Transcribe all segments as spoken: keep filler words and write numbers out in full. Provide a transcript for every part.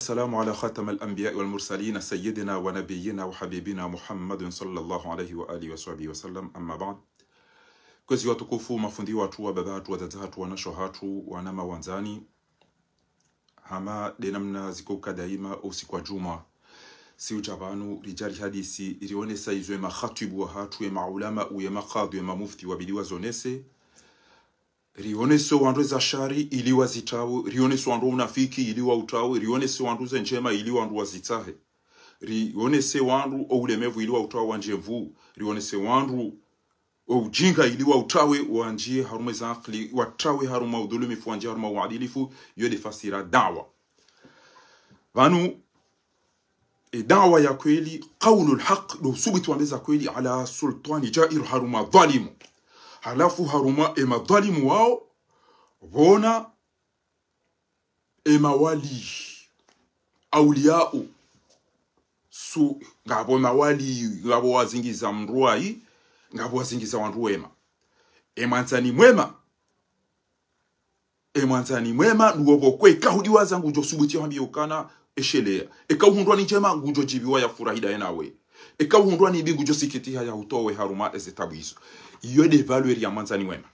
والسلام على خاتم الأنبياء والمرسلين سيدنا ونبينا وحبيبنا محمد صلى الله عليه وآله وصحبه وسلم، أما بعد. Kwezi watukufu, mafundi watru, wababa hatru, wadada hatru, wanashe hatru, wanama wandzani, hama de namna ziko uka daima usiku wa djumwa, si udja pvanu ridja rihadisi, rionesa izo ye makhatibu wahatru, ye maulama, uye makadhi, ye mamufti wabidi wazonese. Rionese wandru eza shari ili wazitawe, rionese wandru unafiki ili wautrawe, rionese wandru ze ndjema ili wandru wazitsahe, rionese wandru o ulemevu ili wautrawe wandjie nvuu, rionese wandru o ujinga ili wautrawe wandjie harumwa eza akili, watrawe harumwa udhulumifu wandjie harumwa uadilifu. Iyo de fasiri ya daawa. Pvanu, e daawa ya kweli, قول الحق, ndo usubuti wambe za kweli, على سلطان جائر, harumwa dhalimu. Halafu harumwa e madhalimu wao, pvona e mawali, auliyau, su, ngapvo mawali, ngapvo wazingiza mdru wayi, ngapvo wazingiza wandru wema. E mwandzani mwema, e mwandzani mwema, nuwo pvoko, eka hudiwaza ngudjo subuti hambia ukana eshelea. Eka uhundrwa ni ndjema, ngudjo djibiwa ya furahi daye nawe. Eka uhundrwa ni ibi, ngudjo sikitiha ya utowe harumwa eze tabu izo. Iyo de valeur ya mwandzani mwema.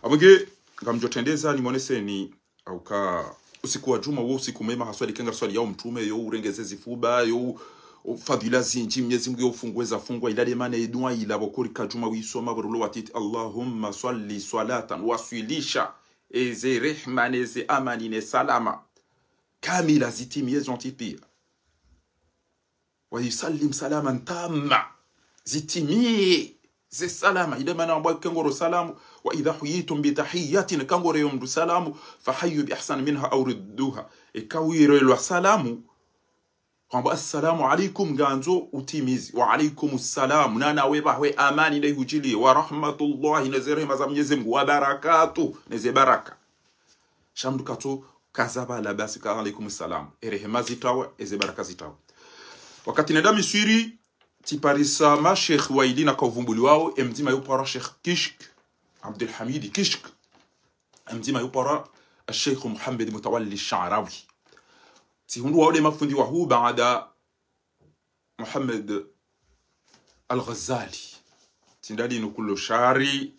Apvo nge, ngamdjo trendeza nimoneseni, auka usiku wa djumwa wo usiku mwema, haswa de kenga swali ya umtrume, yo urengeze zifuba, yo u-, fadhila zindji, Mnyezi Mungu yo ufungue za fungwa, ila de mana e dua ila pvoko rika djumwa wisoma, pvo rulo watiti, اللهم صل صلاة, waswilisha eze rehma, neze amani, ne salama kamila zitimiye zontsi pia. ويسلم سلاما تاما, zitimiye ze salama. Ila mana wambwa eka ngoro salamu, وإذا حييتم بتحية, eka ngoro yo mdru salamu, فحيوا بأحسن منها أو ردوها. Eka wirelwa salamu, wambwa السلام عليكم, ngandzo utimizi, وعليكم السلام, na nawe pvahwe amani ne hudjiliye, ورحمة الله, neze rehema za Mnyezi Mungu, وبركاته, neze baraka. Sha mdru katso kaza pvala basi ka عليكم السلام. E rehema zitrawa, eze baraka zitrawa. Wakati nenda Miswiri, tsiparisa mashekhi waili naka uvumbuli wao, e mdzima yo uparwa Sheikh Kishk, Abdul Hamid Kishk, e mdzima yo uparwa Sheikh Muhammad Mutawalli Sharawi. Tsihundru wao de mafundi wahu baada Muhammad Al-Ghazali. Tsi ndali inu kulo shari,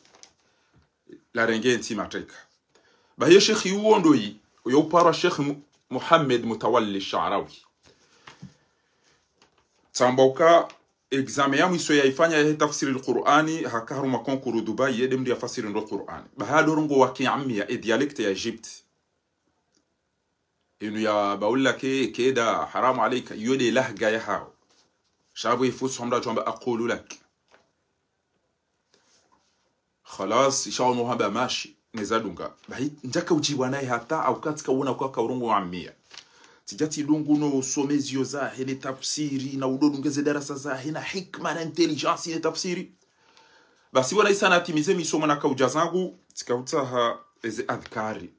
larenge ntsi mateka. Bahi ye shekhi uwo ndoyi, uyo uparwa Sheikh Mu-, Muhammad Mutawalli Sharawi. Tsamba uka examen ya mwiso yaifanya yahe tafsiri al-Qur'ani, haka harumwa concours Dubai, ye de mdru yafasiri ndo Qur'ani. Bahi ndo rongowa ki ammiya, e dialecte ya Egypte. Inu ya baula ke, keda, haramu alaika, iyo de lahga yahao. Sha pvo ifusu hamdru atsuamba أقول لك. Khalas, isha wanu hamba mashi, neza dunga. Bahi, ndjaka udjibwa naye hata, auka tsika uona uka ka urongowa ammiya. Tsidja tsidungu no usome ziyo zahe, ne tafsiri, na udo dunge ze darasa zahe, na hikma, na intelligence, ne tafsiri. Basi wana isa natimize misomo naka udja zangu, tsika utsaha eze adhkari.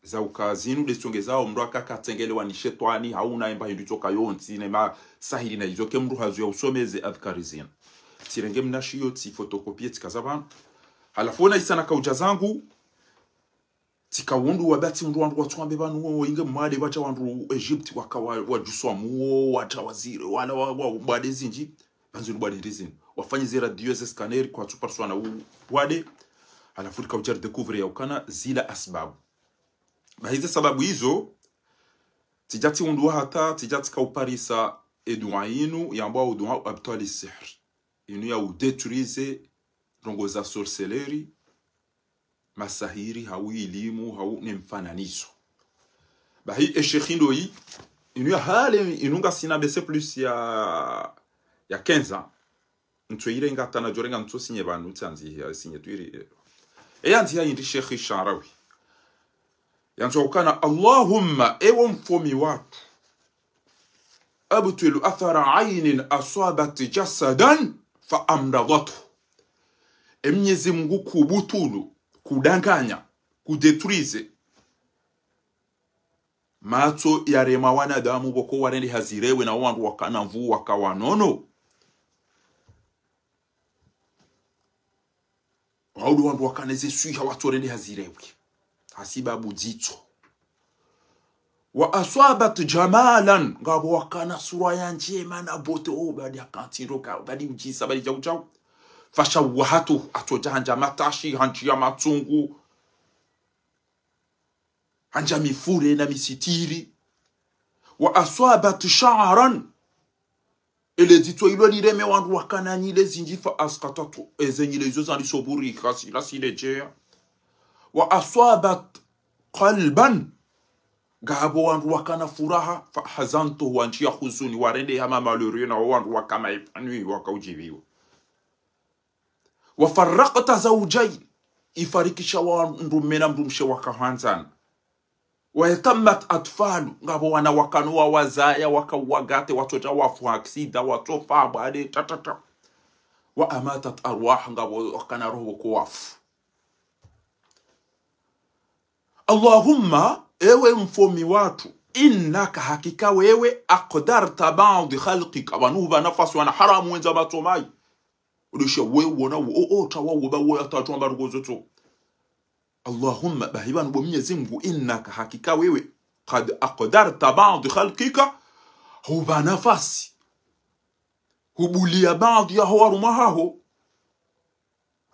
Za uka zinu de tsongezao mdru aka katsengelewa ni shetwani, hau na emba hindru tsoka yontsi, ne masahiri na izo, ke mdru hazu ya usome ze adhkari zinu. Tsirenge mnashi yo, tsifotokopie, tsikaza pvanu. Halafu wana isa naka udja zangu, tsika wundru wabati wundru wandru watsuambe pvanu wo, wo inge mwade watsha wandru Egypte, waka wa, wadjuswa muo, watsha wazire, wala wa, wa, bwade zindji, pvanzu ni bwade ndri zinu. Wafanye ze radio, ze scanner, kwatsupariswa na u, bwade. Halafu rika udja ridécouvre ya ukana zila asbabu. Bahi ze sababu izo, tsidja tsihundruwa hata, tsidja tsika uparisa e dua inu, yambwa o dua أبطال السحر. Inu ya udétruire ndrongo za sorcellerie, masahiri, hau ilimu, hau ne mfananiso. Bahi e shekhi ndoyi, inu ya hale, inu ngasina bac plus ya, ya quinze ans. Ntso irenga tana djorenga ntso sinye pvanu tsanzi ya sinye twiri. E yanzi ya indri Sheikh Sharawi. Yanzo ukana, اللهم, ewe mfomi watru, أبطل أثر عين أصابت جسدا فأمرضته. E Mnyezi Mungu kubutulu, kudanganya, kudétruire matso yarema wanadamu pvoko warendeha zirewe na wandru wakana nvu waka wanono. Waudu wandru wakana ze swiha watsorendeha zirewe. Hasibabu dzitso. وأصابت جمالا, ngapvo wakana sura ya ndjema na beauté, o badi akantindo ka, badi udjisa, badi djau djau. فشوهته, atsodja handja matashi, handjia matsungu, handja mifure na misitiri. وأصابت شعرا, ele dzitso ilo lireme wandru wakana nyile zindji, فأسقطته, eze nyile izo zandiso buri, khasi, la siledjeya. وأصابت قلبا, ngapvo wandru wakana furaha, فأحزنته, wandjia huzuni, warende hama malheureux, na wandru wakama épanouis, wakaudjiviwa. وفرقت زوجين, ifarikisha wandru mme na mdrumshe wakahandzana. ويتمت أطفال, ngapvo wana wakanu wawazaya, wakauwagate, watsodja wafu ha accident, watsofa, bwade, ta, ta, ta. وأماتت أرواح, ngapvo wakana roho ko wafu. اللهم, ewe mfomi watru, إنك, hakika wewe, أقدرت بعض خلقك, pvanu hupva nafasi wana haramu wendza matso mayi. Udishe we wona wo, o, o, tawa wo, ba wo, ya tajwa mba rugo zotso. اللهم, bahi pvanu bo Mnyezi Mngu, إنك, hakika wewe, قد أقدرت بعض خلقك, hupva nafasi, hubulia baadhi yaho warumwa haho,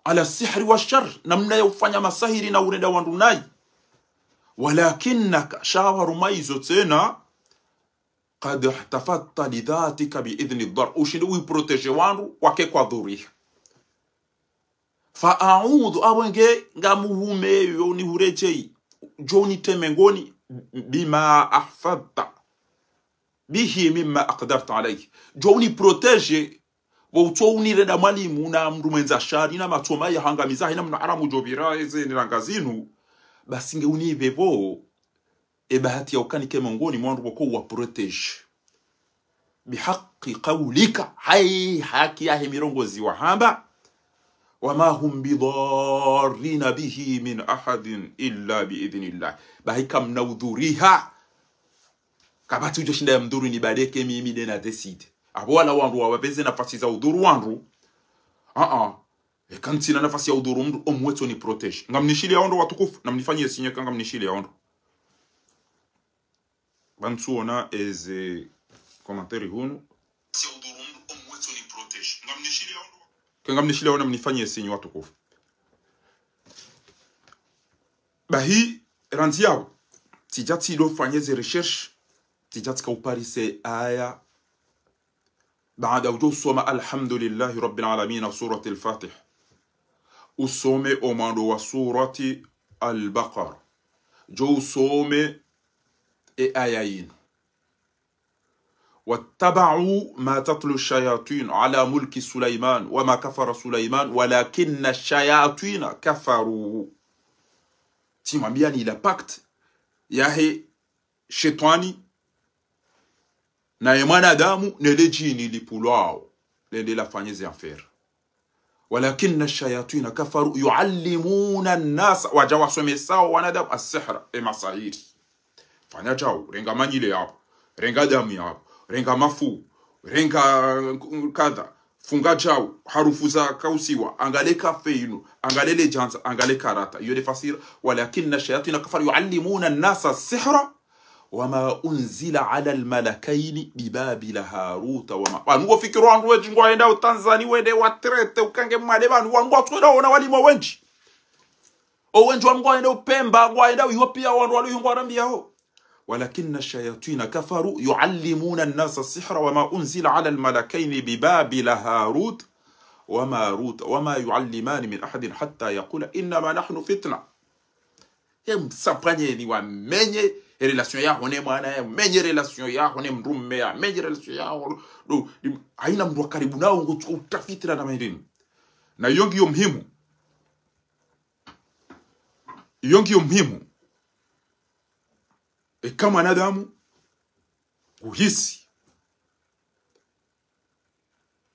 على السحر والشر, namna ya ufanya masahiri na urenda wandru nayi. ولكنك, sha warumwa izo tsena, قد احتفظت لذاتك بإذن الضر, ushindi uiprotéger wandru wake kwadhuriha. فأعوذ, apvo nge ngamuhume yo nihuredjeyi, djo uniteme ngoni, بما أحفظت به مما أقدرت عليه, djo uniprotéger, pvo utso unirenda mwalimu na mndru mwendza shari na matso mayi yahangamiza, hayina mndru haramu djo pvira eze niranga zinu, basi nge unipve pvo e bahati ya ukanike mongoni mwa wandru pvoko uwaprotéger. بحق قولك, hayi haki yahe mirongozi wahamba. وما هم بضارين به من أحد إلا بإذن الله. Bahi kamna udhuriha. Kapvatsi udjo shinda ya mdhuru ni bade ke mimi nde na décide. Apvo wala wandru wawapveze nafasi za udhuru wandru. Aa. Eka ntsina nafasi ya udhuru mndru, omwetso niprotéger. Ngamnishiliya ondro watukufu, namnifanyie signe eka ngamnishiliya ondro. Pvanu ntsuona eze commentaire hunu. Eka ngamnishiliya ondro, namnifanyie signe watukufu. Bahi, randzi yapvo, tsidja tsido fanye ze recherche, tsidja tsika uparise aya, baada udjo usoma الحمد لله رب العالمين سورة الفاتحة. Usome omwando wa surati Al-Baqara. Djo usome e aya yinu. واتبعوا ما تتلو الشياطين على ملك سليمان وما كفر سليمان ولكن الشياطين كفروا. Tsimwambiyani ila pacte yahe shetwani, naye mwanadamu, nele djini lipvulwao, lende lafanye ze affaire. ولكن الشياطين كفروا يعلمون الناس, wadja wasomesao wanadamu, السحر, e masahiri. Fanya djau, renga manyile yapvo, renga damu yapvo, renga mafu, renga kadha, funga djau, harufu za kausiwa, angale kafe inu, angale le djandza, angale karata. Iyo nde fasiri, ولكن الشياطين كفروا يعلمون الناس السحر وما أنزل على الملكين ببابل هاروت وما. Pvanu ngo fikiri wandru wendji ngwaendao Tanzanie wende watrete ukange mwade pvanu, wandru watswenda wona walimu wendji. O wendji wandru ngwaendao Pemba, ngwaendao iyo piya wandru waliyo ngwarambiyaho. ولكن الشياطين كفروا يعلمون الناس السحر وما أنزل على الملكين ببابل هاروت وماروت وما يعلمان من أحد حتى يقولا إنما نحن فتنة. Ye msapvanye ni wamenye relation yaho ne mwana, ye menye relation yaho ne mdrume, ye menye relation yaho, no, ni, hayina mndru wa karibu nawo ngo utafiti na namna hindrini. Na iyo ngiyo muhimu. Iyo ngiyo muhimu. Eka mwanadamu, uhisi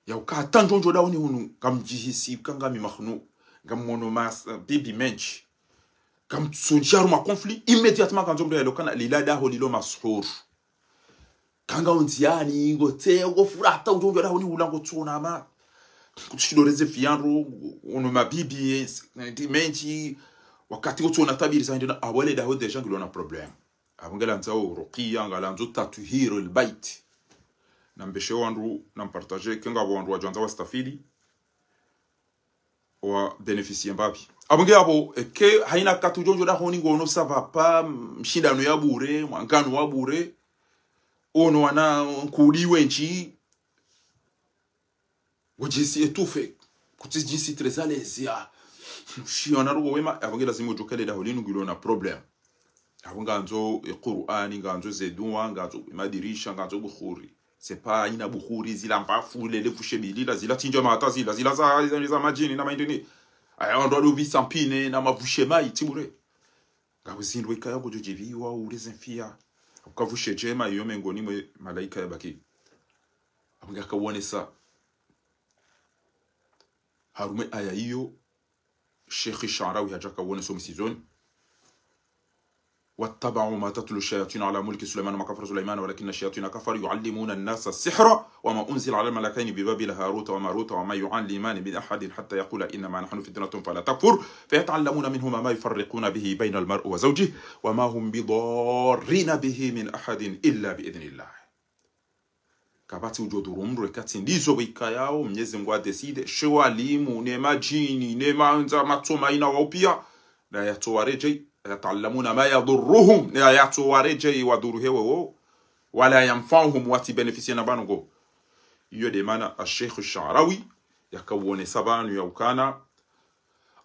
ya uka hata ndjondjo dahoni hunu, ngamdjihisi uka ngami makhnu, ngamwono mas-, bibi mendji. Ngamtsondjia harumwa conflit, immédiatement ngandzo mndru yalokana lila daho lilo masuhuru. Kanga undziani, ngotse, ngofura hata ndjondjo dahoni hula ngotsona ma. Kutsishidoreze fiyanro, ono mabibi, ndi mendji, wakati ngotsona tabiri za ndena, awale daho déjà ngilo na problème. Apvo ngelandzao ruqiya, ngalandzo tatwihirul bait. Nambeshe wandru, nampartaje, eka ngapvo wandru wadjo andza wastafidi, wa bénéficier mbapvi. Apvo nge apvo, eka haina wakati udjo ndjo dahoni ngono ça va pas, mshindano ya bure, mwangano wa bure, ono wana nkudi wendji, ngodjihisi étouffé, kutsidjihisi très à l'aise, ya. Shiona roho wema, apvo nge lazimu udjo kele dahoni ngilo na problème. Apvo ngandzo e Qur'ani, ngandzo ze dua, ngandzo madirisha, ngandzo bukhuri. C'est pas haina bukhuri, zila mbafu, lele pvushe bilila, zila tsi ndjema hata zila, zila za, za, za madjini na mahindrini. Aya, wandru walo pvisa mpine, na mapvushe mayi, tsi bure. Ngapvo zindru ikaya kudjo djipviwa, ule ze mfiya. Ukapvushe ndjema, iyo mengoni mwe malaika ya baki. Apvo nge akawonesa. Harumwa ye aya iyo, Sheikh Sha'rawi hadja akawonesa o msizoni. واتبعوا ما تتلو الشياطين على ملك سليمان وما كفر سليمان ولكن الشياطين كفروا يعلمون الناس السحر وما أنزل على الملكين ببابل هاروت وماروت وما يعلمان من أحد حتى يقولا إنما نحن فتنة فلا تكفر فيتعلمون منهما ما يفرقون به بين المرء وزوجه وما هم بضارين به من أحد إلا بإذن الله. Kapvatsi udjo dhuru mndru eka tsi ndizo pvo ikayao, Mnyezi Mngu a décidé, she walimu, ne madjini, ne mandza matsoma ina wao piya, na yatso waredjei, يتعلمون ما يضرهم, na yatso waredjei wadhuru hewe wo, ولا ينفعهم, watsi bénéficier na pvanu ngo. Iyo nde mana a Sheikh Sha'rawi, yakawonesa pvanu ya ukana,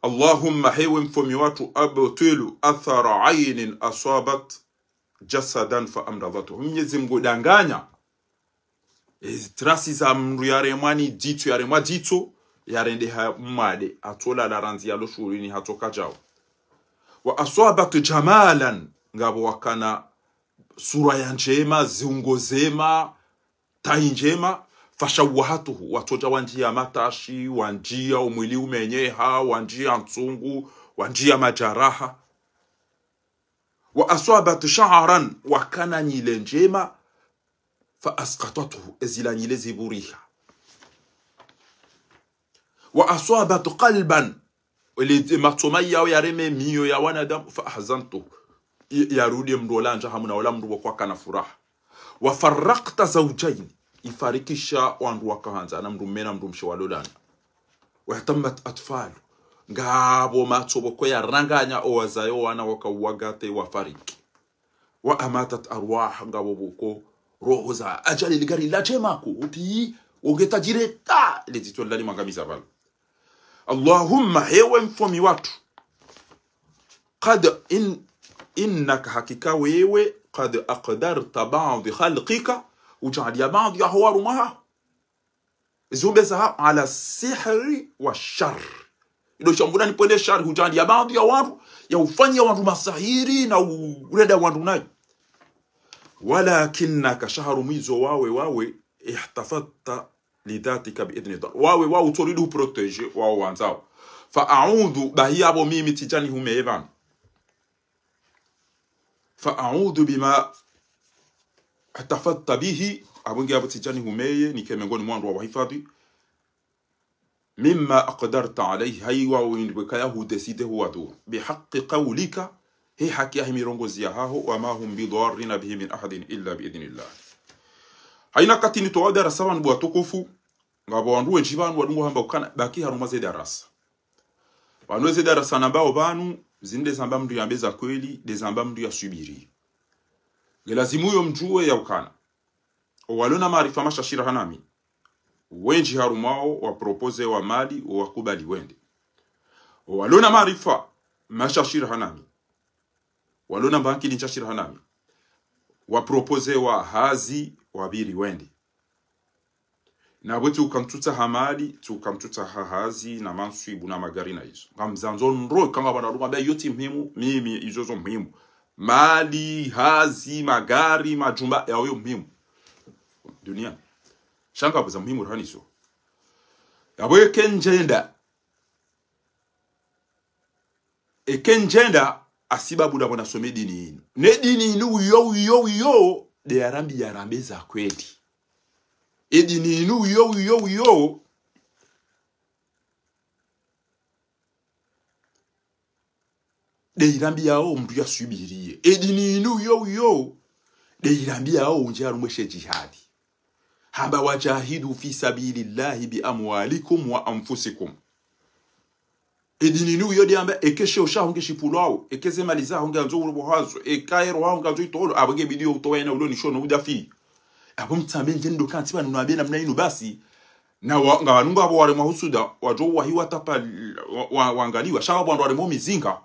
اللهم, hewe mfomi watru, أبطل أثر عين أصابت جسدا فأمرضته. Mnyezi Mngu danganya. Ezi traces za mndru yaremwa ni dzitso, yaremwa dzitso, yarendeha mwade, hatsola la randzi yalo shuhurini hatsoka djao. وأصابت جمالا, ngapvo wakana sura ya ndjema, ziungo zema, tayi ndjema, فشوهته, watsodja wandjiya matashi, wandjiya umwili umenyeha, wandjiya ntsungu, wandjiya majaraha. وأصابت شعرا, wakana nyile ndjema, فأسقطته, ezila nyile ziburiha. وأصابت قلبا, ele matsoma yao yareme miyo ya wanadamu, فأحزنته, ya, yarudi mndru ola ndja hamu na ola mndru wo kwakana furaha. وفرقت زوجين, ifarikisha wandru wakahandza, na mndru mme na mndru mshe walolana. واهتمت أطفال, ngapvo matso pvoko yaranganya owazayo wana waka uwagate wafariki. وأماتت أرواح, ngapvo pvoko roho za adjali ligari la djema ko, uti, ongeta djireta, le dzitso lali mangamiza pvalo. اللهم, hewe mfomi watru, قد إن إنك, hakika wewe, قد أقدرت بعض خلقك, udjaaliya baadhwi yaho warumwa haho, ziumbe zaho, على السحر والشر. Ido shambula nipvwende shari, hudjaaliya baadhwi ya wandru, ya ufanya wandru masahiri na u-, urenda wandru nayo. ولكنك, sha harumwa izo wawe, wawe, احتفظت لذاتك بإذن الله. Wawe, wawe, utsoridi uprotégé, wawe wandzao. فأعوذ, bahi apvo mimi tsidja nihumeye pvanu. فأعوذ بما احتفظت به, apvo nge apvo tsidja nihumeye, nike mengoni mwa wandru wa wahifadhwi. مما أقدرت عليه, ha iwa windri pvwekaya hu décidé huwadhuru. بحق قولك, he haki yahe mirongozi yahaho, وما هم بضارين به من أحد إلا بإذن الله. Haina wakati nitowa darasa pvanu bo watukufu, ngapvo wandru wendji pvanu wadungo hamba ukana, baki harumwa ze darasa. Pvanu eze darasa nambao pvanu, zinu nde zamba mndru yambe za kweli, nde zamba mndru yasubiri. Nge lazimu yo mdjuwe ya ukana. Owalona maarifa mashashira hanami, wendji harumwao waproposé wa Mali, owakubali wende. Owalona maarifa mashashira hanami, walona mba ankili nshashira hanami, waproposé wa hazi, wapviri wende. Na pvwe tsi uka mtsutsaha mali, tsi uka mtsutsaha hazi, na manswibu, na magari, na izo. Ngamzandzo ndro, ika ngapvo wandru wamba iyo tsi muhimu, mimi izo zo muhimu. Mali, hazi, magari, majumba, yawo yo muhimu duniani. Sha ngapvo za muhimu rahana izo. Yapvo eke ndjenda. Eke ndjenda, hasibabu ndapvo nasome dini inu. Ne dini inu uyo, uyo, uyo, nde yarambi, yarambe za kweli. E dini inu uyo, uyo, uyo, de irambiyao mndru yaswubiriye. E dini inu yo yo, de irambiyao undje harumwa she jihadi. Hamba: "Wajahidu fi sabilillahi bi amwalikum wa anfusikum." E dini inu yo de amba, eka she osha honge shipulwao, eka ze mali zaho nge andzo urobo hazo, eka ero haho nge andzo itolo, apvo nge bidiyo utowa ena ulo nishono udafi. Apvo mtsambe ndje ndo kantsi pvanu na bena mna inu basi. Na wa, nga wanu ngapvo waremwa husuda, wadjo wahiwa tapa, wa, wa, wangaliwa, sha ngapvo wandru waremwa mizinga.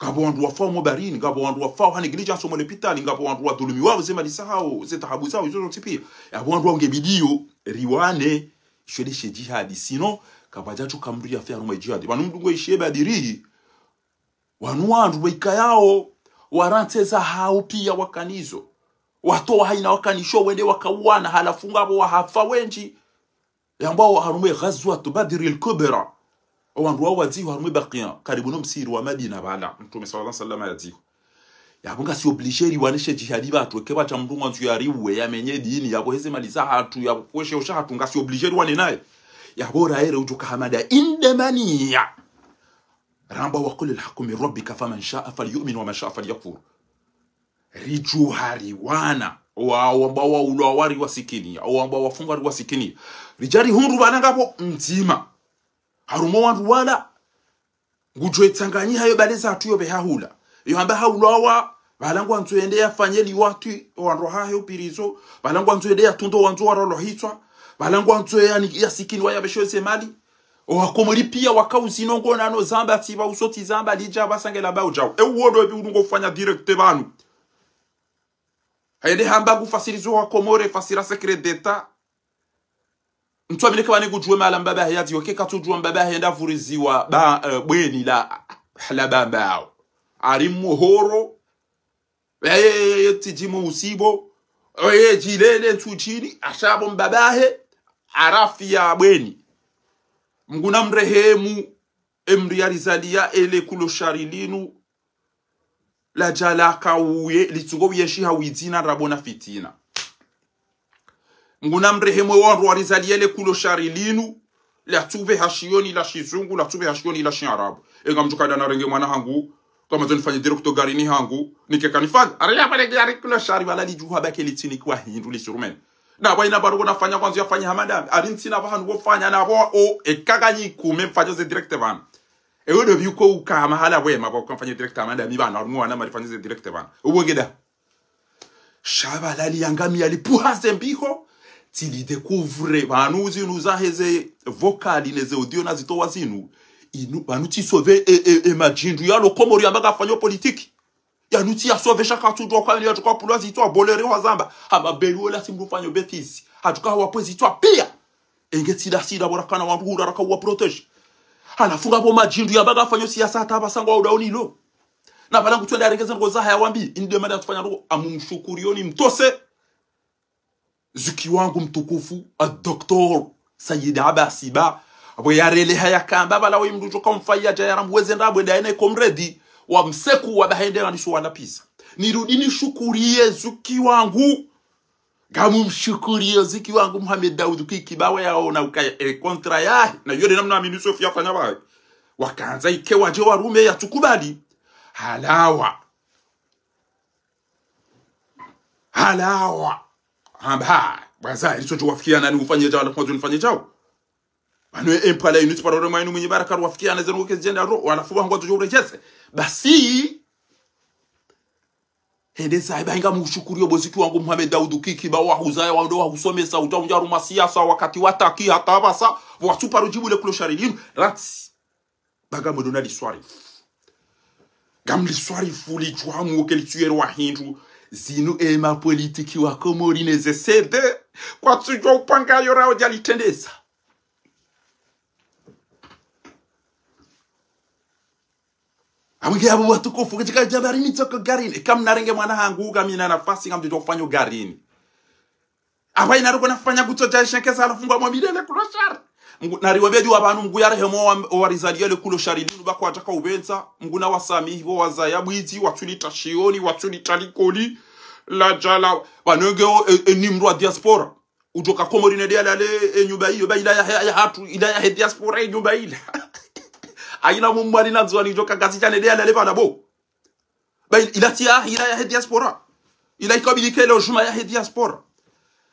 Ngapvo wandru wafao mo barini, ngapvo wandru wafao ha négligence mo lopitali, ngapvo wandru wadhulumiwao ze mali zahao, ze dhahabu zahao, izo zontsi pia. Yapvo wandru wao nge bidiyo, riwane, isho de she jihadi. Sinon, kapvadja tsuka mndru yafe harumwa jihadi. Pvanu mndru ngwe ishiye Badiri, wanu wandru waikayao, warantsi zahao pia wakanazo. Watowa haina wakana isho wende wakauwana, halafu ngapvo wahafa wendji. Yambwao harumwa Ghazwat Badril Kubra. Owandru wao wadzihu harumwa Baqiya, karibu no msihiri wa Madina pvala, Mtrume swallallahu alayhi wasallam yadzihu. Yapvo ngasi obligé riwane she jihadi pvatsu, eka pvatsina mndru ngwandzo yariuwe, yamenye dini, yapvo heze mali zahatru, yapvo kweshe osha hatru, ngasi obligé riwane naye. Yapvo raere udjuka hamada indemaniya. Ramba: "Wa qulil haqqu min rabbika faman sha'a falyu'min wa man sha'a falyakfur." Ridjuha riwana, owa, owambwa waulwa wari wasikini, owambwa wafungwa wari wasikini. Ridja rihundru pvanu ngapvo mdzima harumwa wandru wala, ngudjo itsanganyiha yo bale zahatru yo pveha hula. Yo hamba haulwawa, pvala ngwandzo yende yafanye liwatwi, owandru wahahe upvirizo, pvala ngwandzo yende yatunde wandzo warolwa hitswa, pvala ngwandzo yani yasikini wayapveshe ze mali. Owakomori pia waka uzinongonano zamba tsi pva usotsi zamba lidja pvasa nge lamba udjao. E uwo ndo epvi unu ngofanya direct pvanu. Hayende hamba ngufasirizo Wakomori, fasira secret d'État. Mtru amine ke pvane ngudjuwe mahala mbabahe yadziwa, eka katsudjuwa mbabahe nda pvuriziwa ba, eh, bweni la, la Bambao. Ari muhoro, eye, eye, eye, tsidjimu usibo, eye, djilele, ntsudjini, ashapvo mbabahe, arafi ya bweni. Mngu namrehemu, emdru yarizaliya ele kulo shari linu, ladja laka uye, litsungo uye shiha widzina, ndrabo na fitina. Mngu namrehemu ewandru warizaliya ele kulo shari linu, latsupve ha shioni la shizungu, latsupve ha shioni la shiarabu. Enga mdru kadja narenge mwana hangu, kama zo nifanye direct garini hangu, nike kanifanya. Ari yapvo le gari kulo shari pvala lidjuha bake litsinikiwa hindru lisurumene. Na pvwa ina pvanu ko nafanya kwandzo yafanye hama ndami. Ari ntsina pvahanu pvofanya na pvwa o, eka kanyi kume mfanye ze direct pvanu. Ewe ndo pvi uko uka mahala pvwema pvwa uka mfanye direct hama ndami pvanu, ari mwana mari fanye ze direct pvanu. Uwe ngeda. Sha pvala liyangamiya lipvuha ze mbiho, tsili découvre, pvanu zinu zaheze vocal neze audio nazitowa zinu, inu, pvanu tsi sauver e, e, e madjindru yalo Komori yamba kafanyo politique. Yanu tsi ya sauver sha katsudjuwa kwa yanu yatsuka pvulwa zitswa bolere wazamba. Hama belu ola tsi mdru fanyo bêtise. Hatsuka hawapve zitswa pia. Enge tsida sida pvo rakana wandru hura raka uwa protéger. Halafu ngapvo madjindru yamba kafanyo siyasa hata pvasa ngwa udaoni lo. Na pvala ngutswenda yarenge ze ndrongo zahaya wambi, inde mada tsufanya ndrongo, amumshukuriyo ni mtose. Zuki wangu mtukufu, a Docteur Said Abbas Ba, apvo yareleha yakamba pvala we mdru djoka mfayi yadja yaramweze ndrabo enda ene comrade, wa mseku wa bahende na niso wana pisa. Nirudi nishukuriye zuki wangu. Ngamumshukuriyo zuki wangu Mohamed Daoud Kiki Ba we yaona ukaya e contrat yahe. Na yo de namna amini Sophie yafanya pvahe. Wakandza ike wadje warume yatsukubali. Halawa. Halawa. Hamba, ha, bwaza, iliso djo wafikiana ni ufanye djao, halafu mwazo nifanye djao. Pvanu e mpala inu tsi parole mwa inu mwinyi baraka wafikiana zenu ke zidjenda ro, halafu pvwa ngwazo djo urejeze. Basi, hende sa, eba inga mshukuriyo bo zuki wangu Mohamed Daoud Kiki Ba wahuzaya, wando wahusomesa, uta undja harumwa siyasa, wakati wataki hata pvasa, pvwa tsu paro djibu le kulo shari linu, ratsi. Ba ngamdjo na liswarifu. Ngamliswarifu lidjuhamu oke litsuyerwa hindru. Zinu ema politiki wa Komori neze C D. Kwatsudjuwa upanga yo rawo dja litrendeza. Amwenge apvo watukufu, kachika djabarini tsoko garini. Eka mnarenge mwana hangu, ngamina nafasi, ngamdjo djo fanyo garini. Apvo ina roko nafanya kutso dja ishenkesa halafu ngwa mwambilele kulo shari. Mngu, nariwambe djuwa pvanu Mngu yarehemu wa, warizaliya le kulo shari linu ba kwatsaka upvendza. Mngu nawasamihi pvo wazaya bwidzi, watsulitra shioni, watsulitra likoli. Ladja la, pvanu enge o, e, e, ni mdru wa diaspora. Udjoka Komori nende yalale, e, nyumba iyo, ba ila yahe, ya hatru, ila yahe diaspora, e, nyumba ila. Haina Mwali na Ndzuwani djo ka Ngazidja ne de yalale pvanu bo. Ba il-, ila tiya, ila yahe diaspora. Ila ikabili ke logement yahe diaspora.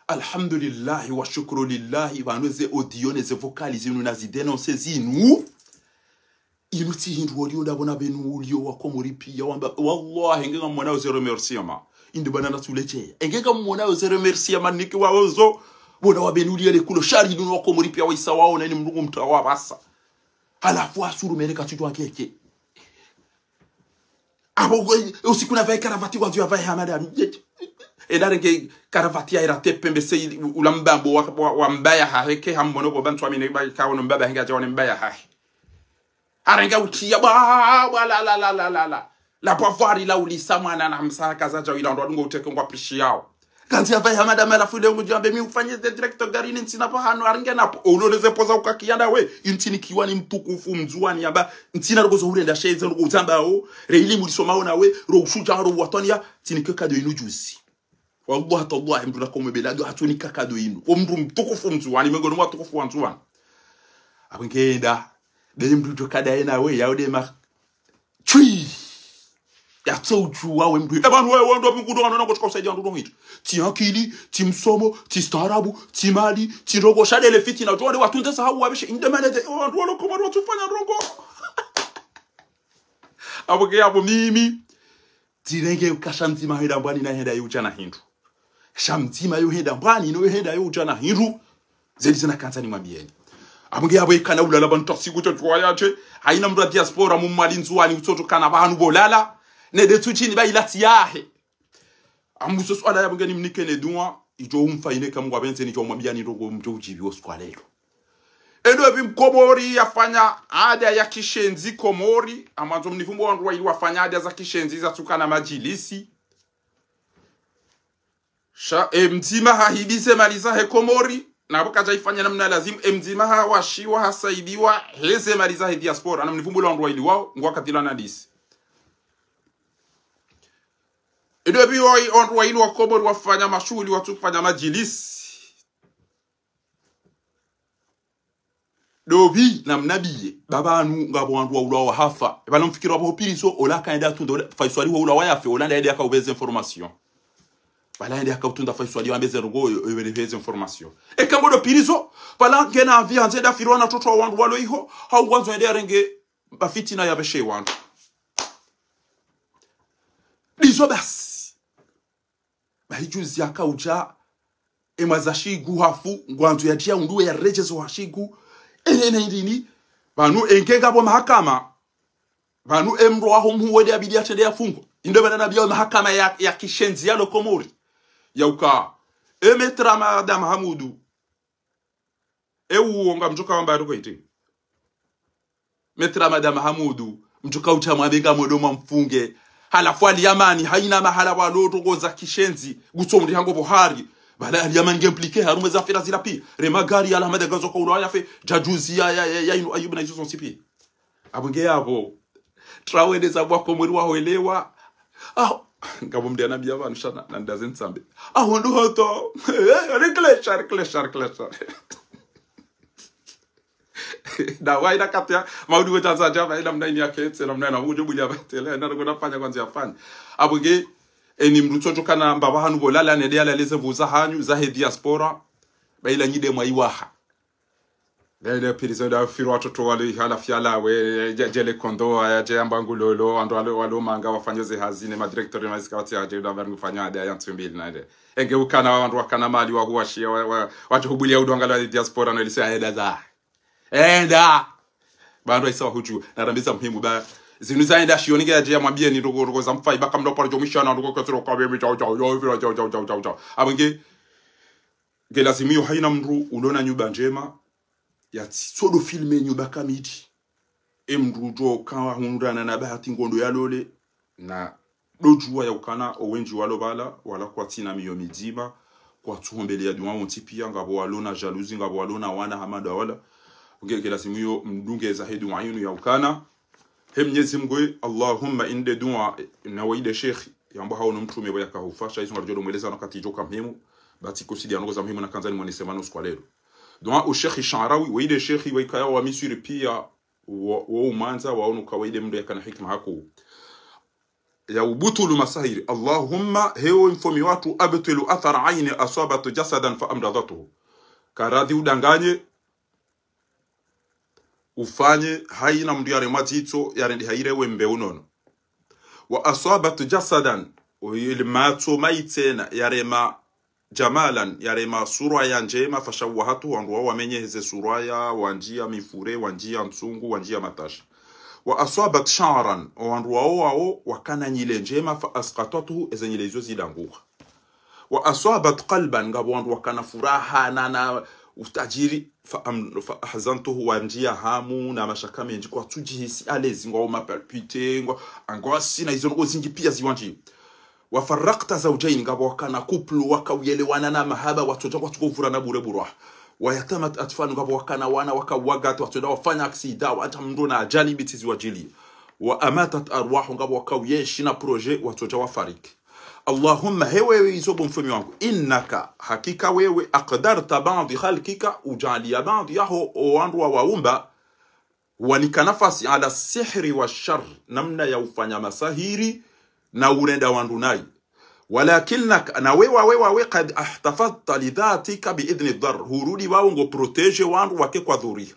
Alhamdulillahi wa shukru lillahi, pvanu ze audio ne ze vocal zinu na zi dénoncer zinu. Inu tsi hindru woliyo ndapvo na pvenu uliyo wa Komori piya wamba, wallahi, nge ngamwona yo ze remerciement. Inde bana na tsuletsheya. Nge ngamwona yo ze remerciement nike wa ozo. Bona wa pvenu uliyo le kulo shari inu wa Komori piya wa isa waona ini mndru ngu mta wa pvasa. Halafu asuru mene katsudjuwa keke. Apvo kwe, usiku na pvaye karavati wandzo ya pvaye Hamada. Eda renge karavati ya ira tepe mbese ili, u-, ula mbambo wa, wa, wa mbaya hahe ke hamwono bo bantu amine ba kawono mbaba henga djawane mbaya hahe. Harenge utiya bwa, bwa, la, la, la, la, la, la. La pwa pvwari la ulisa mwana na msaka za dja ila ndo adungo uteke ngwa pishi yao. Kandzi ya pvaye Hamada mala fule ngu djambe mi ufanye ze direct garini ntsina pvahanu harenge na po. Ulo neze poza ukakiya ndawe. Intsi nikiwa ni mtukufu Mndzuwani yamba. Ntsina rogo zo urenda sheze rogo uzamba o. Re ilimu lisoma ona we. Ro ushudja ro watwaniya. Ntsi nike kado inu juzi. Wallahi tallahi mndru na komwe bela do hatsunika kado inu. Wo mndru mtukufu Mndzuwani. Mengoni mwa watukufu wa Ndzuwani. Apvo nge enda. Be mndru djo kada yena we. Ya ude ma. Tswi. Ya tso udjuwa we mndru. E pvanu we wandru wa Mungu ndo wanona kotsuka usaidiya wandru ndo ngiti. Tsi akili, tsi msomo, tsi staarabu, tsi mali, tsi ndrongo. Sha de le fitina. Djo wale watunde sa hau wabeshe. Inde mane de. E wandru walo Komori watsufanya ndrongo. Apvo ke apvo mimi. Tsi renge uka sha mdzima hwenda mbwani na hwenda yo udja na hindru. Sha mdzima yo hwenda mbwani no yo hwenda yo udja na hindru. Zeli zina kandza nimwambiyeni. Apvo nge apvo ikana ulala pvanu ta siku tso djuwa yatshe. Haina mndru wa diaspora mu Mwali Ndzuwani utsotso kana pvahanu pvo lala. Ne de tsu tshini ba ila tiyahe. Ambuso swala yapvo nge ni mnike ne duwa. Idjo umfa ine ka Mungu apvendze ni djo mwambiyani ndrongo mdjo udjibiwa swala ilo. Endo epvi Mkomori yafanya ada ya kishenzi Komori. Amwandzo mnifumbo wandru wayili wafanya ada za kishenzi za tsukana madjilisi. Sha, e mdzima hahibise mali zahe Komori, na pvo kadja ifanya namna lazimu, e mdzima hawashiwa, hasaidiwa, heze mali zahe diaspora, na mnivumbula wandru wayili wao, ngwa katila na disi. Ede pvi wai, wandru wayili wa Komori wafanya mashuhuli, watsufanya madjilisi. Dopvi namna biye, ba pvanu ngapvo wandru waulawa wahafa. Pvala mfikiri wapvo ho prison, ola kaenda tunda, ola, Faiswali waulawa yafe, ola ndaende yakaupveze information. Pvala ende yakautunda Faiswali wambeze ndrongo, yo, yo, yo, pveze information. Eka ngodo prison, pvala ngena avi handze da firwa na toto wa wandru walo iho, hau ngwandzo ende yarenge, ba fitina yapveshe wandru. Ndizo basi. Ba ijuzi yakaudja, emwa za shigu hafu, ngwandzo yadjiya undru we yaredjeze wa shigu, ene, ene, ndini, pvanu enge ngapvo mahakama, pvanu emndru waho mhuu wende yabidi yatrende yafungwa. Indo pvanu nabiya mahakama ya, ya kishenzi yalo Komori. Yauka, e Maître Ahmada Mahamudu, e uwo ngamdjoka wamba ndrongo iti. Maître Ahmada Mahamudu, mdjoka utsha mwambe ngamwodo mwamfunge. Halafu Ali Yamani, haina mahala walo ndrongo za kishenzi, ngutso mri hango pvo hari. Pvala Ali Yamani nge impliqué harumwa ze affaire zila pia. Re magari ya Ahmada ngazo kaulawa yafe, dja juzi ya, ya, ya, ya inu Ayubu na izo zontsi pia. Apvo nge yapvo. Trawende za bwa Komori wahoelewa. Ah, ngapvo mndru yanambiya pvanu shana, na ndaze ntsambe. Ah, wandru hoto. Eh, reclash, reclash, reclash. Na wayi na kapia, maudi weta za djaba, ila mna ini ya ketse, ila mna ina udjo bulia batele, ina ngona fanya kwanza yafanya. Apvo nge, eni mndru tsotso kana mbapvi hanu pvo lala, nende yalale ze pvu za hanyu, zahe diaspora, ba ila nyi de mwaiwaha. Nende prison da firwa watoto wale ihala fiala we, dje, djele kondo, ya dje yamba ngulolo, wandru walo, walo manga wafanya ze hazi, ne ma directeur na zika wati ya dje, da pvanu ngufanya ada ya ntsu mbili na nde. Enge ukana wandru wakana mali wahuwashiya, wa, wa, wadjo hubulia udonga la diaspora no ilisi ya eda za. Enda! Ba wandru waisa wahudju, na rambiza muhimu ba. Zinu za enda shioni nge ya dje ya mwambiyeni ndrongo, ndrongo za mfai, ba kamdo paro djo mwishana, ndrongo katiro kwa bebe, chao, chao, chao, chao, chao, chao, chao, chao. Apvo nge, nge lazimu yo haina mndru ulona nyumba ndjema, ya tsi, tsodo filme nyumba kamili. E mndru djo kawa hundrana na bahati ngondo yalole, na dodjuwa yaukana, owendji walo pvala, wala kwatsina miyo midzima, kwatsuhombele ya dua wontsi pia, ngapvo walona jalousie, ngapvo walona wana hama ndo wala. Nge, nge lazimu yo mdunge zahe dua yinu yaukana. He Mnyezi Mngu, Allahumma inde dua, na wayi de shekhi, yambo hawono mtrume pvo yakahufa, sha izo ngaridjo mweleza no wakati djo ka muhimu, ba tsi kusudiya ndrongo za muhimu na kandza nimwonese pvanu usiku wa lelo. Dua u shekhi Sharawi, wayi de shekhi, wayi kaya wa Misri pia, wo, wo umwandza, waono uka waye nde mndru yakana hikima hakuu. Ya ubutulu masahiri. اللهم, hewe mfomi watru, أبطل أثر عين أصابت جسدا فأمرضته. Karadhi udanganye, ufanye haina mndru yaremwa dzitso, yarendeha yiremwe unono. وأصابت جسدا, o, ile matso mayi tsena, yarema جمالا, yarema surwa ya ndjema, فشوهته, wandru wao wamenyeheze surwa ya, wandjia mifure, wandjia ntsungu, wandjia matashi. وأصابت شعرا, o wandru wao wao wakana nyile ndjema, فأسقطته, eze nyile izo zidanguha. وأصابت قلبا, ngapvo wandru wakana furaha na, na utajiri, فأم-, فأحزنته, wandjia hamu na mashaka mendji, kwatsudjihisi à l'aise, ngwao mapalpite, ngwa, ngwasina izo ndrongoo zindji pia ziwandjia. وفرقت زوجين, ngapvo wakana couple, wakauyelewana na mahaba, watsodja kwatsukovurana bure burwa. ويتمت أطفال, ngapvo wakana wana, wakauwagata, watsodja wafanya accident, wadja mndru na ajali mbiti ziwadjili. وأماتت أرواح, ngapvo wakauyenshi na projet, watsodja wafariki. اللهم, hewe izo bo mfomi wangu, إنك, hakika wewe, أقدرت بعض خلقك, udjaaliya baadhwi yaho, o wandru wa waumba, wanika nafasi على السحر والشر, namna ya ufanya masahiri na urenda wandru nayi. ولكنك, na wewe, wewe, wewe, قد احتفظت لذاتك بإذن الضر, hurudi wawo ngo protéger wandru wake kwadhuriha.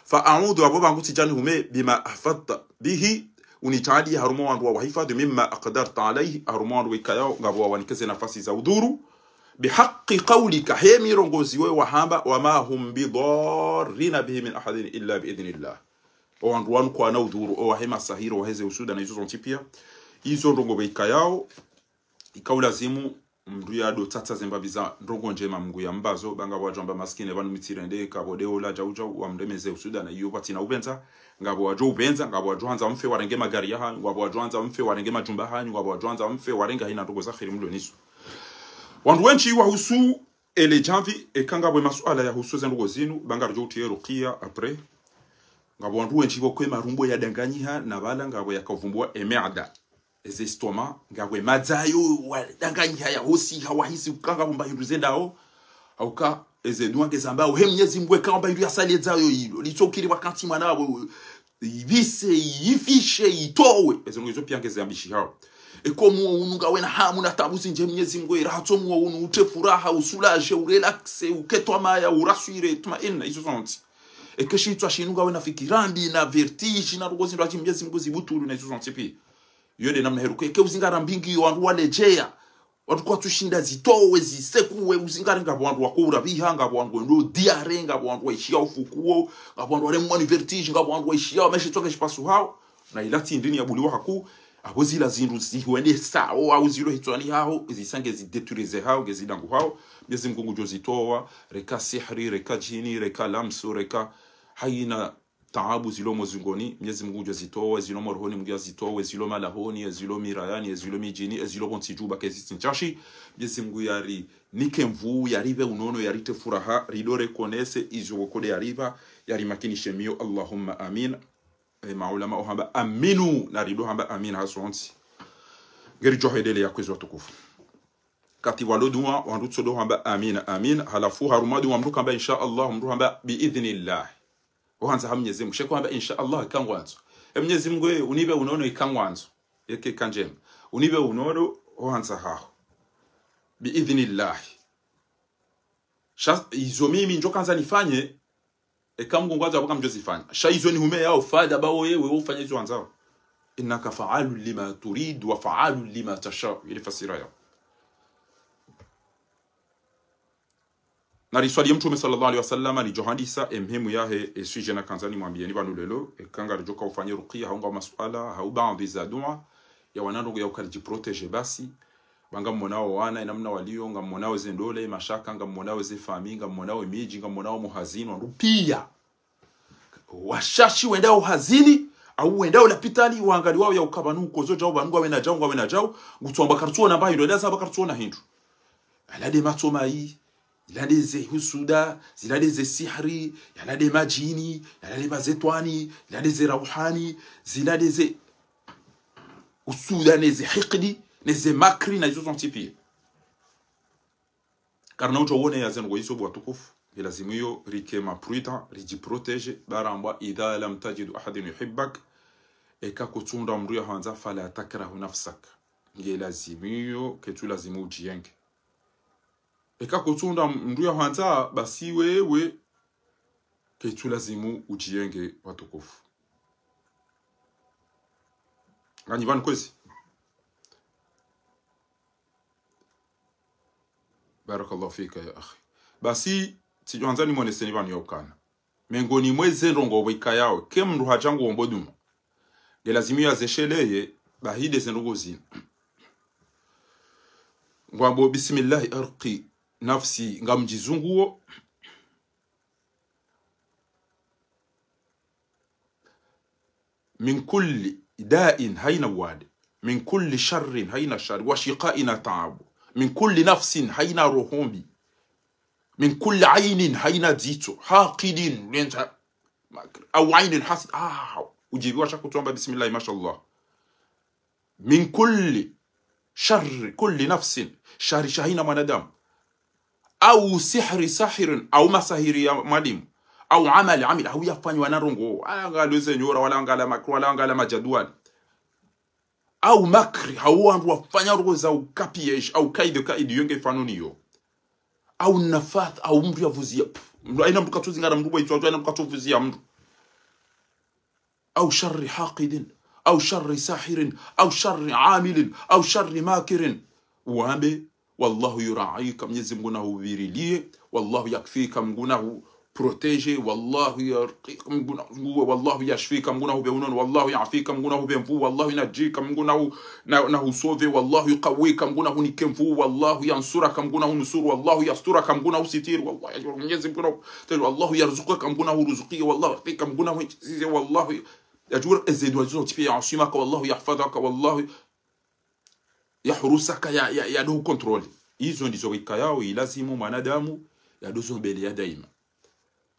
فأعوذ, apvo pvangu tsidjani hume, بما احتفظت به, unidjaaliye harumwa wandru wa wahifadhwi, مما أقدرت عليه, harumwa wandru wekayao ngapvo wawanikeze nafasi za udhuru, بحق قولك, he mirongozi we wahamba, وما هم بضارين به من أحد إلا بإذن الله. O wandru wanu kwana udhuru, o wahe masahiri, o waheze usuda na izo zontsi pia. Izo ndrongoo pveikayao, ikaulazimu mndru yado tsatsa zembapvi za ndrongoo ndjema Mngu yambazo, ba ngapvo wadjo amba maskini pvanu mitsirende, kapvo de ola djau djau, wamremeze usuda na iyo pvatsina upvendza, ngapvo wadjo upvendza, ngapvo wadjo handza mfe warenge magari yahanyu, ngapvo wadjo handza mfe warenge majumba hanyu, ngapvo wadjo handza mfe warenge haina ndrongoo za kheri mlo nizo. Wandru wendji wahusu ele djamvi, eka ngapvo masuala yahusu ze ndrongoo zinu, ba ngaridjo utriye rukiya après. Ngapvo wandru wendji pvo kwe marumbo yadanganyiha, na pvala ngapvo yakavumbua e meada, eze estomac, ngapvo madzayo wadanganyiha yahosi, hawahisi uka ngapvo mba hindru zendao, hauka eze dua ngezambao, he Mnyezi Mngu eka mba hindru yasalia dzayo ilo, litsokiri wakati mwana wawe, ivise, ifishe, itowe. Eze ndrongoo izo pia ngeze ambishihao. Eko muo unu ngawena hamu na tabu zindji, Mnyezi Mngu, irahatso muo unu, utre furaha, usulaje, urelaxe, uketwa maya, uraswire, tumaina, izo zontsi. Eke shitswa shinu ngawena fikira mbi na vertige, na ndrongoo zindru aji Mnyezi Mngu zibutulu na izo zontsi pia. Iyo de namna heruku. Eke uzingara mbingi yo wandru waledjeya. Wandru kwatsushinda zitowe, zisekuwe, uzingare ngapvo wandru wakoura pviha, ngapvo wandru wendo diarrhée, ngapvo wandru waishia ufukuo, ngapvo wandru waremwa ni vertige, ngapvo wandru waishia wameshe tsoke shipasuhao. Na ila tsi ndrini yabuliwa haku, apvo zila zindru zihuendesao, au zilo hitswani haho, zisange zidétruisehao, ngezidanguhao, Mnyezi Mngu ngudjo zitowa, reka sihri, reka djini, reka lamsu, reka haina taabu zilo mozingoni, Mnyezi Mngu ngudjo zitowa, zilo morohoni Mngu yazitowe, zilo malahoni, zilo mirayani, zilo midjini, zilo pvontsi dju ba kezi tsi ntsashi, Mnyezi Mngu yarinike nvuu, yaripve unono, yaritre furaha, rido reconnaître izo wokode yaripva, yarimakinishe miyo, Allahumma amin. E, maulama ohamba aminu, na rido hamba amin hasontsi. Ngeridjo hwendeleya kwezi watukufu. Kati walo dua, wandru tsodo hamba amin, amin, halafu harumwa dua mndru kamba insha Allah, mndru hamba biidhnillah. Ohandza ha Mnyezi Mngu. Sheko hamba insha Allah, eka ngwandzo. E Mnyezi Mngu, e, unipve unono eka ngwandzo. Eke eka ndjema. Unipve unono, ohandza haho. Biidhnillah. Sha, izo mimi ndjo kandza nifanye, eka Mngu ngwandzo apvo ka mdjo zifanya. Sha izo nihume yao fadha ba woye, wewe ufanya izo wandzao. إنك فعال لما تريد وفعال لما تشاء. Ile fasira yao. Nariswaliye Mtrume swallallahu alayhi wa sallam, nidjo handisa e mhimu yahe e sujet nakandza nimwambiyeni pvanu leo, eka ngaridjo ka ufanye rukiya, hau nga masuala, hau baadhwi za dua, ya wana ndrongoo ya uka ridjiprotéger basi, ba ngammonao wana, enamna waliyo, ngammonao ze ndola, e mashaka, ngammonao ze famille, ngammonao e midji, ngammonao mohazini, wandru pia. Washashi wendao hazini, au wendao lapitali, wangaliwao ya uka pvanu ukozo djau, pvanu ngawena djau, ngawena djau, ngutsuamba karitsuona mba hindru, ela zamba karitsuona hindru. Yala de matso mayi, yala de ze husuda, zila de ze sihri, yala de madjini, yala de mazetwani, yala de ze rauhani, zila de ze usuda, ne ze hikdi, ne ze makri, na izo zontsi pia. Karina udjo wone ya ze ndrongoo izo bo watukufu. Nge lazimu iyo rike ma prudent, ridjiprotégé, ba rambwa: إذا لم تجد أحدا يحبك, eka kutsunda mndru ya hwandza, فلا تكره نفسك. Nge lazimu iyo, ketsu lazimu udjiyenge. Eka kutsunda mndru ya hwandza, basi wewe, ketsu lazimu udjiyenge watukufu. Nganyi pvanu kwezi? Barakallahu fika ya akhi. Basi, tsidjo handza nimwoneseni pvanu ya ukana. Mengoni mwa ze ndrongoo pvo ikayao, ke mndru hadja nguombo duma. Nge lazimu yazesheleye, bahi nde ze ndrongoo zinu. Ngwambo: بسم الله أرقي نفسي, ngamdjizunguo. من كل داء, hayina wade. من كل شر, hayina shari. وشقاء, na taabu. من كل نفس, hayina roho mbi. من كل عين, hayina dzitso. حاقد, lenza makri. أو عين حاسد. Ah, udjibiwa sha kutsu amba bismillah, mashallah. من كل شر كل نفس, shari sha hayina mwanadamu. أو سحر ساحر, au masahiri ya mwalimu. أو عمل عامل, au yafanywa na ndrongoo. Wala ngalo ze nyora, wala ngala makri, wala ngala majadwali. أو مكر, au wandru wafanya ndrongoo za uka piège, au kaidi, kaidi, yo nge mfano niyo. أو نفاثة, au mndru yavuzia. Pff, mndru, hayina mndru katsu zingara mndru pvo itswa, hayina mndru katsu vuzia mndru. أو شر حاقد، أو شر ساحر، أو شر عامل، أو شر ماكر. Wambe: والله يرعاك, Mnyezi Mngu nahuvirilie, والله يكفيك, Mngu nahuprotégé, والله يرقيك, Mngu nahu-, والله يشفيك, Mngu nahupve unono, والله يعافيك, Mngu nahupve nvuu, والله ينجيك, Mngu nahu-, na-, nahusauvé, والله يقويك, Mngu nahunike nvuu, والله ينصرك, Mngu nahunusuru, والله يسترك, Mngu nahusitiri, والله يجعل, Mnyezi Mngu nahu-, والله يرزقك, Mngu nahuruzukie, والله يعطيك, Mngu nahuenjezeze, والله يجعل, eze dua zizo tsi pia, يعصمك, والله يحفظك, والله يحرسك, ya, ya, yado hucontrôlé. Izo ndizo ikayao ilazimu mwanadamu yado zombeleya daima.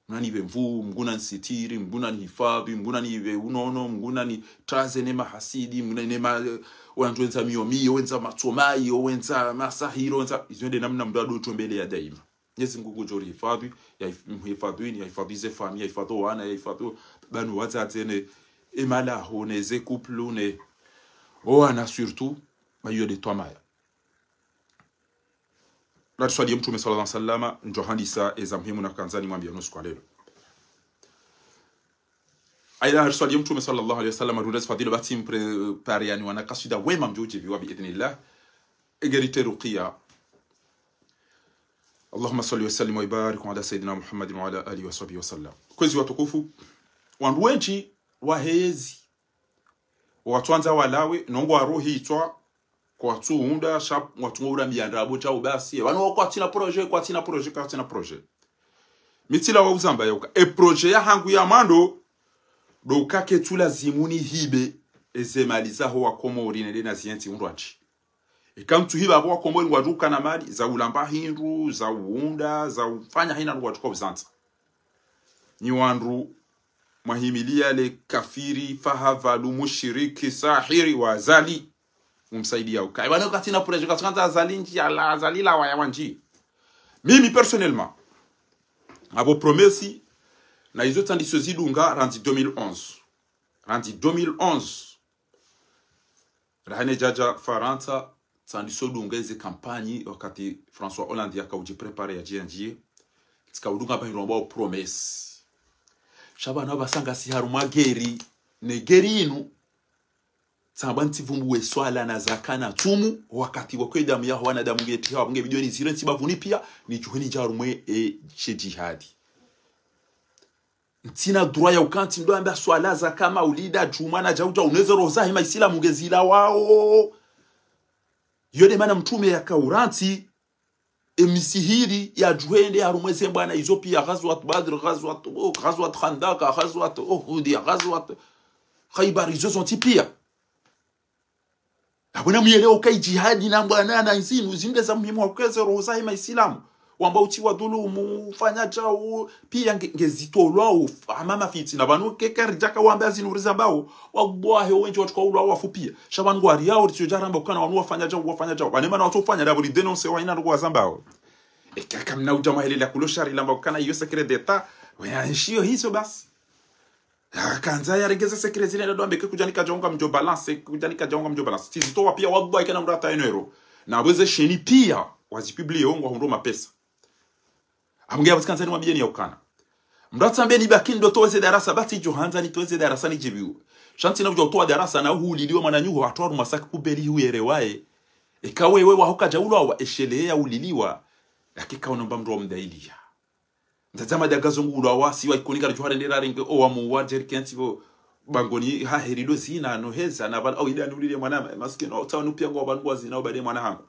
Mngu nanipve nvuu, Mngu nanisitiri, Mngu nanihifadhwi, Mngu nanipve unono, Mngu nanitraze ne mahasidi, Mngu nani ne ma-, wandru wendza miyo miyo, wendza matso mayi, wendza masahiri, wendza, izo nde namna mndru yado zombeleya daima. Mnyezi Mngu ngudjo rihifadhwi, yahif-, mhifadhwini, yahifadhwi ze famille, yahifadhwi wana, yahifadhwi pvanu wadzadze ne, e malaho, ne ze couple, ne, o wana surtout, ba iyo nde twamaya. Nariswaliye Mtrume swallallahu alayhi wasallam, ndjo handisa eza muhimu nakandza nimwambiye no usiku wa leo. Hayina nariswaliye Mtrume swallallahu alayhi wasallam, runda zifadhili ba tsi mpréparé yani wana kaswida wema mdjo udjibiwa bi idhnillah. Egerite ruqiya. اللهم صل وسلم وبارك على سيدنا محمد وعلى آله وصحبه وسلم. Kwezi watukufu, wandru wendji wahezi, watswandza walawe, no ngwarohitswa, kwatsuunda, sha, ngwatsungo ura miyanda abo djau basi. Wanu kwatsina projet, kwatsina projet, kwatsina projet. Mi tsilawa uzamba ya uka. E projet yahangu ya mwando, ndo uka ketsu lazimu nihibe eze mali zaho wa Komori nende naziyentsi undrwadji. Eka ntsuhiba apvo wa Komori ngwadjo ukana mali, za ulamba hindru, za uunda, za ufanya hayina ngwadjo ka uzandza. Nyi wandru mwahimiliya le kafiri, fahavalu, mushiriki, sahiri, wa Azali. Mumsaidiya uka. Ebana katsina projet, katsina Azali ndji, ala Azali la waya wandji. Mimi personnellement, apvo promesse, na izo tsandiso zidunga randzi deux mille onze. Randzi deux mille onze. Rahana djadja Farantsa, tsandiso dunga eze campagne wakati François Hollande yakaudji préparé yadje yandjiye. Tsikaudunga pvahindru wambwao promesse. Sha pvanu apvasa ngasi harumwa guerre, ne guerre inu, tsamba ntsivumbuwe swala na zaka na tsumu, wakati wa kwe damu yaho wanadamu ngeti hawa, nge bidoni zire ntsi bapvuni pia, nidjuhe nindje harumwa e she djihadi. Ntsina droit ya uka ntsi ndo amba swala, zaka, maulida, djumwa na djau djau, neze roho zahe maisilamu ngezilawao. Yo nde mana Mtrume yakaurantsi, e misihiri yadjuhende harumwa eze mbwana izo pia, Ghazwat Badr, Ghazwat, oh, Ghazwat Khandaka, Ghazwat Uhud, Ghazwat Khaybar, izo zontsi pia. Apvo namuyelewe uka i djihadi na mbwana na nzinu, zinde za muhimu wa uka eze roho zahe maisilamu. Wamba utsi wadhulumu, ufanya djau, pia nge, ngezitolwao, hama mafitina. Pvanu keka ridjaka wamba zinu rizambao, wallahi, wendji watru kaulwa wafu pia. Sha pvanu ngwariyao, ritsidjo djaramba ukana wanu wafanya djau, wafanya djau. Pvane mana watsu ufanya, ndapvo ridénoncer wahina ndrongoo wazambao. Eka kamna udja mwahelelea kulo shari lamba ukana iyo secret d'État, we anshiyo hizo basi. Ah, kandza yarenge ze secret zile ndo ambe ke kudja nikadja unga mdjo balance, kudja nikadja unga mdjo balance. Tizitowa pia wallahi kana mdru hata eno euro. Na pvo ze sheni pia, wazipublie wo ngwahundro mapesa. Amge yapvo tsi kandza nimwambiyeni ya ukana. Mdru atsambe nibaki ndo towe ze darasa, bati djo handza nitowe ze darasa nidjibiwe. Sha ntsina udja utowa darasa na uhuliliwe mwananyaho, hatru harumwa sac poubelle huyerewaye. Eka wewe waho kadja ulwawa, eshelee ya uliliwa. Yake kaono mba mdru wa mdailia. Mdzadze Ahmad Agazo ngu ulwawa, si wa Ikoni karidjo harendera renge, owa muwa djeri kentsi pvo bangoni hahe rido zina, no heza, na pvala, au ida ni ulile mwana, maskini, au tsawa nupia ngo pvanu ngwa zina, ubade mwana hangu.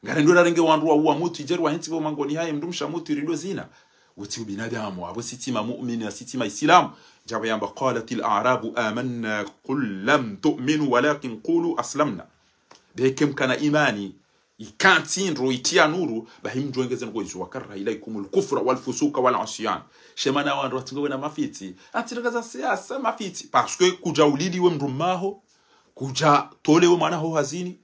Ngarendo rarenge wandru wa uwa mutwi, djeri wa hentsi pvo mangoni hahe, mdrumshe mutwi rido zina. Utsi ubinadamu, apvo sitsi ma mu'mini, na sitsi ma Islamu. Djapvo yamba, قالت الأعراب آمنا، قل لم تؤمنوا ولكن قولوا أسلمنا. Beke mkana imani, ikantsi ndro itia nuru, bahi mdjwengeze ndro izo, وكره إليكم الكفر والفسوق والعصيان. She mana wandru watsingo wena mafitsi, atsirika za siasa mafitsi. Parce que kudja uliliwe mdru maho, kudja tolewe mwanaho hazini,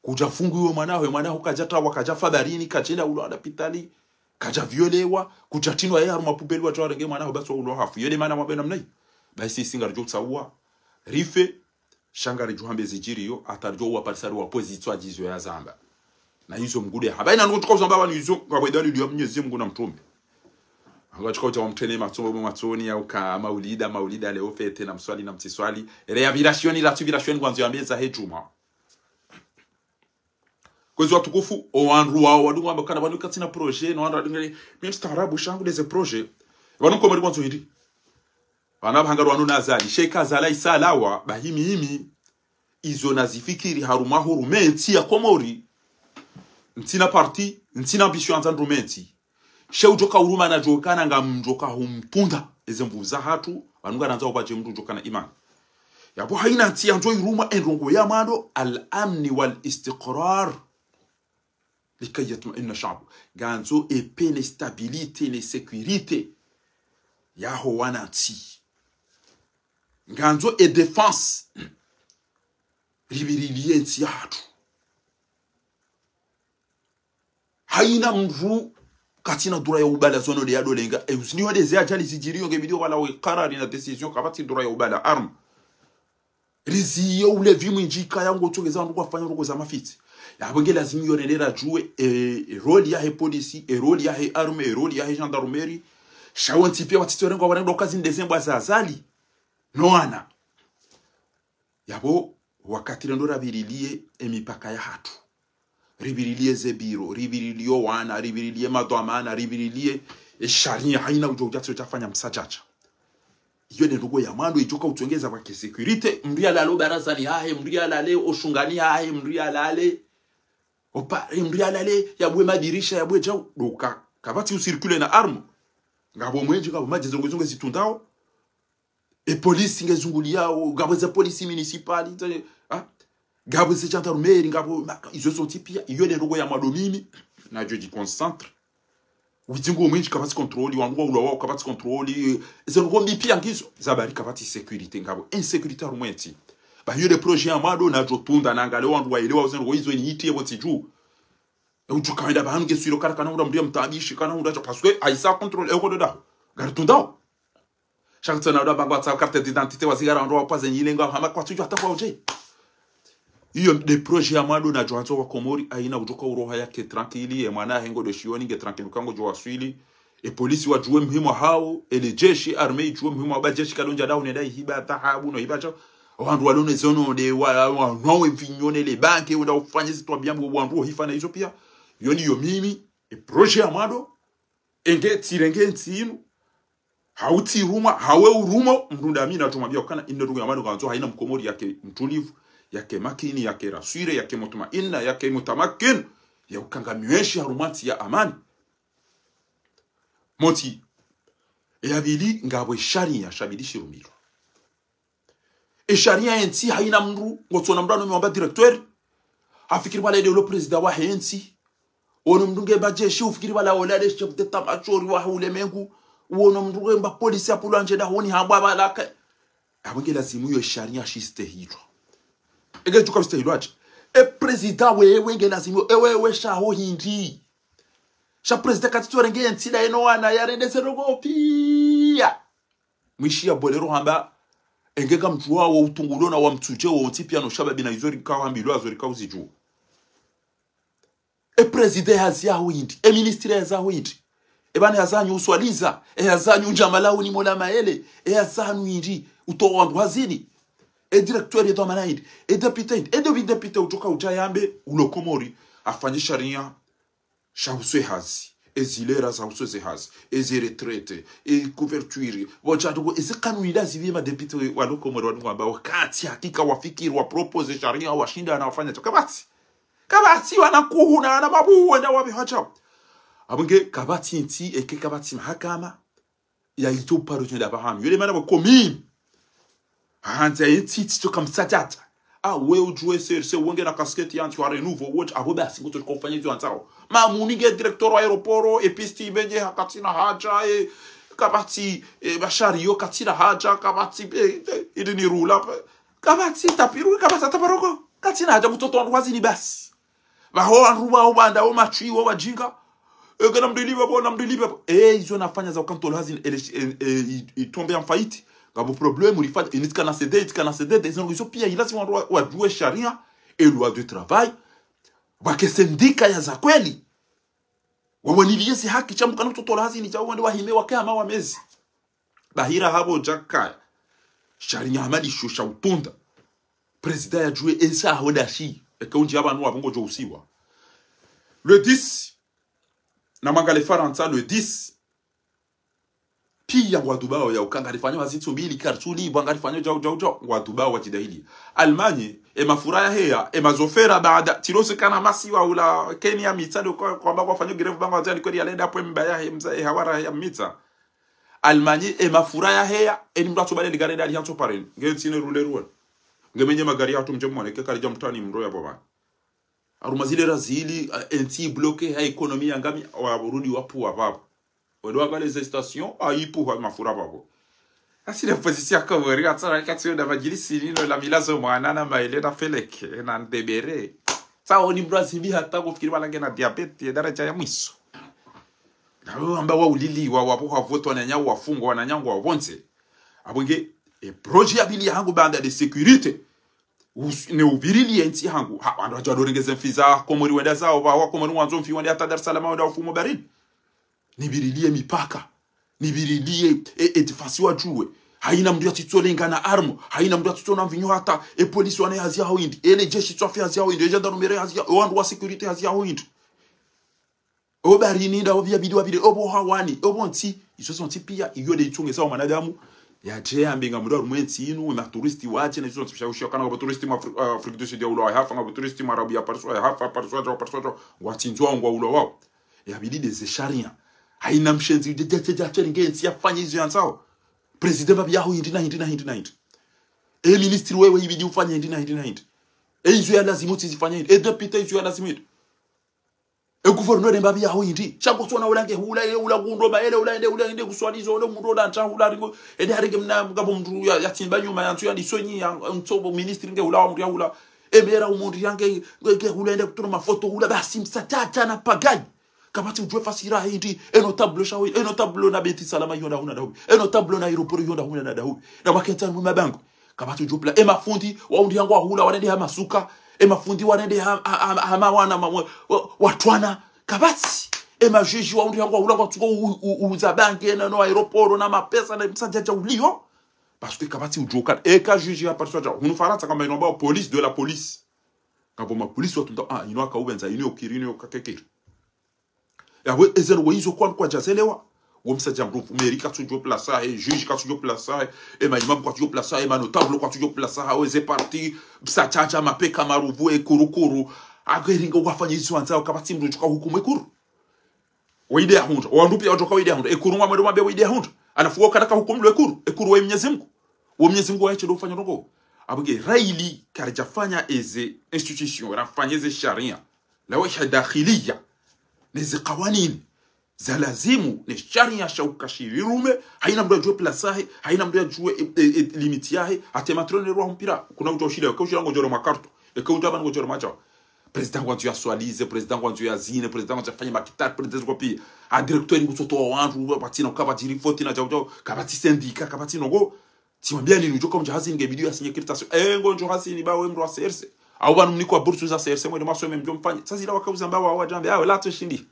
kudja fungiwe mwanaho, e mwanaho kadja tawa, kadja fa barini, kadjenda ulwa lapitali, kadja violewa, kudja tinwa ye harumwa poubelle wadjo warenge mwanaho basi wa ulwa hafu. Iyo nde mana mwambe namna iyo. Bahi sisi ngaridjo utsaua. Rife, sha ngaridjo hambe zidjiriyo, hata ridjo uwa parisari wa pwe zitswa djizo ya zamba. Na izo mgude hamba. Ina nungu tuka uzamba pvanu izo, ngapvo idadi liyo Mnyezi Mungu na mtrume. Anga tuka udja wa mtrene matsombo bo matsoni ya uka maulida, maulida leo fête na mswali na mtsiswali. Ere ya virashoni, la tu virashoni kwanzo ya meza he djuma. Kwezi watukufu, o wandru wao, wadungu wamba kana pvanu katsina projet, no wandru wadungu, mimi mstaarabu, sha ngu ndeze projet. Pvanu Komori kwanzo hindri. Pvanu pvahanga rwanu na Azali, sheka Azali isalawa, bahi mimi, izo nazifikiri harumwa hurumwa entsi ya Komori. Ntsina parti, ntsina ambition handza ndrume entsi. She udjoka uruma nadjokana ngamdjoka humtunda. Eze nvu za hatru, pvanu ngarandza upvadje mdru udjokana imani. Yapvo haina ntsi yandzo irumwa endrongo ya mwando, الأمن والاستقرار. لكي يطمئن الشعب. Ngandzo e paix ne stabilité ne sécurité. Yaho wana ntsi. Ngandzo e défense. Ripvirilie ntsi yahatru. Haina mdru katsina dura ya ubala zono de ya dolenga. E usiniwa de ze ajali zidjiriyo nge bidiyo wala we karari na décision kapvatsi dura ya ubala arme. Riziye ulevi mwindji kaya ngo tsongeza wandru kwafanya ndrongo za mafitsi. Yapvo nge lazimu yo nende radjuwe, e, e rôle yahe polisi, e rôle yahe arme, e rôle yahe gendarmerie. Sha wo ntsi pia watsitsorengwa warengwa kazi ndeze mbwa za Azali. No wana. Yapvo wakati rendo rapvirilie e mipaka yahatru. Ripvirilie ze biro, ripvirilie o wana, ripvirilie madhwamana, ripvirilie e sharia haina udjo udja tsio tafanya msadjadja. Iyo nde ndrongo ya mwando idjoka utsongeza pvwake sécurité, mdru yalale o barazani hahe, mdru yalale o shungani hahe, mdru yalale o pare, mdru yalale, yabwe madirisha, yabwe djau, doka, kapvatsi u circuler na arme. Ngapvo mwendji, ngapvo madji, ndrongo izo nge zitundao. E polisi nge zunguliyao, ngapvo ze polisi municipale, ze, ha? Ngapvo ze gendarmerie, ngapvo, ma, izo zontsi pia, iyo nde ndrongo ya mwando mimi, nadjo dji concentré. Widzingo mwindji kapvatsi contrôle, wandru wa ulwawa kapvatsi contrôle, eh, ze ndrongo mbi pia ngizo, zabari kapvatsi sécurité, ngapvo insécurité harumwa entsi. Bahi iyo nde projet ya mwando nadjo tunda, nangalie wandru waelewa, ze ndrongo izo ni hiti ye pvo tsidju. E udjuka wenda pvahanu nge swilo kara kana hundra mdru ya mtabishi, kana hundra dja, parce que haisa contrôle, e ukodo daho. Ngaritundao. Sha katsina uda bango atsa carte d'identité wazingara wandru wa pvaze nyile nga hama kwatsudjua hata kwa udje. Iyo nde projet ya mwando nadjo handzo wa Komori haina udjoka uroha yake tranquille, ye mwana hahe ngo do shioni nge tranquille uka ngodjo waswili. E polisi wadjuwe muhimu hao, e le jeshi, armée idjuwe muhimu hao, ba jeshi kalondja daho nenda ihiba dhahabu no hiba djau. Wandru walone zono nde wa, wa, wa, no we vinyo ne le banque, wenda ufanye zitwa biambo wandru hifa na izo pia. Iyo ni yo mimi, e projet ya mwando, enge tsirenge ntsi inu, hau tsirumwa, hawe urumwa, mdru nda mi nadjo mwambia ukana, inde ndrongo ya mwando ngandzo, haina mkomori yake mtulivu, yake makini, yake raswire, yake mutmainna, yake mutamakin, ya ukanga mwenshi harumwa ntsi ya amani. Motsi, e ya pvili, ngapvo e sharia, sha pvili shirumilwa. E sharia ye ntsi haina mdru, ngotsona mdru ano mwamba directeur. Hafikiri pvala ede ulo président wahe ntsi. Ono mdru nge mba jeshi, ufikiri pvala ola le chef d'état-major wahe ulemengu. Ono mdru nge mba polisi apolo andje dahoni hambwa pvala ka. Apvo nge lazimu yo sharia shistehilwa. Enge djuka mstehilwa dje. E président wewe nge lazimu, e wewe shaho hindri. Sha prezida katsitso renge entsi nda eno wana yarende ze ndrongoo piya. Mwishiya bolero hamba, enge kamdjuwa wo utungulo na wa mtsudje wontsi piya no shababi na izo rikao hambilwa zo rikao zidjuwa. E prezida e hazi yaho hindri, e ministre e hazi yaho hindri. E pvanu e hazi hanyu uswaliza, e hazi hanyu ndjamalauni mola maele, e hazi hanyu hindri, utowa wandru hazini. E directeur ye dhwamana hindri, e député hindri, e député udjoka udja yambe, ulo Komori, afanye sharia, shahusu e hazi, e zilera zahusu ze hazi, e ze retraite, e couverture, pvo djadoko, e ze kanuni nda zipvi e ma député walo Komori wanu ngwamba, wakati hakika wafikiri, wa propose sharia, washinda na wafanya, kapvatsi. Kapvatsi wana kuhu na wana mabuwe nda wapvi hacha. Apvo nge kapvatsi ntsi, eke kapvatsi mahakama, ya ito paro tenda pvahanu. Yele mana pvo commune. Handza ye ntsi tsi tsoka msatata. Ah, we udjuwe se, se wenge na casquette ya ntsi wa renouveau, wote, apvo basi, ngotso kofanya izo wandzao. Mamuni nge directeur wa aéroport, e piste ibenye ha katsina haja, e, kapvatsi, e, bashari yo katsina haja, kapvatsi, e, e, ili ni rula, kapvatsi tapiru, kapvatsi taparoko. Katsina haja kutotowa wandru hazini basi. Pvaho wandru pvaho pvanda wo matswi wo wajinga. Eke na mdrilive pvo, na mdrilive pvo. E, izo nafanya za ukantolo hazini, ele, e, e, i, i tombe ya mfaiti. Ngapvo problème, ulifanya, initsikana C D, itsikana C D, izo, izo piya ilazimu wandru wa, wadjuwe sharia, e loi de travail. Wake sendika ya za kweli. Wawaniliye zi haki, sha mkana kutotowa hazini, sha wende wahime wake hama wa mezi. Bahira hapvo djakaya. Sharia hama lisho sha utunda. Prezida yadjuwe esa aho ndashi. Eke undji apvanu wapvo ngodjo usiwa. Le dix, na mangale Farantsa, le dix. Piya ngwadubao ya uka ngarifanyao hazi ntsu mbili, kartsuli, pvwa ngarifanyao djau, djau, djau. Ngwadubao wadjidahili. Allemagne, e mafura yaheya, e mazofera baada, tsi lose kana masiwa ula, Kenya mitsa ndo kwa, kwamba kwafanyo grève pvanga wadjani kweli yalenda pwe mba yahe, mza, e hawara ya mitsa. Allemagne, e mafura yaheya, eni mdru atsobale ligari ndali hantso pareni. Nge ntsi ne rule rule. Nge menye magari yahatru mdje mwone, ke kalidja mtani mdru ya pvapva. Harumwa zile razili, eh, entsi bloqué, ha économie yangami, waburudi wapvuwa pvapvo. Wende wapvale ze station, ha ipvuha mafura pvapvo. Asi la position ya Komori, atsara katsi yo nda majilisi nino la milazo mwana na maele na feleke, na ndebere. Sa oni mdru azimbi hata kufikiri pvala nge na diabète, ye daraja ya mwiso. Na wewe amba wa ulili, wa, wa, wa vote wananya wafungwa, wananya ngwa wapvondze. Apvo nge, e projet ya pvili yahangu baanda de sécurité. Us-, ne uvirilie ntsi hangu. Ha, wandru wadja wadorengeze mfi za Komori wenda zao, pva wa Komori wandzo mfi wende hata Dar es Salaam wenda ufumo barini. Nivirilie mipaka. Nivirilie, e, e défense wadjuwe. Haina mndru yatsitsolenga na arme. Haina mndru yatsitsona mvinyo hata. E polisi wane hazi yaho hindri. Ele jeshi tswafi hazi yaho hindri. E gendarmerie hazi ya, e wandru wa sécurité hazi yaho hindri. O barini nda wapvi yabidi wapvire, opvo hawani, opvo ntsi, izo zontsi piya, iyo nde itsongeza wa mwanadamu, yadje yambe ngamdjo harumwa entsi inu, na touriste wadje, na izo zontsi pia ushiya kana ngapvo touriste mwa Afri-, ah, Afrique du Sud ya ulwa yahafa, ngapvo touriste mwarabu ya pariswa yahafa, pariswa djao, pariswa djao, ngwatsindzwao, ngwaulwao. Yabidi nde ze sharia. Haina mshenzi, dje, dje, dje, dje, nge entsi yafanya izo yandzao. Président mbapvi yaho hindri na hindri na hindri na hindri. E ministre wewe ibidi ufanye hindri na hindri na hindri. E izo ya lazimu utsizifanye hindri. E député izo ya lazimu hindri. E gouverneur mbapvi yaho hindri. Sha ngotsona ula nge hula, ele ula ngundo ma, ele ula ende, ula ende kuswalizo, ole mndru ola ntsahula, ringo, ende harenge mna, ngapvo mndru ya, yatsimba nyuma, ya ntsu ya ndisonyi, ya, ntsobo ministre nge hula, wa mndru ya hula. E mera umundru yange, nge, nge hula ende kutono mafoto, hula basi msatata na pagani. Kapvatsi udjuwe fasira hindri, e notable shaho hindri, e notable na Beit Salam yonda huna dahubi. E notable na aéroport yonda huna na dahubi. Na wakentsa mwe mabango. Kapvatsi udjopla. E mafundi, wa undri yangu wahula, wanende ha masuka. E mafundi wanende ha, ha, ha, ha mawana, ma, wa, wa, watwana. Kapvatsi. E majuge wa undri yangu wahula, ngwatsuko u, u, u, uza bange, na, no aéroport, na mapesa, na msadjadja ulio. Parce que kapvatsi udjoka. Eka juge ya pariswa dja. Hunu Farantsa kamba ino amba police de la police. Kamba ma police watunda, ah, ino aka ubenza, ino yokiri, ino yokakekiri. Yawe, ezero we izo kwa, kwadjazelewa. Wo msadja mrufu, mairie katsudjo place yahe, juge katsudjo place yahe, e ma imam kwatsudjo place yahe, e ma notable kwatsudjo place yahe, we ze parti, msadjadja mapeka maruvu, e kurukuru. Ageringa wafanya izo wandzao, kapvatsi mndru tsuka hukumu e kuru. Waide ya hundra, wandru pia wadjoka waide ya hundra, e kuru ngwa mwendo mwambe waide ya hundra. Halafu wo kana ka hukumu lwe kuru, e kuru wa Mwenyezi Mungu. Wo Mwenyezi Mungu waye tsi ndo ufanya ndrongo. Apvo nge raili karidjafanya eze institution, rafanya eze sharia. La wahda dakhiliya. Ne ze kawanini. Za lazimu, ne sharia sha ukashiri rume, haina mndru yadjuwe place yahe, haina mndru yadjuwe, e, e, e, limite yahe, hata e matron ne rwa mpira, kuna udja ushile, eke ushila ngodjoro makarto, eke udja pvanu ngodjoro madjawa. Président ngwandzo ya swalize, président ngwandzo ya zine, président ngwandzo ya fanye makitari, président ngwandzo pia. A directeur ngutsotowa wandru, watsina, kapvatsi ripoti na djau djau, kapvatsi syndicat, kapvatsi ndrongo. Tsimwambia nini, udjo ka mdja hazini nge bidi ya sinye kirtasi. Eh, ngodjo hazini ba we mdru wa C R C. Au pvanu mnikwa bourse za C R C, mwende mwasome mdjo mfanye. Sasa ila wakauzamba wa wadjambe, ah, wala twe shindi.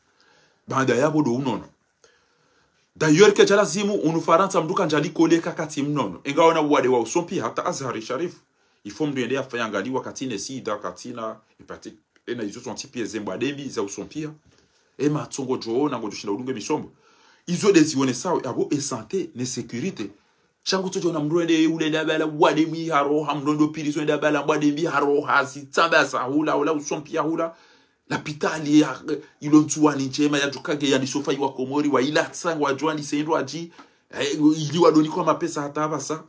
Baanda yapvo ndo unono. D'ailleurs, kedja lazimu, unu Farantsa mdru kandja likoli eka katsi mnono. Enga ona uwade wa usompi hata Azhari Sharif. Il faut mdru yende yafanye angaliwa katsina sida, katsina hépatite. Ena izo zontsi pia ze mbwade mbi za usompiha. E matso ngodjo ona, ngodjo shinda udunge misombo. Izo nde zionesao, yapvo e santé, ne sécurité. Sha ngutsodjo ona mdru ende ule nda bala uwade mbi haroha, mdru ndo pvilizo nda bala mbwade mbi haroha, zitsamba za hula, hula usompiha hula. Lapitali ya, ilo Ndzuwani ndjema ya djukange ya nisofa iwa Komori, wa ila tsanga wa djuwa ni sendo adji, eh, ili wadonikwa mapesa hata apvasa.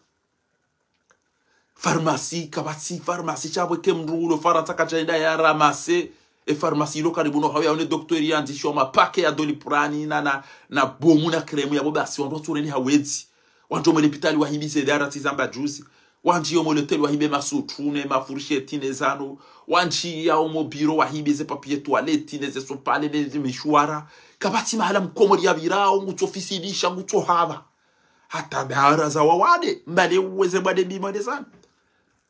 Pharmacie, kapvatsi pharmacie, sha pvo eke mdru ulo Farantsa kadjaenda ya ramasse, e pharmacie ilo karibu no hawo yaone docteur yandzishiwa mapake ya Doliprane na, na, na bomu na crème yapvo basi, wandru watsureni hawedzi. Wandru mwe lapitali wahibize dara tsizamba juzi. Wandji yo mwe l'hôtel wahibe masutru ne mafursheti ne zano. Wandji ya omo biro wahibe ze papier toilette ne ze sopale ne ze mishwara. Kapvatsi mahala mkomori ya pvirao, ngutso fisidisha, ngutso hapva. Hata dara za wawade, mbale uweze mbwade mbi mande zano.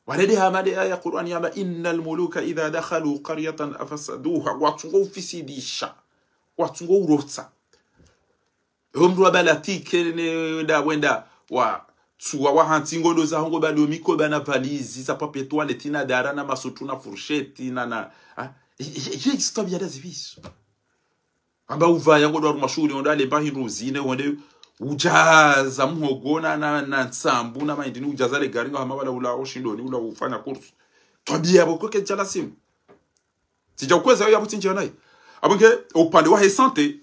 Warede hama nde aya Qur'an yamba, إن الملوك إذا دخلوا قرية أفسدوها. Watsungo ufisidisha. Watsungo urotsa. Ewe mdru wa balatike ne wenda, wenda, wa, tsuwa wa hantsi ngondo za hongo bado mikoba na valizi, za papier toilette na dara na masutru na fursheti na, na, ha? Ye, ye, ye, histoire ya dazi visu. Amba uvaya ngondo harumwa shuhuli, ngondo alemba hindru zine, wende udjaza muhogo na, na, na ntsambu na mahindri ni udjaza le gari nga hama wala ula oshindoni, ula ufanya kursu. Twabia yapvo kweke djala simu. Tsidja ukweza yo yapvo tsindjia nayi. Apvo nge, upande wa he santé,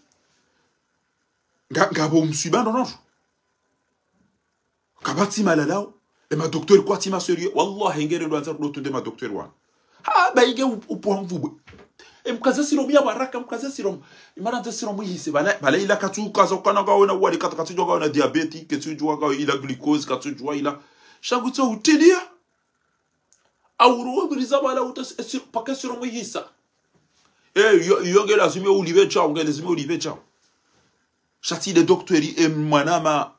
nga, ngapvo umswiba ndo nondro. Kapvatsi malalao, e madocteur kwatsi ma sérieux. Wallahi, ngere ndo andza rudo tunde madocteur wanu. Ha, ba inge up-, upwa mvubwe. E mkaze siro mia baraka, mkaze siro, imara nze siro mwihise, bala, bala ila katsu kaza ukana nga wena uwade kata katsu djuwa nga wena diabète, katsu djuwa nga ila glucose, katsu djuwa ila. Sha ngutso utilia. Auro wabiriza bala uta s-, siro, paka siro mwihisa. Eh, yo, yo nge lazima ulive chao, nge lazima ulive chao. Sha tsi nde docteur, e mwana ma,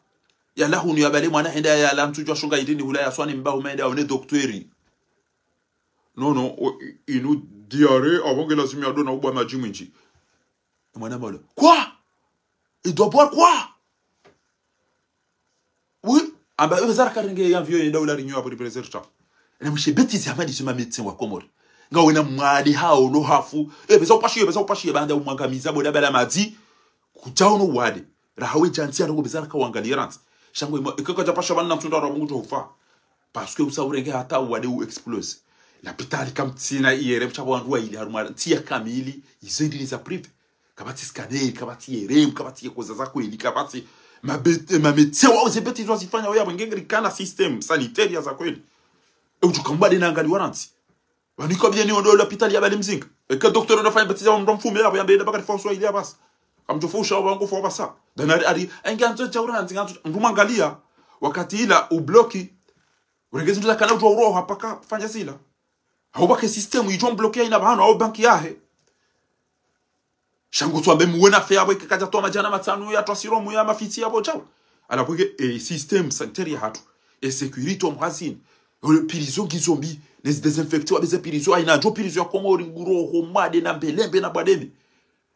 yala hunu ya bale mwana henda yala ntsu djuwa shunga idini hula ya swani mba huma henda one docteur. Non, non, o, i-, inu diarrhée, apvo nge lazima yadona ubwa madji mwindji. E mwana ma ule, quoi? Il doit boire quoi? Oui. Amba, e, bezara karenge ya avion yenda ula Réunion apvo représenter. Na mshe bêtise hama ndizo ma médecin wa Komori. Nga wena mwade hao no hafu. E, beza upashi, e, beza upashi, e, baanda umwangamiza boda bala madzi. Kudjao no wade. Raha we djantsi ya rongo bezara ka wangalia rantsi. Sha ngo imo, e, kaka djapasha bana mtsunda ra mungu djo ufa. Parce que usa urenge hata wade u explose. Lapitali kamtsina I R M sha pvo wandru wa ili harumwa ntsi ya kamili. Izo ndini za privé. Kapvatsi scanner, kapvatsi I R M, kapvatsi ye koza za kweli, kapvatsi ma be-, ma médecin wao ze bêtise wazifanya wao yapvo nge ngeri kana système sanitaire ya za kweli. E udjuka mbwade na angaliwa rantsi. Pvanu iko bien ni ondo lapitali ya bale mzinga. Eke docteur ondo fanya bêtise wa mdru mfume yapvo yambe enda bakari François ili apvasa. Kamdjo fusha wa ngo fo apvasa. Dana ari, ari, enge andzo dja urandzi, ngandzo, mdru mwangalia. Wakati ila ubloki. Urenge zindru za kana udjuwa uroha paka fanya zila. Hau pake système idjo mbloki ya ina pvanu, hau banki yahe. Sha ngutso ambe muwe na fe yapvo ike kadja towa madjana matsanu ya twa siro mu ya mafitsi yapvo djao. Ala pweke, e, système sanitaire ya hatru. E sécurité omuhazini. E prison ngizo mbi. Ne zi désinfecter wa beze prison. Aina djo prison ya Komori nguroho mwade na mbelembe na bwademi.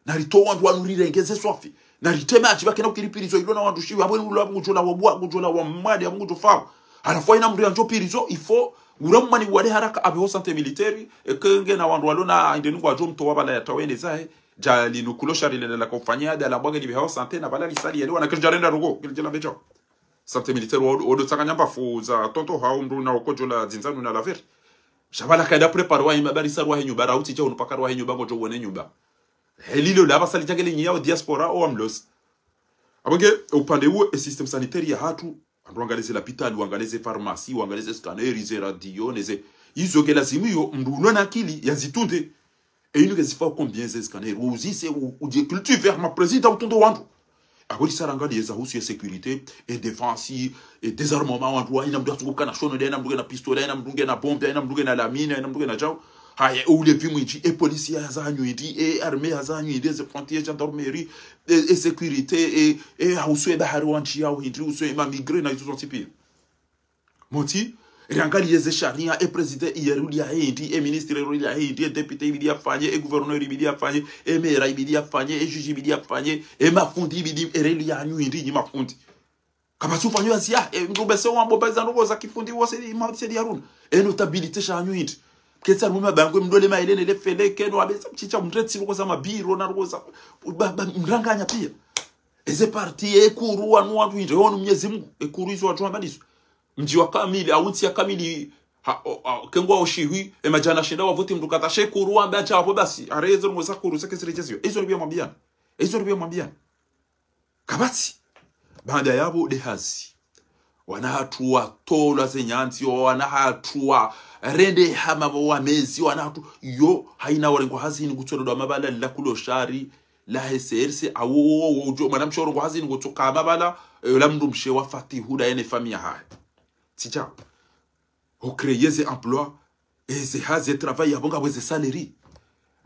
Na ritowa wandru wanu rirenge ze swafi. Na riteme adji pvakena ukiri prison ilo na wandru shiwi. Apvo inu ula ngudjo la wa bwa, ngudjo la wa mwade, apvo ngudjo fawo. Halafu aina mdru yandjo prison, il faut, ngura mwani wade haraka apve ho santé militaire, eke nge na wandru walo na inde nungu wadjo mtowa pvala ya tawene zahe, dja linu kulo shari lele la kofanya, dala mbwage libe ho santé na pvala lisali yele, wana kiri dja renda rugo, kiri dja la mbejo. Santé militaire wa odo, odo tsanga nyamba fu za tonto hau mdru na okodjo la dzindzanu na laveri. Sha pvala kaida préparer wa ima bari saru wa he nyumba, rauti dja unu paka wa he nyumba, ngodjo wone nyumba. Helilo la pvasa lidjangele nyi yao diaspora o amlosi. Apvo nge, upande uwo, e système sanitaire ya hatru, wandru wangalize lapitali, wangalize pharmacie, wangalize scanner, ze radio, ne ze. Izo nge lazimu yo, mdru ulo na akili, ya zitunde. E inu nge zifa combien ze scanner, uzise, u, udje cultiver, ma président utunde wandru. Apvo lisara ngaliye za husu ya sécurité, e défense, e désarmement wandru, aina mdru atsungu kana shono, aina mdru nge na pistolet, aina mdru nge na bombe, aina mdru nge na lamine, aina mdru nge na djao. Haya, e ulevi mwindji, e polisi yaza hanyu hindri, e armée yaza hanyu hindri, e ze frontières, gendarmerie, e, e sécurité, e, e hausu e bahari wa ntsi yawo hindri, usu e ma migré na izo zontsi pia. Motsi, riangaliye ze sharia, e président iyerulia hindri, e ministre yerulia hindri, e député ibidi yafanye, e gouverneur ibidi yafanye, e maire ibidi yafanye, e juge ibidi yafanye, e mafundi ibidi, e reli ya hanyu hindri, nyi mafundi. Kapvatsi ufanya hazi ya, e, mndru bese wambo pvaiza ndrongo za kifundi wose, ima sedi Haruna. E notabilité sha hanyu hindri. Ketsi harumwa mabangwe mdole maelele le fele, keno abesa mchicha mretsi ndrongo za mabiro na ndrongo za, ba, ba, mranganya pia. Eze parti, e kuru wanu wandru hindri, e wanu Mnyezi Mungu, e kuru izo wandru wamba ndizo. Mdji wa kamili, au ntsi ya kamili, ha, o, o, kengwa oshihwi, e madjana shenda wavoti mndru kadha she kuru wambe acha hapo basi, are ezo ndrongo za kuru, seke zirejeziwa. Izo nipia mwambiana. Izo nipia mwambiana. Kapvatsi. Baanda yapvo de hazi. Wana hatru watolwa ze nyandzi, wana hatru wa rende hama pvo wamezi, wana hatru. Yo, haina warengwa hazini kutsolodwa mabala la kulo shari, la S R C, awo, wo, wo, ujo, mwana mshe warengwa hazini kutsoka mabala, e, la mndru mshe wa Fatihu, da yene famiyi yahahe. Tsi djao. Ho créer ze emploi, e ze hazi, e travail, yapvo ngapvo ze salaire.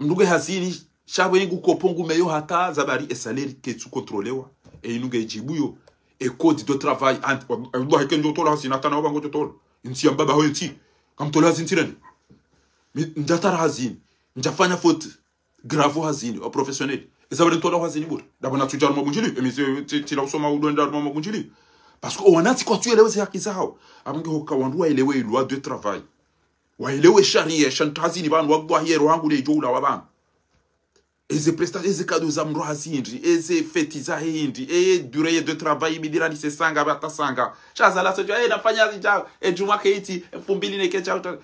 Mndru nge hazini, sha pvo ngu kopo ngu meyo hata zabari e salaire ketsu contrôlewa. E inu nge djibu yo. E code de travail, ant-, wa-, wa-, wallahi ke ndjo tola hazini, hata na wapvangu ndjo tola. Ntsi ya mbaba ho ntsi. Kamtola hazini ntsi reni. Mi, ndjatara hazini. Ndjafanya faute. Grave hazini, o professionnel. Eza wale ntola hazini bure. Dabo na tsuja harumwa bunjili, emize ti-, tila usoma udo nda harumwa bunjili. Parce que o wanantsi kwatsu elewe ze haki zahawo. Apvo nge hoka wandru waelewe loi de travail. Waelewe sharia, sha ntru hazini pvanu, wagwa hiero hangu le ijo ula wa pvanu. Eze presta, eze kado za mndru hazini, eze feti zahe hindri, e durée de travail, ibidi rani se sanga, bata sanga. Sha za la se jo, e nafanya hazi djao, e djumwa keiti, e mfumbili ne ke djao, ta-,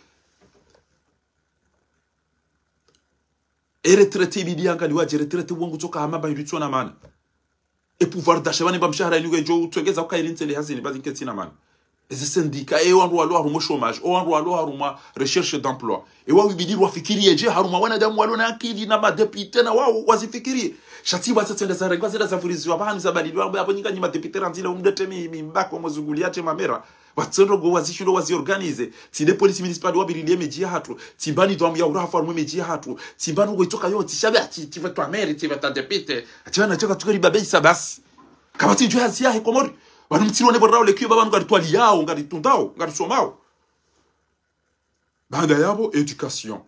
E retraité ibidi yangaliwa dje, retraité wangu tsoka hama ba hindru tsona mana. E pouvoir d'achat bane ba mshahara inu ngejo utsongeza uka ili ntsele hazini ba zinke tsina mana. Ezi syndicat, e wandru walo harumwa chômage, o wandru walo harumwa recherche d'emploi. E wawo ibidi wafikiri ye dje harumwa wanadamu walo na akili na madéputé na wawo wazifikiri. Sha tsi ba tsende za rengwa zenda za vuriziwa ba hanu za balilwa, ba, apvo nyinga nyi madéputé randzile umdete mi, mi mbako mozungulia dje mamera. Watsendo go wazishindo waziorganize. Tsi nde police municipale wabirilie midji yahatru. Tsi mba nidhwamu ya uraha harumwa midji yahatru. Tsi mba nugo itsoka yo, tsi sha be, tsi, tsi pvatwa maire, tsi pvatwa député. Tsi wana tsoka tsuka ribabe isa basi. Kapvatsi djo hazi yahe Komori. Pvanu mtsilo ne borao le kiyo ba pvanu ngaritwaliyao, ngaritundao, ngarisomao. Baanda yapvo, éducation.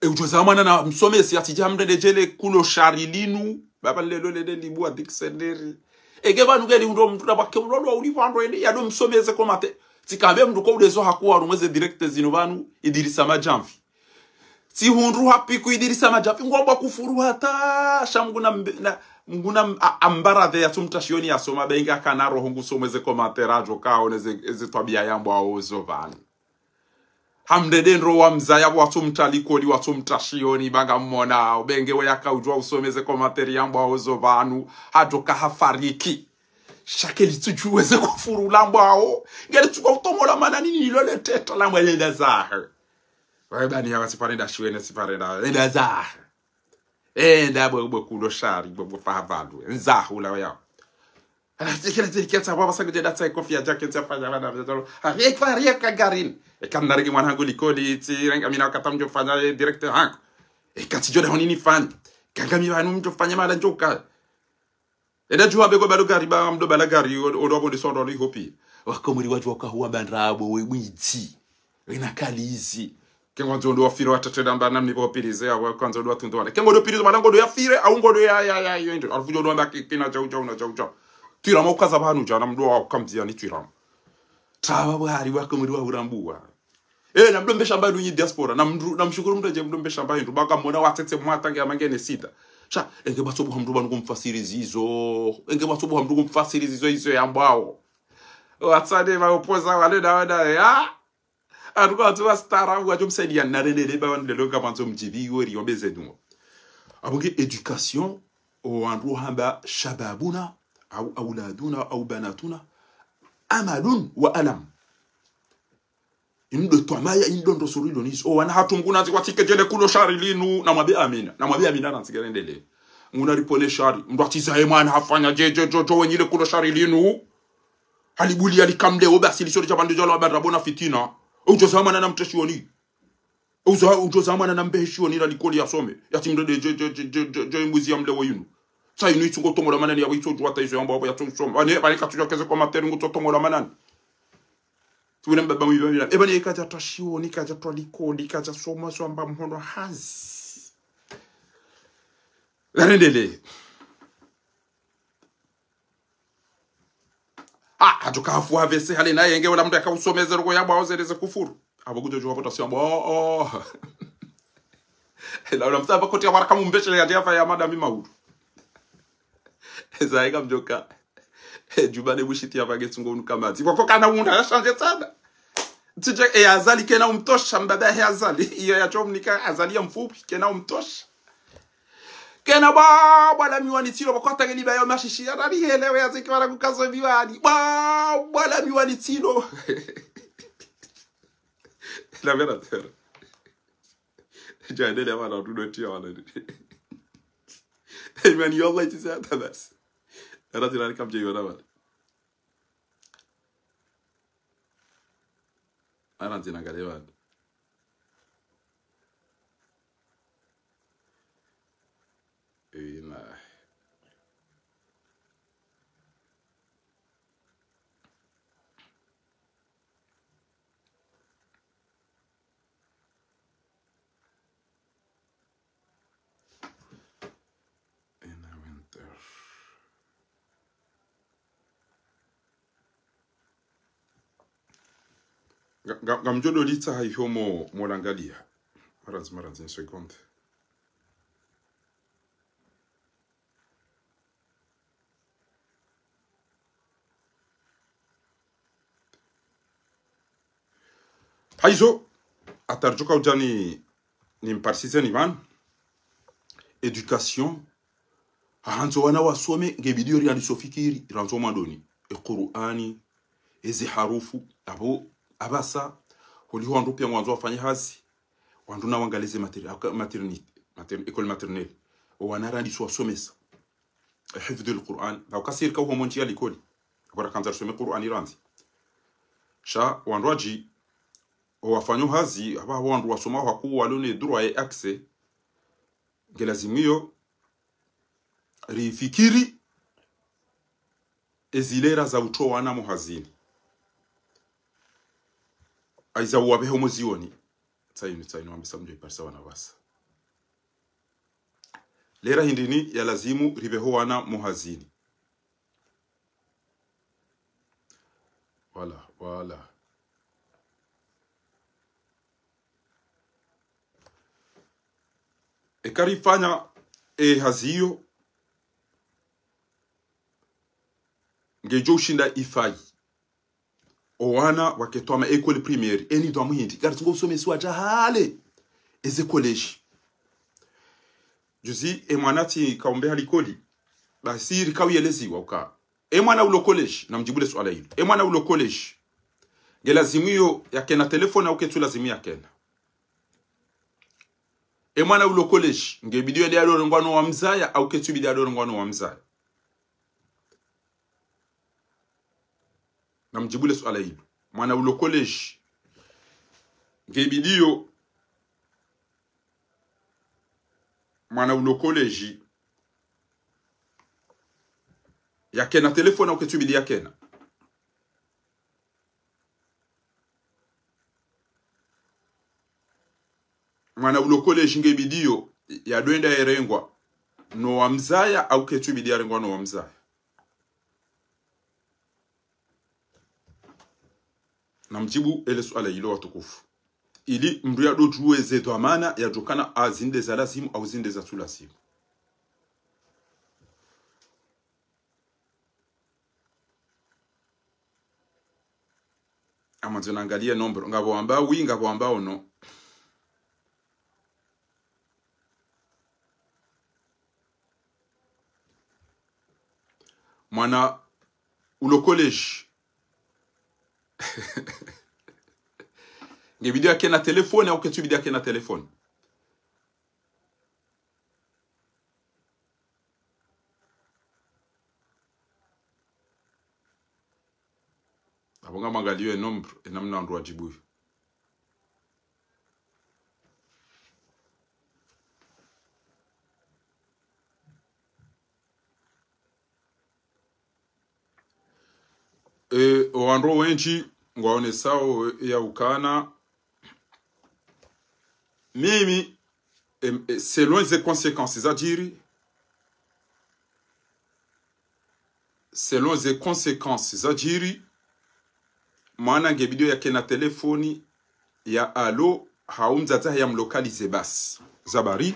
E udjo za mwana na msomesi, atsidja mrende djele kulo shari linu, baba lelo lele libuwa dictionnaire. Eke pvanu keli undro mndru na pvake mndru wa ulipvandro ende, yado msomese komate. Tsikambe mndru ko udezo hakuwa harumwa ze direct zinu pvanu, Idirisa Madjamvi. Tsihundru hapiku Idirisa Madjamvi, ngwamba kufuru hata, sha mnguna mbe-, na, mnguna m-, a-, ambaradhe ya tsumtashioni ya soma, benga kana roho ngu someze komate radjo kao, neze, eze twabia yambwa ozo pvanu. Hamdede ndro wa mzaya watso mtalikoli, watso mtashioni, banga mmona, ubenge we yaka udjwa usomeze komateri yambwa ozo pvanu, hadjoka hafariki. Sha keli tsudjuwe ze kufuru lambwao, ngeli tsuka utomola mana nini nilole teta lambwa yenda zahe. Wae bani ya wasipare nda shiwene sipare nda, yenda zahe. Enda bwe, bwe kulo shari, bwe, bwe fahavalwe. Nzahula ya. Ala, kila, kila, kila, sa, baba, sa, kujenda, sa, kofi ya jacket, sa, fanya, bana, bana, bana. Ah, e, kwa, ria, kagarin. E, kam, narigi, mwana hangu, likoli, tsi, renga, mina, kata, mdjo, fanya, e, direct, hangu. E, kati, djo, da, honi, ni, fanya. Kanga, mi, wanu, mdjo, fanya, mala, ndjoka. Eda, djuha, bego, balo, gari, ba, mdo, bala, gari, o, o, do, abonde, sondo, li, hopi. Wakomori, wadjuwa, kahuwa, bandrabo, we, mwidzi. Ina kalizi. Ke ngwandzo ndo wafire watatela mba namni bo pilize, awa kwandzo ndo watundu wana. Ke ngodo pilize, mala ngodo yafire, au ngodo ya, ya, ya, ya, ndo. Alfu djo ndo wamba ki-, kina jau, jau, na jau, jau. Twirama ukaza pvanu djana mdo wa ukamzia ni twirama. Trava bwari wake muri wa urambuwa. Eh, na mdo mbesha mba nyi diaspora, na mdru, na mshukuru mdru dje mdo mbesha mba nyi, baka mona watsetse mwata nge amange ne sida. Sha, enge batsobu hamdru banu kumfasiri zizo. Enge batsobu hamdru kumfasiri zizo, izo yambwao. Watsane ba opoza wale na wana, ya. Aruka watu wa stara, wadjo msaidia na rende reba wanu lelo ka mwandzo mdjivi, weri wabeze dungo. Abonge éducation, o wandru hamba shababuna, au auladuna, au banatuna, amalun wa alam. Indo twamaya, indo ndo suru ilo nizo. O wana hatru mnguna zi watike djele kulo shari linu, na mwambe amina. Na mwambe amina na nzige rendele. Nguna ripone shari. Mdru atiza ye mwana hafanya dje, dje, djo, djo, wenyile kulo shari linu. Halibuli, halikamle, o basi, lisori, djabande, djalo, abanda, bona fitina. Udjo za mwana na mtreshi woni. Uza, udjo za mwana na mbehe shioni la likoli yasome. Yatsi mdrede dje, dje, dje, dje, dje, dje, mbuzi ya mlewo yinu. Sa yinu itsungo tomola manani ya witso djuwa ta izo yamba wabo yatso soma. Wane, wane katsujo keze kwa materi ngu tso tomola manani. Tsi wule mbaba mwiba mwiba. Eba ni ikaja twa shioni, ikaja twa likoli, ikaja soma, soma mhono hazi. Narendele. Ah, hatuka hafu havese hale na yenge wala mndru yaka usomeze roko yabo aozeleze kufuru. Abo kujo juwa pota siya bo, oh, oh. La wala mtsa bakoti ya waraka mumbeshe ya diafa ya madami maudu. Eza eka mjoka. Jubane bushiti ya bage tsungo unu kamazi. Wako kana unda ya shanje tsada. Tije, e Azali kena umtosha, mbaba he Azali. Iyo ya chomnika Azali ya mfupi, kena umtosha. Kena bwa, bwa la miwani tsilo, bwa kwa tangeli ba yo mashishi, ya nani hele, we ya zeki wala kukazo miwani. Bwa, bwa la miwani tsilo. La vera tera. Jandele ya wana, tudo tiya wana. Imani yo Allah itisa tabas. Era tira ni kamje yo na wana. Ara ndzina ngale wana. Ina. Ina winter. Nga, nga, ngamdjo do litsa ha iho mo, mo langalia. Maranzi, maranzi, une seconde. Haizo, atarjoka udjani ni mparisize ni pvanu. Éducation. Hahandzo wana wasome, nge bidi yo riandiso fikiri, randzo mwandoni. E Qur'ani, eze harufu, abo, abasa, holiho wandru pia ngwandzo wafanye hazi, wandru na wangalize mater-, aka-, maternité, mater-, école maternelle. O wana randiso wasomesa. Hifdhu al-Qur'an. Na ukasiri ka uho mondji ya likoli. Akora kandza risome Qur'ani randzi. Sha wandru wadji, o wafanyo hazi, aba wandru wasoma wakuu walo ne droit ye accès. Nge lazimu iyo, rifikiri, ezilera za utowa wana mo hazini. Aiza uwabeho mo zioni. Tsayinu, tsayinu, wambisa mdjo iparisa wana basa. Lera hindrini ya lazimu ribeho wana mo hazini. Voilà, voilà. Eka rifanya e hazi iyo, ngedjo ushinda ifayi. O wana waketwa ma école primaire, eni dwa muhindi, kari tsungo usomesiwa dja hale, eze collège. Juzi, e mwana tsi kaumbe ha likoli, basi rikauyeleziwa uka. E mwana ulo collège, na mdjibu le suala ilo. E mwana ulo collège, nge lazimu iyo yakena telefoni au ketsu lazimu yakena. E mwana ulo collège, nge bidi yo yende yadorengwa no wamzaya, au ketsu bidi yadorengwa no wamzaya. Na mdjibu le suala ilo. Mwana ulo collège, nge bidi yo, mwana ulo collège, yakena telefoni au ketsu bidi yakena. Mwana ulo collège nge bidi yo, yadwenda yerengwa no wamzaya, au ketsu bidi yarengwa no wamzaya. Na mdjibu ele suala ilo watukufu. Ili mndru yadodjuwe ze dhwamana yadjokana a zinde za lazimu au zinde za tsu lazimu. Amwandzo nangaliye nombre. Ngapvo wamba oui, ngapvo wamba ono. Mwana ulo collège. Nge bidi yakena telefoni, au ketsu bidi yakena telefoni. Apvo ngamwangaliyo e nombre, e namna wandru wadjibuyo. Owandru wendji ngwaonesao ya ukana mimi, em, e, selon ze conséquences zadjiri, selon ze conséquences zadjiri, mwana nge bidi yo yakena telefoni ya Allo, hau mdzadze hahe yamlocaliser basi. Zabari,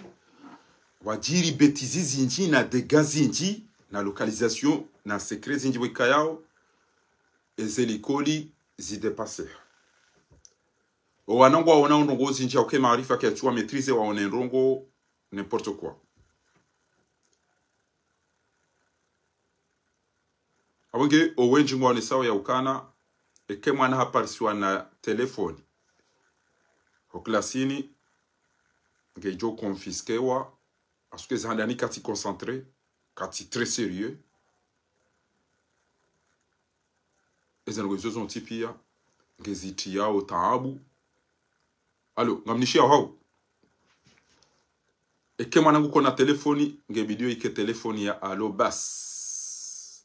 wadjiri bêtises zindji na dégâts zindji, na localisation, na secrets zindji wekayao, eze likoli zidépasser. Owana ngwaona ndrongo zindji, hauka maarifa kayatsi wa maîtriser, waone ndrongo n'importe quoi. Apvo nge owendji ngwaonesao ya ukana, eke mwana haparisiwa na telefoni ho klasini, ngedjo confisquewa, parce que zahandani katsi concentré, katsi très sérieux. Eze ndrongo izo zontsi pia, ngezitiyao taabu. Allo, ngamnishiyao hau. Eke mwana nguko na telefoni, nge bidi yo yike telefoni ya Allo basi.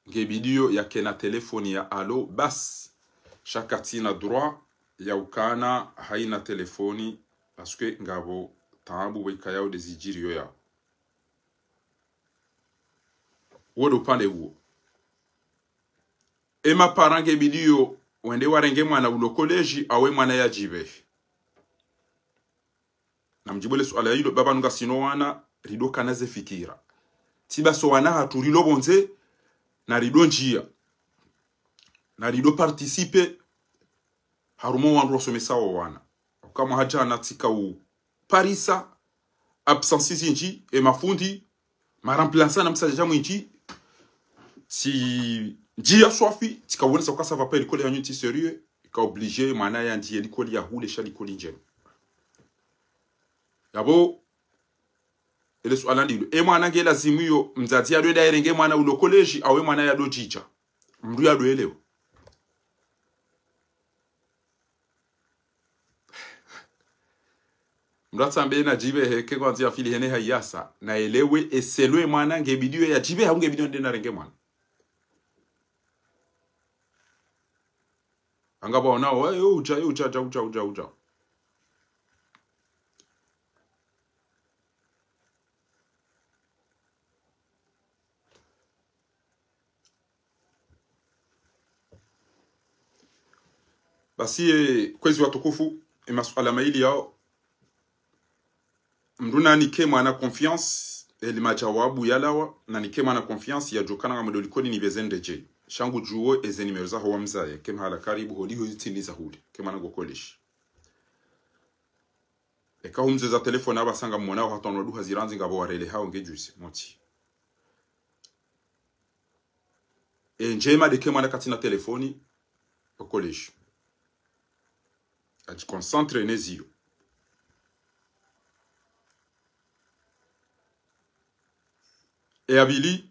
Nge bidi yo yakena telefoni ya Allo basi. Sha katsina droit ya ukana hayina telefoni, parce que ngapvo taabu wekayao de zidjiri yo yao. Wo ndo upande uwo. Ema parents nge bidi yo wende warenge mwana ulo collège, hau e mwana yadjipvehe. Namdjibu le suala lilo, baba nunga sino wana, rido kana ze fikira. Tsi basi owana hatru rilo pvondze, na rido ndjia, na rido participer harumwa wandru wasomesa owana. Hauka mwaha djana tsika uparisa absences zindji, e mafundi, ma remplaçants na msadjadja mwindji, tsi ndjia swafi, tsika uonesa uka ça va pas, likoli hanyu tsi sérieux, ika obligé mwana yandjie likoli ya hule, sha likoli ndjema. Yapvo, ele suala ndilo. E mwana nge lazimu yo mdzadze yado enda yerenge mwana ulo collège, hau e mwana yado djidja. Mndru yado elewa. Mndru atsambe nadjipvehe, ke ngwandzo yafili hene hayasa, naelewe e selon e mwana nge bidi yo yadjipvehe, hau nge bidi yo nde narenge mwana. Anga pvwaonao, eh, yo udja, yo udja, udja, udja, udja, udja. Basi, eh, kwezi watukufu, e masuala mayili yao. Mndru nanike mwana confiance, eli majawabu yalawa, nanike mwana confiance, yadjokana ngamwendo likoli nipveze ndedje. Sha ngudjuo eze numéro zaho wamzaye, ke mahala karibu holiho zitsini za hule, ke mwana ngo collège. Eka humzeza telefoni apvasa ngamwonao hata ono duha zirandzi ngapvo warele hao nge juzi, motsi. E ndjema de ke mwana katsina telefoni o collège. Adjiconcentre ne ziyo. E ya pvili,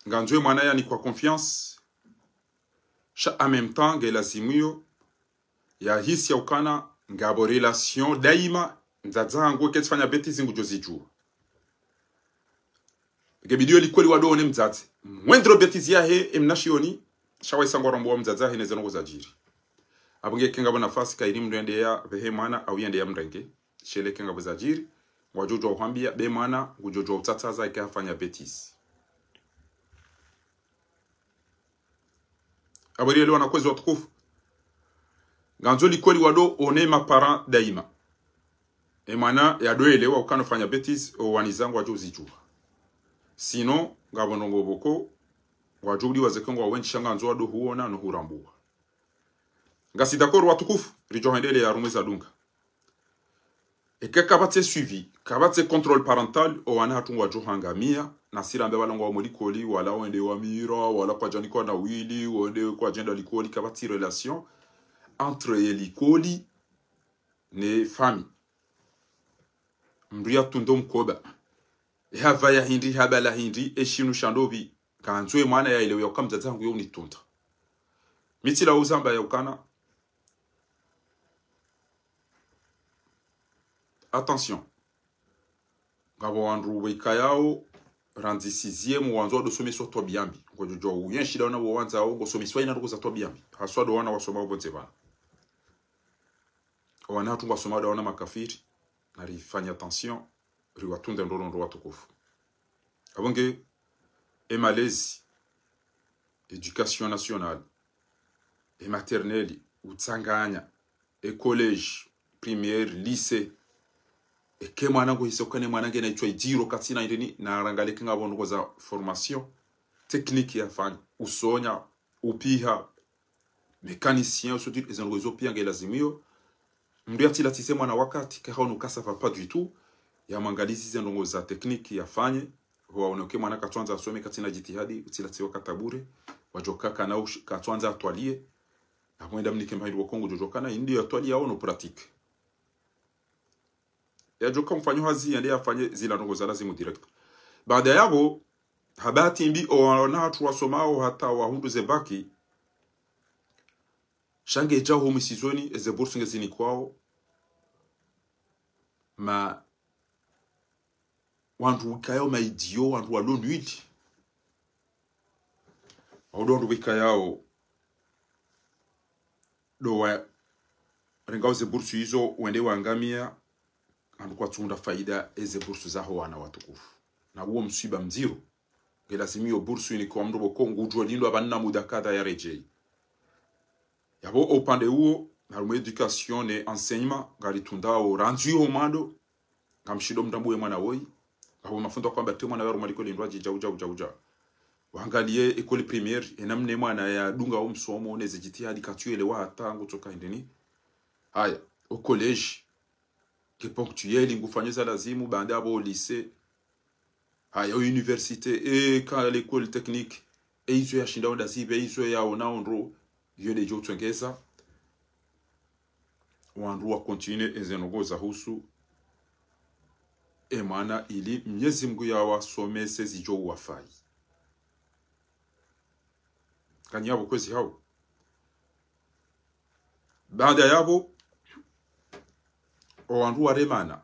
ngandzo e mwana yanikwa confiance, sha en même temps nge lazimu yo yahisi ya ukana ngapvo relation daima, mdzadze hangu eke tsifanya bêtise ngudjo zidjua. Nge bidi yo likoli wado one mdzadze. Mwendro bêtise yahe, e mnashioni, sha waisa ngwarambuwa mdzadze yahe neze ndrongo zadjiri. Apvo nge ke ngapvo nafasi kayiri mndru yende yapvehe mwana, hau yende yamrenge. Shele ke ngapvo zadjiri, ngwadjo djuwa uhwambia, be mwana, ngudjo djuwa utsatsaza eke hafanya bêtise. Apvo rielewana kwezi watukufu. Ngandzo likoli wado one ma parents daima. E mwana yado elewa ukana ufanya bêtise, owani zangu wadjo uzidjua. Sinon, ngapvo ndrongo pvoko, ngwadjo udiwa zeke ngwawendji sha ngandzo wado huona no hurambuwa. Ngasi d'accord watukufu, ridjo hwendelea harumwa eza dunga. Eke kapvatsi suivi, kapvatsi contrôle parental, owana hatru ngwadjo hangamia, nasi rambe pvala ngwao mwe likoli, wala wende wamira, wala kwadjanikwa na wili, wende kwadjenda likoli, kapvatsi relation entre ye likoli ne famille. Mndru yatunda o mkoba. Hapvaya hindri, hapvala hindri, e shinu sha ndopvi. Ngandzo e mwana yaelewe ya uka mdzadze hangu yo unitunda. Mi tsi la uzamba ya ukana. Attention. Ngapvo wandru wekayao, randzi sixième, wandzo wado someswa twabiya mbi. Ngodjo djuwa uyenshi nda wana wo wandzao, ngo someswa ina ndrongo za twabiya mbi. Haswa ndo wana wasomao pvondze pvanu. Wana hatru ngwasomao nda wana makafiri, na rifanye attention, riwatunde ndrongoo ndro watukufu. Apvo nge, e malezi, éducation nationale, e maternelle, utsanganya, e collège, primaire, lycée. Eke mwana ngo hisa ukane mwana ngena itswa idjiro katsina indrini, na rangaleke ngapvo ndrongo za formation, technique ya fanya, usonya, upiha, mécanicien, usudiri, ezo ndrongo izo piya nge lazimu iyo. Mndru yatsilatsise mwana wakati, kaha ono ka ça va pas du tout, yamwangalizi ze ndrongo za technique yafanye, ho waone ke mwana katswandza asome katsina djitihadi, utsilatsi wakati bure, wadjo kaka na ush-, katswandza atwaliye, na kwenda mnike mahiri wa Kongo djodjo kana, indi atwaliye yaono pratique. Yadjoka mfanyo hazi, yende yafanye zila ndrongo za lazimu direct. Baada yapvo, ha bahati mbi, owana hatru wasomao hata wahundru ze bac, sha ngedjao ho mwisizoni, eze bourse ngezinikwao, ma, wandru wikayao ma idiots, wandru walo nuls. Wao ndo wandru wikayao ndo warengao ze bourse izo, wende wangamiya, wandru kwatsunda faida eze bourse zaho wana watukufu. Na uwo mswiba mdziro. Nge lazimu iyo bourse inikiwa mndru pvoko ngudjo lindwa pvanu na muda kadha yaredjeyi. Yapvo upande uwo, harumwa éducation ne enseignement, ngaritundao randzi ho mwando, ngamshindo mtambuwe mwana woyi. Ngapvo mafundi wakwamba te mwana yarumwa likoli ndrwadji djau, djau, djau, djau. Wangaliye école primaire, enamna mwana yadunga o msomo, neze djitihadi katsuyelewa hata ngutsoka indrini. Haya, o collège, ke ponctuel, ngufanyo za lazimu, baanda yapvo o lycée. Haya, o université, eka l'école technique, e izo yashinda onda zipve, e izo yaona ondro, iyo ndedjo utsongeza. Wandru wa continuer eze ndrongo zahusu e mwana ili Mnyezi Mngu yawasomese zidjo uwafayi. Kani yapvo kwezi hao. Baanda yapvo, o wandru waremana.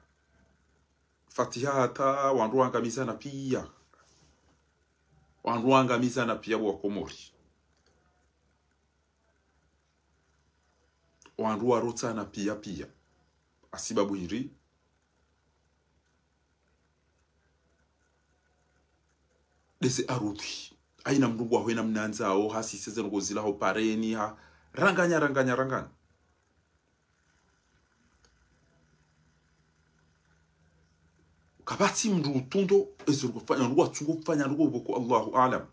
Fatiha hata wandru wangamizana piya. Wandru wangamizana piya bo wa Komori. Wandru warotsana piya piya. Hasibabu hindri? Ndeze arudhi. Hayina mndru ngwahwenda mnandzao, hasise ze ndrongo zila ho pareni, ha. Ranganya, ranganya, ranganya. Kapvatsi mndru utundo, eze ndrongo fanya, ndrongo watsungo fanya, ndrongo pvoko, Allahu aalam.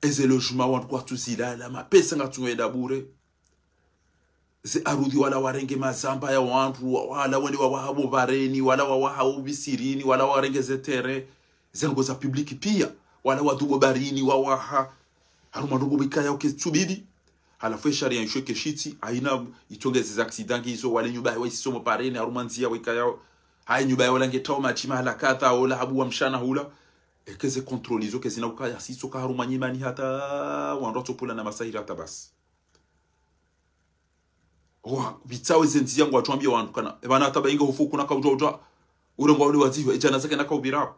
Eze logement wandru kwatsuzilala, mapesa ngatsungo yenda bure. Ze arudhi wala warenge mazamba ya wandru, wa-, wala wende wawaha bo bareni, wala wawaha o bisirini, wala warenge ze terrain, ze ndrongo za public piya, wala wadungo barini, wawaha, harumwa ndrongo bikaya uke tsubidi. Halafu e sharia isho ke shitsi, hayina itongeze za accident ngizo, wale nyumba yawo isisomo pareni, harumwa ndziya wikayao, hayi nyumba yawo lange tawo madji mahala kadha, ola habu wa mshana hula, eke ze contrôle izo kezina ukaya, sitsoka harumwa nyimani hata, wandru watsopvula na masahiri hata basi. Owa, pvitsawe ze ndziya ngwatsuambiya wandru kana. Epvana hata ba inga hufu kuna kaudja udja. Ure ngwa ule wadziho, e djana zake na kaubira.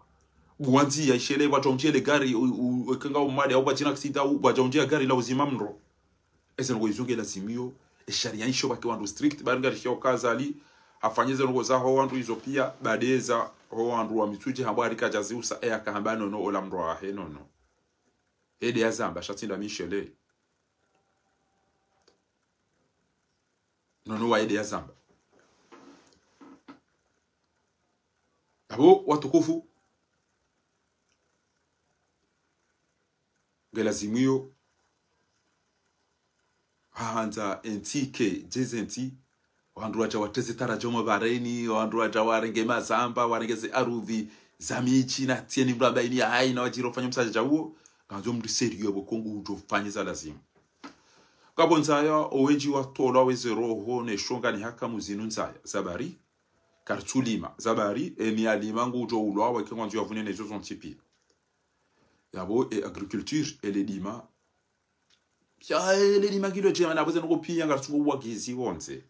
Buwa ndziya ishele, pvwadja undjele gari, u-, u-, eke nga umade, au pvwadjina accident, au pvwadja undjia gari la uzima mndro. Eze ndrongo izo nge lazimu iyo, e sharia isho pvwake wandru strict, bari ngari shia uka Azali, hafanye ze ndrongo zaho wandru izo piya, baanda eza, ho wandru wa Mitsudje hamba hari kadjaziusa, e aka hamba nono, ola mndru wahe nono. Ede yazamba, sha tsi nda mi ishele. Nono wa ede yazamba. Apvo watukufu, nge lazimu iyo, hahandza entsi ke, djeze ntsi, wandru wadja watreze tara djomo bareni, wandru wadja warenge mazamba, warenge ze arudhi, za midji, na tsieni mndru amba ini ya hayina wadjiro fanya msadja uwo, ngandzo mndru sérieux pvoko ngudjo fanya za lazimu. Kapvo ndzaya, owendji watolwa weze roho, ne shonga ni haka muzinu ndzaya, zabari, karitsulima, zabari, eni alima ngudjo ulwa, weke ngwandzo yavune nezo zontsi piya. Yapvo, e agriculture, ele dima. Ya, ele dima kilo djema, na pvweze ndrongo piya, ngaritsungo wagizi wondze.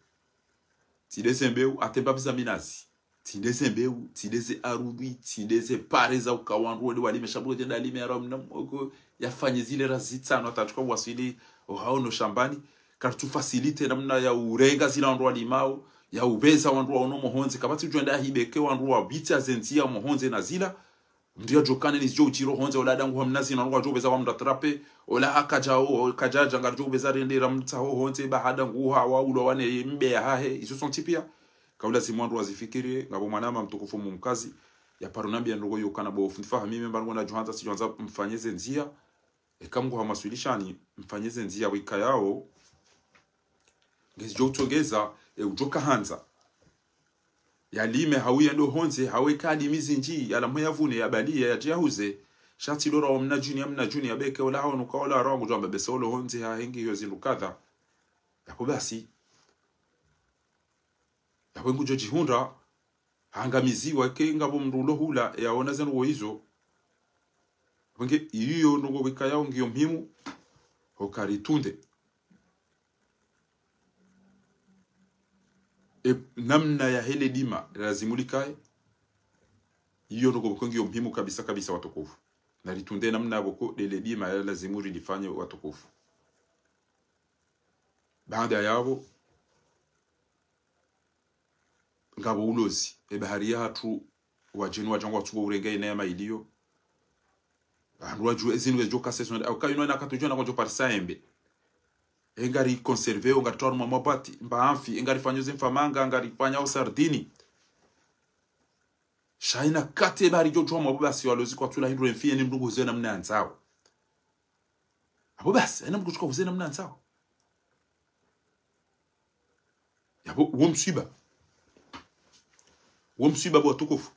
Tsi nde ze mbeu, hata mbapvi za minazi. Tsi nde ze mbeu, tsi nde ze arudhi, tsi nde ze pare za uka wandru wende walime, sha mndru yende yalime ya ramu na mwoko, yafanye zile razi tsano, hata tsuka waswili, ohaono shambani. Karitsu faciliter namna ya urenga zila wandru walimao, ya upveza wandru waono mohondze, kapvatsi udjo enda yahibeke wandru wapvitse ze ndzia mohondze na zila, mndru yadjo kana ni zidjo utiro hondze, ola hadanguha mnazi na ngwadjo upveza wa mndru attraper, ola hakadjao, kadjadja ngaridjo upveza rende ramtsaho hondze, ba hadanguha wa ulo wane mbe yahahe, izo zontsi pia. Kaulazimu wandru wazifikirie, ngapvo mwanama mtukufu mumkazi, yaparo nambia ndrongoo yo kana bo fundi Fahmi, mimi mba ngu nadjo handza, sidjo handza mfanye ze ndzia, eka mngu hamaswilishani, mfanye ze ndzia wikayao, ngezidjo utsongeza, e udjo kahandza. Yalime hau yende hondze, hau eka yalimi zindji, yalamuhe yavune, yabaliye, yadje yahuze, sha tsi ndo rawa mna djuni, ya mna djuni, yabeke ola haono ka ola rawa ngudjo amba bese olo hondze, ha hengi yo zindru kadha. Yapvo basi. Yapvo ngudjo djihundra, hangamiziwa, eka ngapvo mndru ulo hula, yaona ze ndrongoo izo. Apvo nge, iyo ndrongoo wikayao ngiyo muhimu, ho karitunde. E, namna yahe le dima, lazimu likaye. Iyo ndrongoo pvoko ngiyo muhimu kabisa kabisa watukufu. Naritunde namna pvoko le, le dima, lazimu rilifanye watukufu. Baada yapvo, ngapvo ulozi. E bahari yahatru, wadjeni wadja ngwatsuko urenga ina ya mailiyo. Wandru wadjuwe ezinu ngezidjo ka saison, au ka inu ina katsu djuwa na kondjo parisa embe. E ngari conserveo, ngari towa harumwa mabwati, mba amfi, e ngari fanyo ze mfamanga, ngari fanyao sardini. Sha ina kati e bahari djo djuwa mwapvo basi walozi kwatsula hindru emfi, eni mndru nguhuze namna yandzao. Apvo basi, eni mndru tsuka huze namna yandzao. Yapvo, uwo mswiba. Uwo mswiba bo watukufu.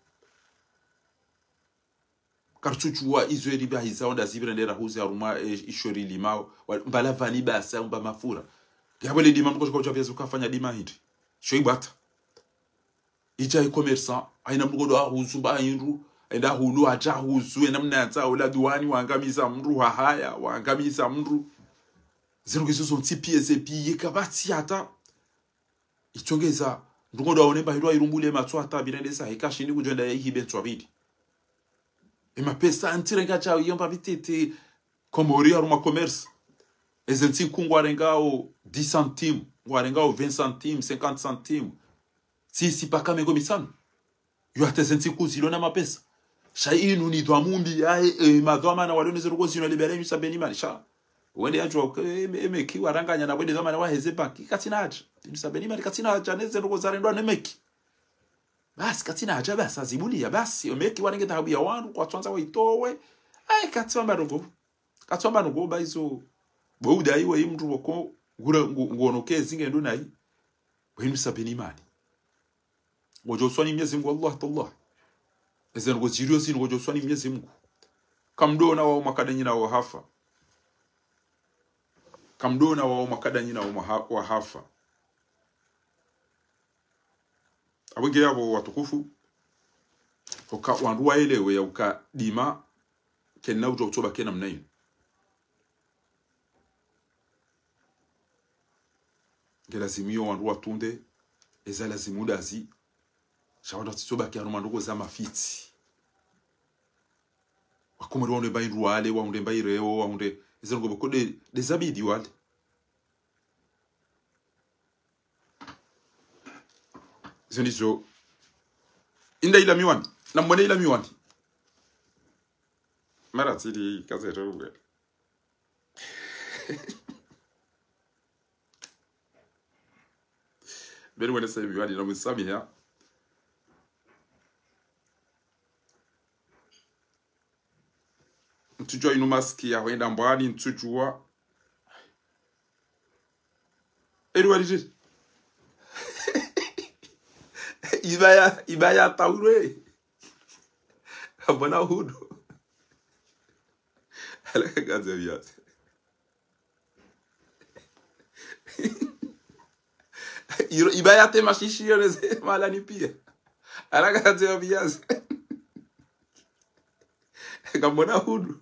Karitsudjuwa izo eri bahiza wandru wazipvira ndera huze harumwa, e, isho rilimao. Wa, mbala vani basi, mba mafura. Yapvo le dima mndru tsuka udja pia zukafanya dima hindri. Sho ibwata. Idja e commerçant, haina mndru kodo ahuzu mba hindru, enda hulu hadja huzu, ena mna yandzao, ola duwani, wangamiza mndru, hahaya, wangamiza mndru. Zero ngizo zontsi pia ze pia, kapvatsi hata. Itsongeza, mndru kodo aone mba hindru airumbule matso hata birendesa, heka shini kudjo enda yahibe ntswa bidi. E mapesa, ntsi renga tsawo, iyo mba bitete, Komori harumwa commerce. Eze ntsiku ngwarengao dix centimes, ngwarengao vingt centimes, cinquante centimes. Sisi paka mengo mitsanu. Yo hata eze ntsiku zilo na mapesa. Sha inu ni dhwamumbi, aye, e, madhwamana walo neze ndrongoo zinu libera inu sabeni mali. Sha, wende yadjuwa, e, e, meki waranganya na wende dhwamana waheze banki. Katsina hadja. Inu sabeni mali, katsina hadja, neze ndrongoo zarendwa ne meki. Basi, katsina hadja, basi, azibuliya, basi, meki warenge dhahabu ya wandru, kwatswandza waitowe. Aye, katsiwamba ndrongoo. Katsiwamba ndrongoo, ba izo. Bo udai we mndru woko, ngura, ngu, nguono ke zinge ndo nayi. Bo inu sabeni mali. Ngodjo uswani Mnyezi Mngu, wallah, tallah. Eze ndrongoo ziriyo zinu ngodjo uswani Mnyezi Mngu. Kamdona wa umakada nyina wa hafa. Kamdona wa umakada nyina wa maha-, wa hafa. Apvo nge yapvo watukufu, uka wandru waelewe ya uka dima, kena udjo utsoba kena mna inu. Nge lazimu iyo wandru watunde, eza lazimu ndazi, sha wandru watsitsoba ke harumwa ndrongoo za mafitsi. Wakomori wahundre mba hindru wale, wahundre mba ireo, wahundre, eze ndrongoo pvoko nde, nde zabidi wale. Izo ndizo. Inda ila miwani. Namwone ila miwani. Mara tsili kaze rogwe. Beni mwene sa miwani na msamiha. Ntsudjuwa inu maski ya hwenda mbwani, ntsudjuwa. Eri walidjiri. Ibaya, ibaya taurwe. Mbona hudu. Alaka kaze viazi. Iro, ibaya te mashishi yo neze malani pia. Alaka kaze viazi. Ngambona hudu.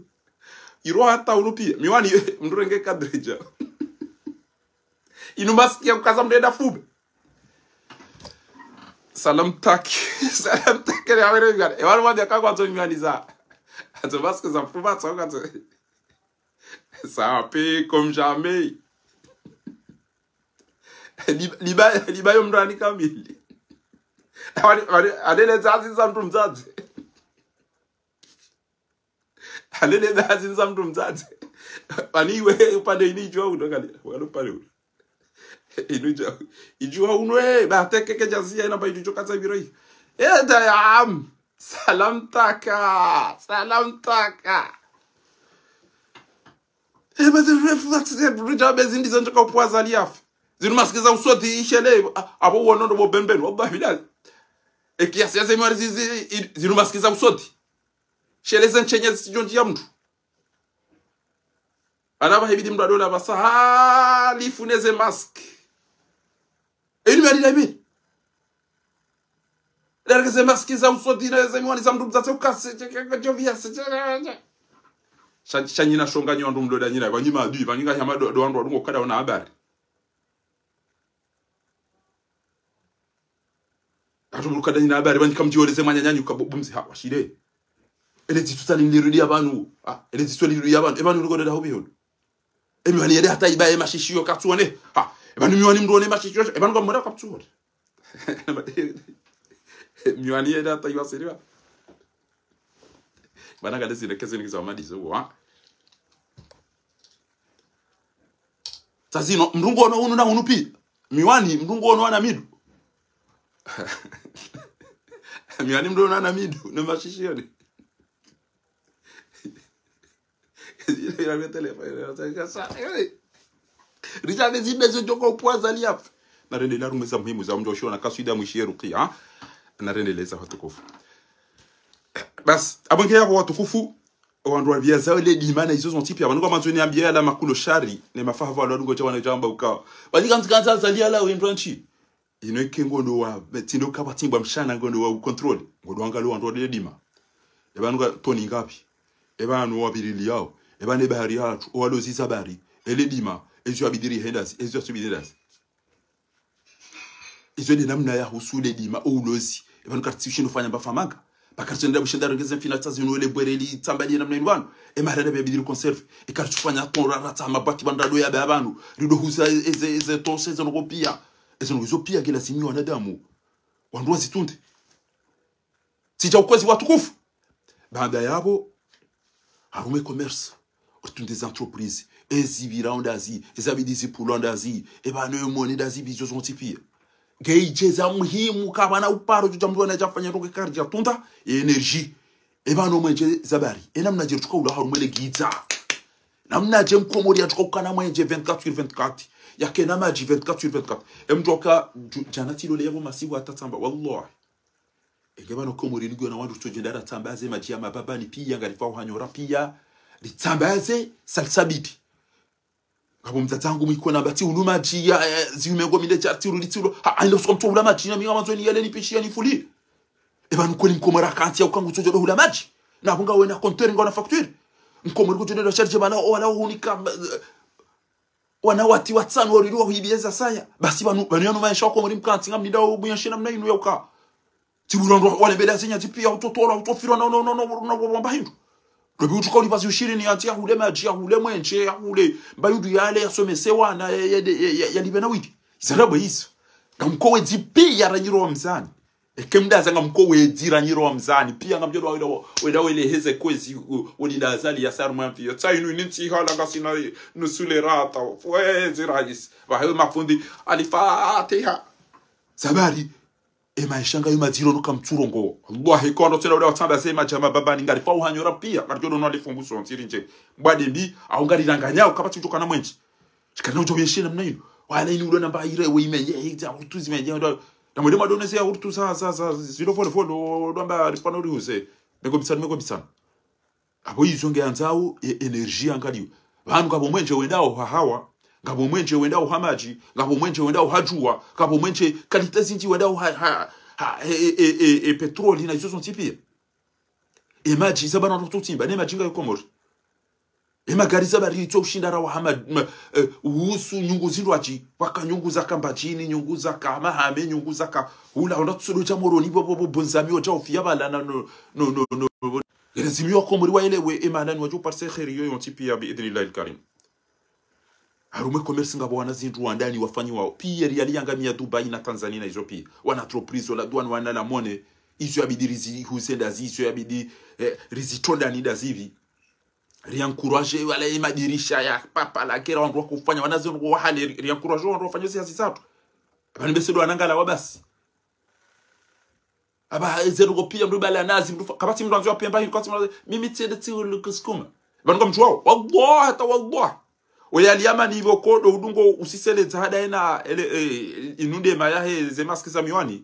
Iro hata ulu pia. Miwani, mndru renge kadreja. Inu maski ya kukaza mndru enda fume. Salam tak. Salam tak, ne awere bigana. E wanu wadi akakwa zo miwani za. Azo masque za mfuba, azo kazo. Ça paie comme jamais. Liba, liba, liba yo mndru ani kamili. Wani, wani, anele zazi za mndru mzazi. Anele zazi za mndru mzazi. Wani iwe upande ini idjuwa uno kali. Wani upande uno. Inu idjuwa. Idjuwa uno, eh, ba teke ke jaziya ina ba idjuwa kaza ibiro. Eh, dayam. Salam taka. Salam taka. Eh, ba de ref, that's it. Rija be zindi zandjo ka upwaza liafu. Zinu masque za uswati ishele, a-, abo wono ndo bo bembenu. Wallahi billahi. E kiasi ya ze miwani zi-, zi-, i-, zinu masque za uswati. Shele ze ntsenye zisijo ndjiya mndru. Ala ba hibidi mndru adola ba sa halifu ne ze masque. E inu yali labi. Dareke ze masque za uswati na ze miwani za mndru mzazi ukase, che, che, che, che, via, se, che, che, che. Sha, sha nyina shonga nyi wandru mdoda nyina, ba nyi madui, ba nyi nga hama do, do wandru wadungo kada wana habari. Atu mukada nyina habari, ba nyi kamdjiweleze mwananyanyu ka bu-, bumzi ha, washile. Ele titutsa ni lirudi ya banu. Ah, ele titutsa lirudi ya banu. E banu luko da hobi holo. E miwani yede hata iba e mashishiyo katsuone. Ha, e banu miwani mndru one mashishiyo. E banu kamwona kaptsuone. Miwani yede hata iba siriwa. Bana kade zile keze ni kiza madizo, ha? Sazino, mndru nguono unu na unu pi. Miwani, mndru nguono ana midu. Miwani mndru nguono ana midu, ne mashishiyo ni. Rija be zimbe zo djoka upwaza liafu. Na rende na rumeza muhimu za mndru ushiona kaswida mwishiye rukiya. Na rende leza watukufu. Basi, abonge yabo watukufu, wandru wabia zawe le dima na izo zontsi pia. Wanu kwa manzo ni ambia yala makulo shari, ne mafaha wa lwadungo cha wana jamba ukao. Bali kanzi kanza zali yala wendwa ntsi. Ino ike ngondo wa, tindo kaba timbwa mshana ngondo wa ukontrole. Ngondo wangalo wandru wa le dima. Eba nuka toni ngapi. Eba anu wabirili yao. Eba ne bahari yatru. Owalo ziza bahari. Ele dima. Ezo abidiri hendazi. Ezo asubiri hendazi. Izo nde namna ya husu le dima, o ulozi. E pvanu karitsi ushindo fanya mba famanga. Ba karitsi nda bushenda rengeze mfina tsazi unu ele bwere li tsamba li namna inu pvanu. E mahala nda bia bidi ri conserve. E karitsi fanya tonra ratsa mabati pvanu rado ya bia pvanu. Rido huza eze, eze tonse, eze noko pia. Eze noko izo pia ke lazimi wanadamu wandru wazitunde. Tsidja ukwezi watukufu. Baanda yapvo, harumwa e commerce, ritunde ze entreprise, ezi pvira ondazi, eza bidi zipvulwa ondazi, e pvanu e moni ndazi bizo zontsi pia. Nge idje za muhimu, kapvana uparo, djudja mndru wana djafanya ndrongo karidja tunda, e énergie. E pvanu mwenje za bahari. E namnadje ritsuka ula harumwa le gidza. Namnadje mkomori yatsuka ukana mwenje vingt-quatre sur vingt-quatre. Yakena madji vingt-quatre sur vingt-quatre. E mndru aka, dju-, djana tsilole yapvo masiku hata tsamba. Wallahi. Enge pvanu Komori ni ngiyona wandru tsodjenda ratsambaze madji ya mababani pia ngarifao hanyora pia. Ritsambaze salsabidi. Ngapvo mdzadze wangu mwiko namba tsi ulu madji ya, ya, ziume ngo mile dja tsi ulu, tsi ulu. Ha, aina usuka mtsu ula madji na mi ngamandzo ni yale ni pishi ya ni fuli. E pvanu kweli Mkomori akantsi ya uka ngu tsodjo hula madji. Na pvo ngawe na compteur ngawe na facture. Mkomori kudjo nenda sharje mala, o wala hunika, wana wati watsanu wariri wahuibiye za saya. Basi pvanu, pvanu yanu maesha Wakomori mkantsi ngamnida ubuyanshe namna inu ya uka. Tsi pvula ndo wale mbele ya zinyadzi pia utotola, utofirwa na, na, na, na, na, wamba hindru. Ndo pvi utsuka ulipva zi ushirini yantsi yahule madji, yahule mwenje, yahule mbayudu yale, yasomese wana, ya, ya, ya, ya, yalipve na wili. Iza ndrabo izo. Ngamko wedzi pia ranyi ro wa mzani. Eke mdaza ngamko wedzi ranyi ro wa mzani. Pia ngamdjo ndo wenda, wenda wele heze kwezi, u-, woni ndazali ya sarumwa mfiyo. Tsa inu ini ntsi hala ngasina nusu le rata. Wedzi raisi. Pvahe we mafundi. Al-Fatiha. Zabari. E maesha ngayo madziro nuka mtsurongo. Wallahi, kondo tsena wenda watsambaze madji ya mababani ngarifao hanyora pia. Ngaridjo ndo no alifungu sontsi ri ndje. Mbwade mbi, au ngariranganya, ukapvatsi utoka na mwenje. Shikana udjo yeshe namna inu. Wala ini ulo namba ire we imenye, e, za hurutu zimenye, ndo. Na mwende mwadone ze ya hurutu za, za, za, zilo vole vole, ndo amba ripvano rihuze. Mengo mitsanu, mengo mitsanu. Apvo izo nge yandzao, e, énergie angaliyo. Pvanu ngapvo mwenje wendao ha hawa, ngapvo mwenje wendao ha madji, ngapvo mwenje wendao ha djuwa, ngapvo mwenje qualité zindji wendao ha, ha, ha, e, e, e, e, e, pétrole na izo zontsi pia. E madji, za pvanu ndo tutsimba, ne madji ngayo Komori. Emagari za bari itso ushinda ra wahama, ma, eh, uhusu nyungu zindrwadji, pvwaka nyungu za Kambadjini, nyungu za Kamahame, nyungu za ka, hula, onda tsudo dja Moroni, bo, bo, bo, Bonzami, odja ufiya bala na, no, no, no, no, no. Yelezimiwa Komori waelewe, emana ni wadjo parse kheri yo yontsi piya bi idhnillahi al-karim. Harumwa e commerce ngapvo wana zindru wandani wafanyiwao. Piya riyali yangamiya Dubai na Tanzania na izo piya. Wana entreprise, ola douane, wana la monnaie. Izo yabidi rizihuze ndazi, izo yabidi, eh, rizitondani ndazipvi. Riencourage wala emadirisha ya papa la kera wandru wakofanya, wana zindru wahale, ri-, riencourage wandru wafanye zi hazi zatru. Apvanu bese ndo wanangala wa basi. Aba eze ndrongoo piya mndru bala nazi, mndru fa-, kapvatsi mndru andzo yapvemba hili, kapvatsi mndru, mimi tsiende tsi ulu kusukuma. Pvanu kamdjuwao, wallah, hata wallah. Oya liyama ni ivo kodo, udungo usiseledza hada ena, ele, eh, inunde mayahe, ze maski za miwani.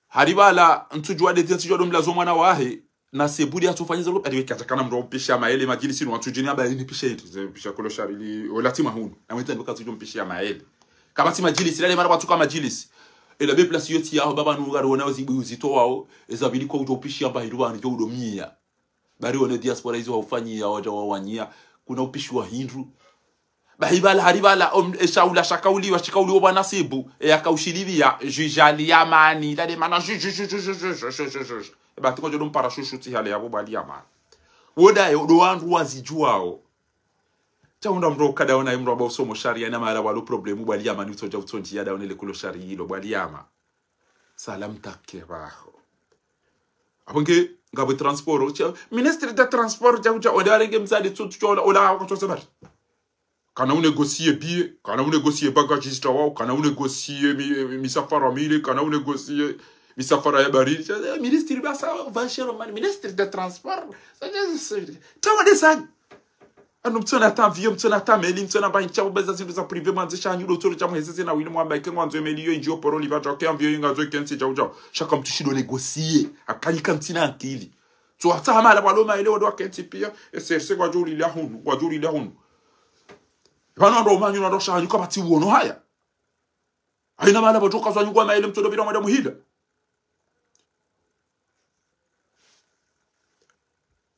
Hari bala, ntsudjuwa de dia, ntsudjuwa do mlazo mwana wahe, na sebudi atsofanya zalo, ati weka tsakana mndru wa upisha maele, madjilisi ni wantsudjini aba ini pisha itu, ze pisha kolo shari li, ola tima hunu. Na mwenta ndo katsudjo mpisha maele. Kapvatsi madjilisi, lale mara watsuka madjilisi. Ela be place yotsi yaho, baba nu ngari wona zibu uzito wao, eza bili kwa udjo upisha mba hiru bani, djo udo mia. Bari wone diaspora izo waufanyiya, wadja wawanyia, kuna upishiwa hindru. Bahi bala, hari bala, om, eshaula shakauliwa, shikauliwa bwana Sibu, e yakaushiliviya, juge Ali Yamani, lale mana, juge, juge, juge. E bati ngodjo ndo mpara shushuti hale yapvo bwa Ali Yamani. Woda yo, ndo wandru wazidjuwao. Tsaunda mndru ukada ona mndru aba usomo sharia na mara walo problemu bwa Ali Yamani utsodja utsondji ya daone le kulo shari ilo bwa Ali Yama. Salam take baho. Apvo nge, ngapvo transport, tsa, ministre de transport, tsa, tsa, oda arenge mzadi tsu, tsu, ola, ola, kwa tsosa bari. Kana unégocier billet, kana unégocier bagagiste wao, kana unégocier mi, mi, misafara mile, kana unégocier misafara ya bari. Tsa, eh, ministre basa, va cher man, ministre de transport. Tsa, tsa, tsa, tsa, tsa, tsa, Anu mtsona ata avion, mtsona ata meli, mtsona mba intsha ubeza zindru za privé, mwandzisha hanyu ndo tsoro tsa muhezeze na wili mwamba ike ngwandzo meli yo indji yo poro liva tsa ke avion yo ngandzo ikentsi tsa udjao. Shaka mtsushindo négocier, akanyika mtsina ankili. Tso hata hama ala bwalo maele wando wakentsi piya, e serse kwadjo ulila hunu, kwadjo ulila hunu. Pvanu wando umanyu wando sha hanyu kapvatsi uwono haya. Haina mahala pvatsoka zwa nyungu wa maele mtsondo pvira mwada muhila.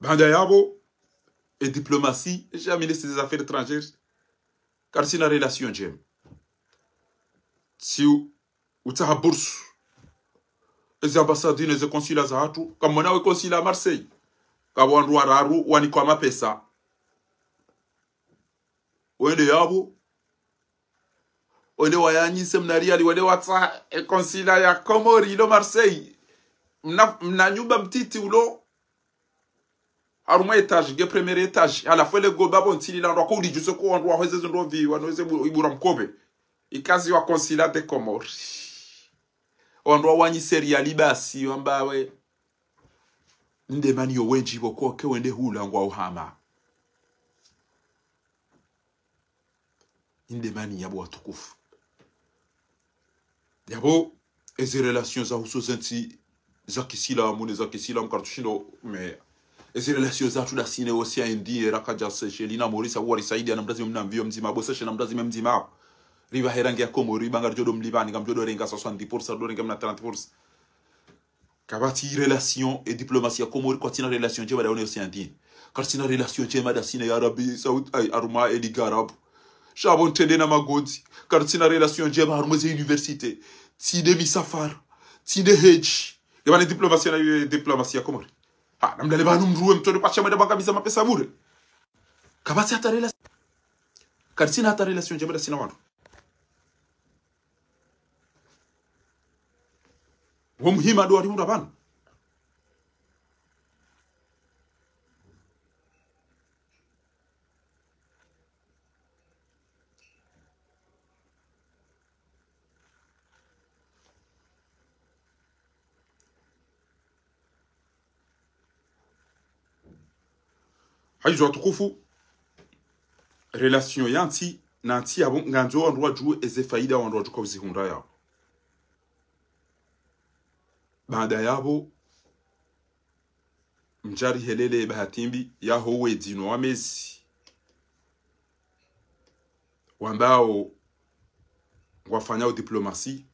Baanda yapvo, e diplomatie, sha ministre des affaires étrangères, karitsina relation ndjema. Tsi u-, utsaha bourse. Eze ambassade ne ze consulat zahatru, kamwona we consulat ya Marseille. Kapvo wandru wararu wanikwa mapesa. Wende yapvo, wende wayanyise mna riali, wende watsaha e consulat ya Komori ilo Marseille. Mna, mna nyumba mtiti ulo. Harumwa étage, nge premier étage. Halafu ele goba pvo ntsi lila, wandru wako ulidjuse ko wandru wahweze zindru pvi, wandru weze bu-, ibura mkobe. Ikaziwa consulat de Comores. Wandru wawanyise riali basi, wamba we. Nde mani yo wendji pvo koke wende hula ngwa uhama. Inde mani yapvo watukufu. Yapvo, ezi relation zahusu zentsi za kisilamu, ne za kisilamu, kartsushindo, mais, ezi relation zahatru ndasi ne Océan Indien, raka dja Seychelles, na Maurice, apvo warisaidia na mndru lazima mnamviyo mdzima, apvo Seychelles na mndru lazima mdzima. Ripvahe rangi ya Komori, riba ngaridjo ndo mlipvani, ngamdjo ndo renga soixante-dix pour cent, ndo renga mna trente pour cent. Kapvatsi relation, e diplomatie ya Komori, kwatsina relation ndjema nda one Océan Indien. Karitsina relation ndjema ndasi ne Arabie Saoudite, ay, harumwa e Ligue Arabe. Sha pvo ntrende na magondzi. Karitsina relation ndjema harumwa ze université. Tsinde misafara. Tsinde hedji. Yepvane diplomatie na, eh, diplomatie ya Komori. Ha, namlale pvanu mndru we mtsondo pvatsi mwenda mwangamiza mapesa bure. Kapvatsi hata relation. Karitsina hata relation ndjema ndasi na wandru. Wo muhima ndo wali mura pvanu. Hayizo watukufu, relation ya ntsi na ntsi yapvo, ngandzo wandru wadjuwe eze faida wandru wadjo ka uzihundra yapvo. Baanda yapvo, mdjari helele bahati mbi, yaho wedzi no wamezi. Wambao ngwafanyao diplomatie.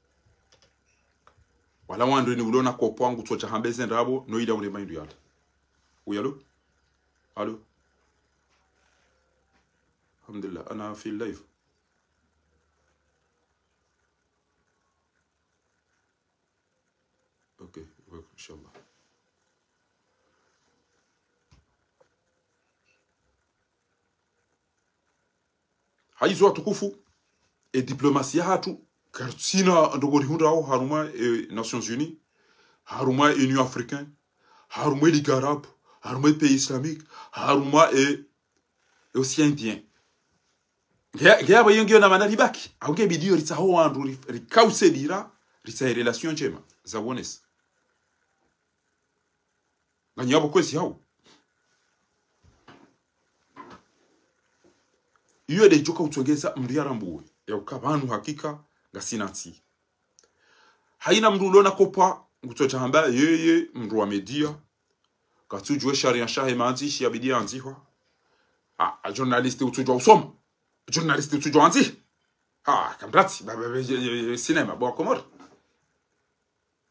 Wala wandru ni ulo na kopwa ngutsodja hamba eze ndrabo, no ila ule maindu yala. Uya lo? Alo? الحمد لله، أنا في اللايف. أوكي، إن شاء الله. Hayizo watukufu, e diplomasi yahatru, karitsina ndrongo rihundrao harumwa e Nations Unies, harumwa e Union Africaine, harumwa e Ligue Arabe, harumwa e pays islamique, harumwa e, e Océan Indien. Nge, nge yapvo iyo ngiyo na mana ribaki, au nge bidi yo ritsahe wandru ri-, rikause dira, ritsahe relation ndjema, za wonesa. Nganyi yapvo kwezi hau. Iyo nde idjo ka utsongeza mndru yarambuwe, ya uka pvanu hakika ngasina ntsi. Hayina mndru ulona kopva, ngutsodja hamba, yeye, mndru wa média, katsudjuwa e sharia shahe mandzishi yabidi yandzihwa. A, a journaliste utsudjuwa usoma. Journaliste utsudjuwa wandziha. Ha, kamratsi, ba, ba, ba, e, e, e, cinéma, bo Komori.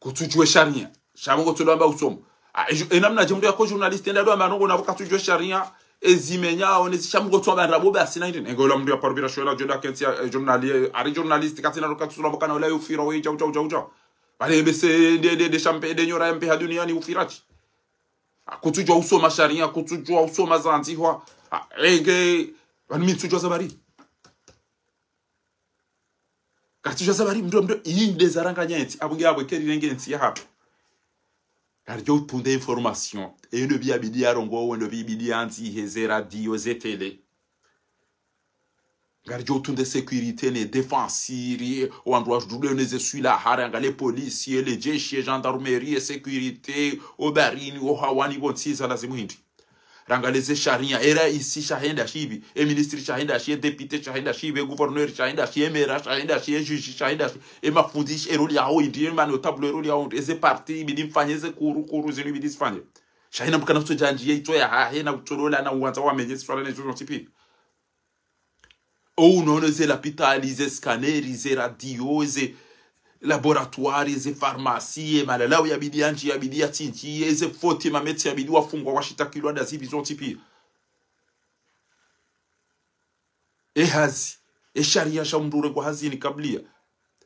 Kutsudjuwa e sharia. Sha pvo ngotsodo amba usoma. A, e, e namnadje mndru yako journaliste, enda do amba ndrongo na pvo katsudjuwa e sharia, e zimenyao, ne zi sha pvo ngotsodo amba ndrabo basi na indi. Nge ola mndru ya parubira shola, djo nda kentsi ya, e, journali-, e, ari journaliste, katsina ro katsulo amba kana ola yufira, we, djau, djau, djau, djau. Bale, bese, nde, nde, nde, shampe, nde nyora ya mpe ha duniani ufira tsi. A, kutsudjuwa usoma sharia, kutsudjuwa usoma zandzihwa. A, enge, pvanu mi ntsudjuwa za bari. Karitsudjuwa za bari, mndru, mndru, iyi nde zaranganya entsi, apvo nge apvo eka rirenge entsi yahatru. Ngaridjo utunde information, eyo ndo pvi yabidi yarongowe, ndo pvi yabidi yandzihe, ze radio, ze télé. Ngaridjo utunde sécurité ne défense, ri, wandru wadude ne ze swilaha, rangale polisi, e le jeshi, e gendarmerie, e sécurité, o barini, o hawani, pvontsi za lazimu hindri. Rangale ze sharia, e raisi shahe ndashipvi, e ministre shahe ndashi, e député shahe ndashipvi, e gouverneur shahe ndashi, e maire shahe ndashi, e juge shahe ndashi, e mafundi, e rôle yahawo hindri, e manotable e rôle yahawo hindri, e ze parti ibidi mfanye, e ze kuru, kuru zinu ibidi zifanye. Sha hayina mndru kana kutsodja ndjiye itso yahahe na kutsolola na uwandza wamenye ziswala ne zo zontsi pia. Ou unono ze lapitali, ze scanner, ze radio, ze laboratoire, ze pharmacie, e malalao yabidi yandjiye, yabidi yatsindjiye, ze faute, e mametse yabidi wafungwa, washitakilwa, nda zipvi zontsi pia. E hazi, e sharia sha mndru urengwa hazini kabla.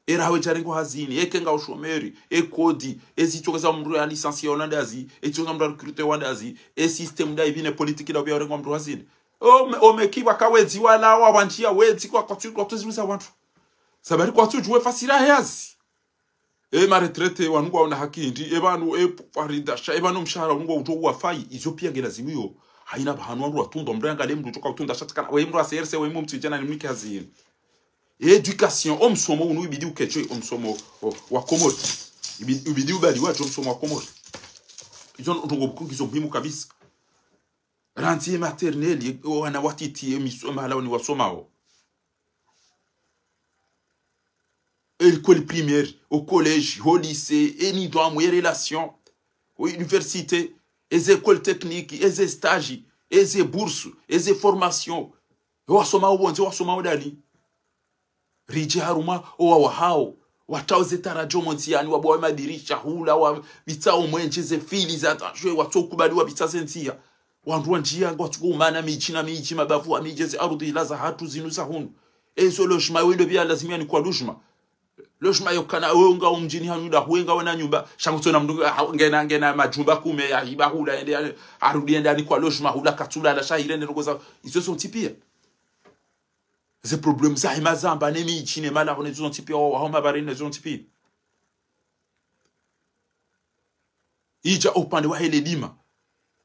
E raha we djarengwa hazini, eka nga ushomeri, e kodi, e zitsongeza mndru ya licencié ona ndazi, e zitsongeza mndru ya recruté wa ndazi, e système nda ipvi ne politique nda upvia urengwa mndru hazini. O me, o meki waka wedzi wala wa wandjia wedzi kwa kwatsu, kwatsu ziruza wandru. Za bari kwatsudjuwa e fasira he hazi. E ma retraité wanu ngwaona haki hindri, e pvanu, e Farida sha, e pvanu mshahara wanu ngwaudjo uwafayi, izo pia nge lazimu yo. Hayina pvahanu wandru watundwa, mndru yangale mndru udjoka utunda sha tsikana, we mndru wa C R C, we mndru mtsidjana ni mnike hazini. Éducation, o msomo unu ibidi uketshwe, o msomo, o, wa Komori. Ibidi, ibidi ubaliwa djo msomo wa Komori. Izo ndrongo bukuu ngizo muhimu kabisa. Randzi e maternelle, e, o wana watiti, e miso-, e mahala wani wasomao. E l'école primaire, o collège, o lycée, e nidhwamu, e relation, o université, e ze école technique, e ze stage, e ze bourse, e ze formation. E wasomao pvondze, wasomao ndani. Ridje harumwa, o wawahao, watrao ze tarajo mondziani, wabowa e madirisha, hula, wapvitsao mwendje, ze fili za tajwe, watsokubali wapvitsa ze ndzia. Wandru wandjia, ngwatsuko umana midji na midji, mabavu wa midji, ze arudhi ila zahatru zinu za hunu. Ezo logement, wendo pia lazimu yanikwa logement. Logement yokana, we nga umdjini hanu nda, we nga wena nyumba, sha ngutsona mndru, ah, ngena, ngena majumba kume, ya hiba hula, yende, ya, arudi yende yanikwa logement, hula katsulala, sha hile, nde ndrongo za, izo zontsi pia. Ze problème zahe mazamba, ne midji, ne malaho, ne zo zontsi pia, wa, wa, homa barini, ne zo zontsi pia. Idja upande wahe le lima.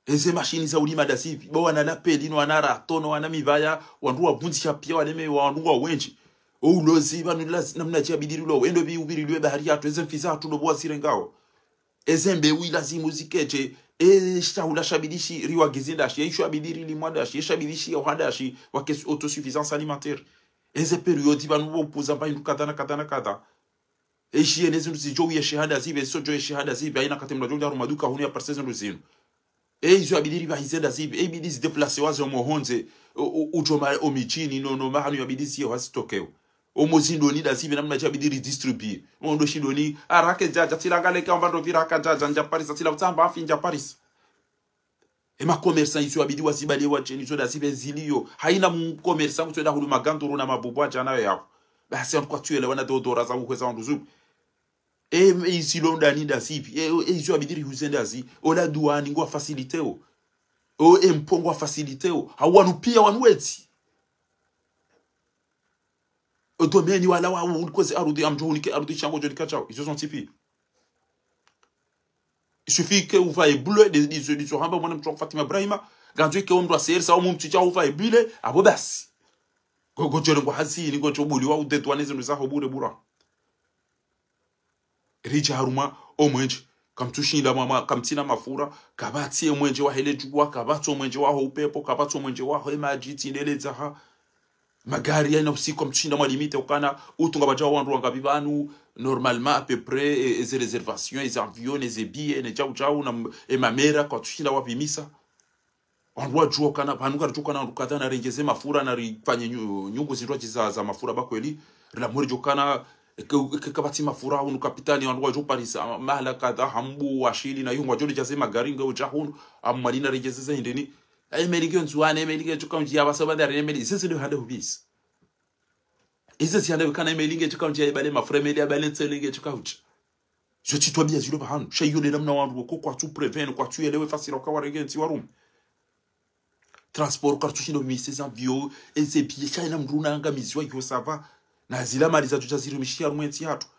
Eze mashini za ulima nda zipvi. Bo wana lapeli, no wana rato, no wana mivaya, wandru wavundzisha pia, waleme, wandru ngwa wendji. O ulozi, pvanu lazi-, namnadje yabidi rilowe. Endo pvi upvirilwe bahari yatru, eze mfi zahatru ndo bo wazirengao. Eze mbeu ilazimu ziketshwe, e shahula shabidi shi riwagizi ndashi, e isho yabidi rilimwa ndashi, e shabidi shi yoha ndashi, wake autosuffisance alimentaire. Eze période pvanu bo upuza mba hindru kadha na kadha na kadha. E shiye ne zindru zidjo uyeshe ha nda zipvi, e sodjo yeshe ha nda zipvi, hayina kati mndru adjo udja harumwa duka hunu yaparise zindru zinu. E izo yabidi ripvahize nda zipvi, e ibidi zidéplacé waze omo hondze, o, o, udjo ma, o midjini, no, no, mahanu yabidi ziye wazitokeo. Omo zindoni nda zipvi, namnadje yabidi ridistribué. Ondo shindoni, arake djadja, tsila ngaleka, amba ndo pvira haka djadja, ndja parisa, tsila utsamba, afi ndja parisa. E ma commerçant izo yabidi wazibaliye wadjeni, izo ndazipve ziliyo. Hayina m-, commerçant kutsu enda hulu magandoro na mabubu adja nayo yaho. Basi wandru kwatsu yelewana, dodora za uhweza wandru zubu. E, e, izi lo ndani ndazipvi. E, e, izo yabidi rihuze ndazi. Ola douane ngwa facilité o. O, e, mpo ngwa facilité o. Hau wanu piya wanu wedzi. O domaine wala wa, uliko ze arudhi, ngamdjo hunike arudhi sha ngodjo nika shawo. Izo zontsi piya. Il suffit que upvahe bleu, de, de, de, de hamba mwana mtru wa Fatima Ibrahima, ngandzo ike omndru wa seri, sa omu mtru sha upvahe bleu, apvo basi. Ngo, ngodjo rengwa hazi, ni ngodjo buliwa, udetwa ne zindru zaho bure bure. Ridja harumwa omwenje. Kamtsushinda mwa, mwa, kamtsina mafura, kapvatsi emwenje wahe le djuwa, kapvatsi omwenje waho upepvo, kapvatsi omwenje waho emadji, tsi ndele zaha. Magari yayina usiku kamtsushinda mwa limite ukana, utunga badja wandru wangapvi pvanu, normalement, à peu près, e, e, ze réservation, e, ze avion, e, ze billet, ne djau djau, na m-, e mamera, kwatsushinda wapvimisa. Wandru wadjuwa ukana, pvanu karidjuwa ukana wandru kadha na rengeze mafura na rifanye nyu-, nyungu zindru adji za, za mafura ba kweli. Rila mori djuwa ukana, eke, eke kapvatsi mafura, hunu kapitali, wandru wadjo parisa, mahala kadha, Hambu, Washili, na yungu wadjo djaze magari, nge udja hunu, amwali na rengeze za hindrini. Ayi meli nge Ndzuwani, meli nge djuka mdji ya basa bandari, meli, sisi ndo hande hubisi. Ize zihanda wekana emeli nge djuka mdji ya ibale mafura, emeli ya bale ntsele nge djuka udja. Zo tsi twabiya zilo pvahanu. Sha iyo nde namna wandru woko kwatsu prévenir, kwatsu yelewe fasira uka warenge ntsi warume. Transport kartsu shindo mise za avion, eze billet, sha ina mndru na angamiziwa iyo sava. Na zila mali za tuja zirumishi harumwa entsi hatru.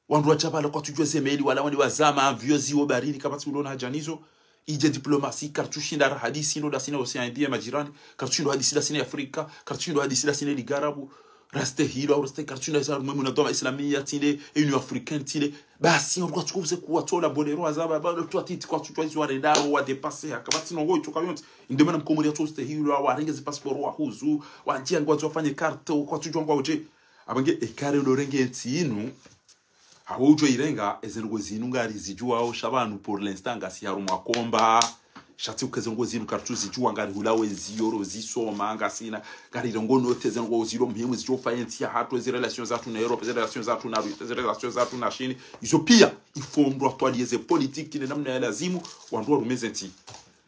Wandru wadja pvala kwatsu djuwa ze meli, wala wende wazama, avion ziwo barini, kapvatsi ulona hadja nizo. Idje diplomasi, kartsu shinda ra hadisi, ndo ndasi na Océan Indien, majirani. Kartsu shindo hadisi ndasi na Afrika, kartsu shindo hadisi ndasi na Ligue Arabe. Raste hilo, raste kartsu shindo hadisi harumwa munadhwama Islamiya, tsi nde, Union Africaine, tsi nde. Basi, wandru kwatsu kuze kuwa tola, bolero, wazama, ba, ndo twa titi, kwatsu djuwa izo warendao, wa dépasser, ha, kapvatsi nongo, itsoka yontsi. Inde mana mkomori yatsu ste hilo, warenge zi passeport, wahuzu, wandjia ngwandzo wafanye carte, kwatsu djuwa ngwa udje. Apvo nge, ekare ndo renge entsi inu, hawo udjo irenga, eze ndrongo zinu ngarizidjuwao, sha pvanu pour l'instant ngasi harumwa komba. Sha tsi uka eze ndrongo zinu kartsu zidjuwa, ngari hula wezi yoro zisoma, ngasina, ngari rongo note eze ndrongo zilo muhimu zidjo fa entsi yahatru, eze relations zatru na Europe, eze relations zatru na Russie, eze relations zatru na Chine. Izo piya, il faut mndru atwaliye ze politique, ne namna ya lazimu, wandru warume ze ntsi.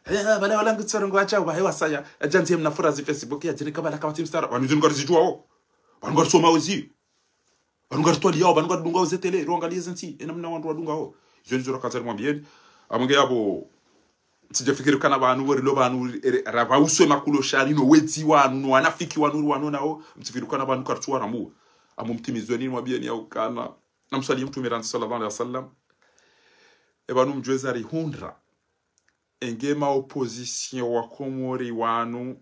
Eh, pvala wala ngutsorongo wacha, uba hewa saya, adja nzie mna fura zi Facebook, ya djini kabala kapvatsi mstara, wanu zinu ngarizidjuwao. Wanu ngarisomao zi. Wanu ngaritwaliyao, wanu ngaridungao ze télé, rwangaliye ze ntsi, ena mna wandru wadungao. Izo nizo rakaza rimwambiyeni. Apvo nge yapvo, mtsidje fikiri ukana pvanu, werilo pvanu, ere, rapva uswe makulo shari, no wedzi wanu, no wanafiki wanu, wanu nao, mtsifikiri ukana pvanu kartsu warambuwa. Apvo mtimizweni nimwambiyeni ya ukana, na mswali mtrume randzi sallallahu alaihi wasallam. E pvanu mdjuwe za rihundra. Enge ma opposition wa Komori wanu,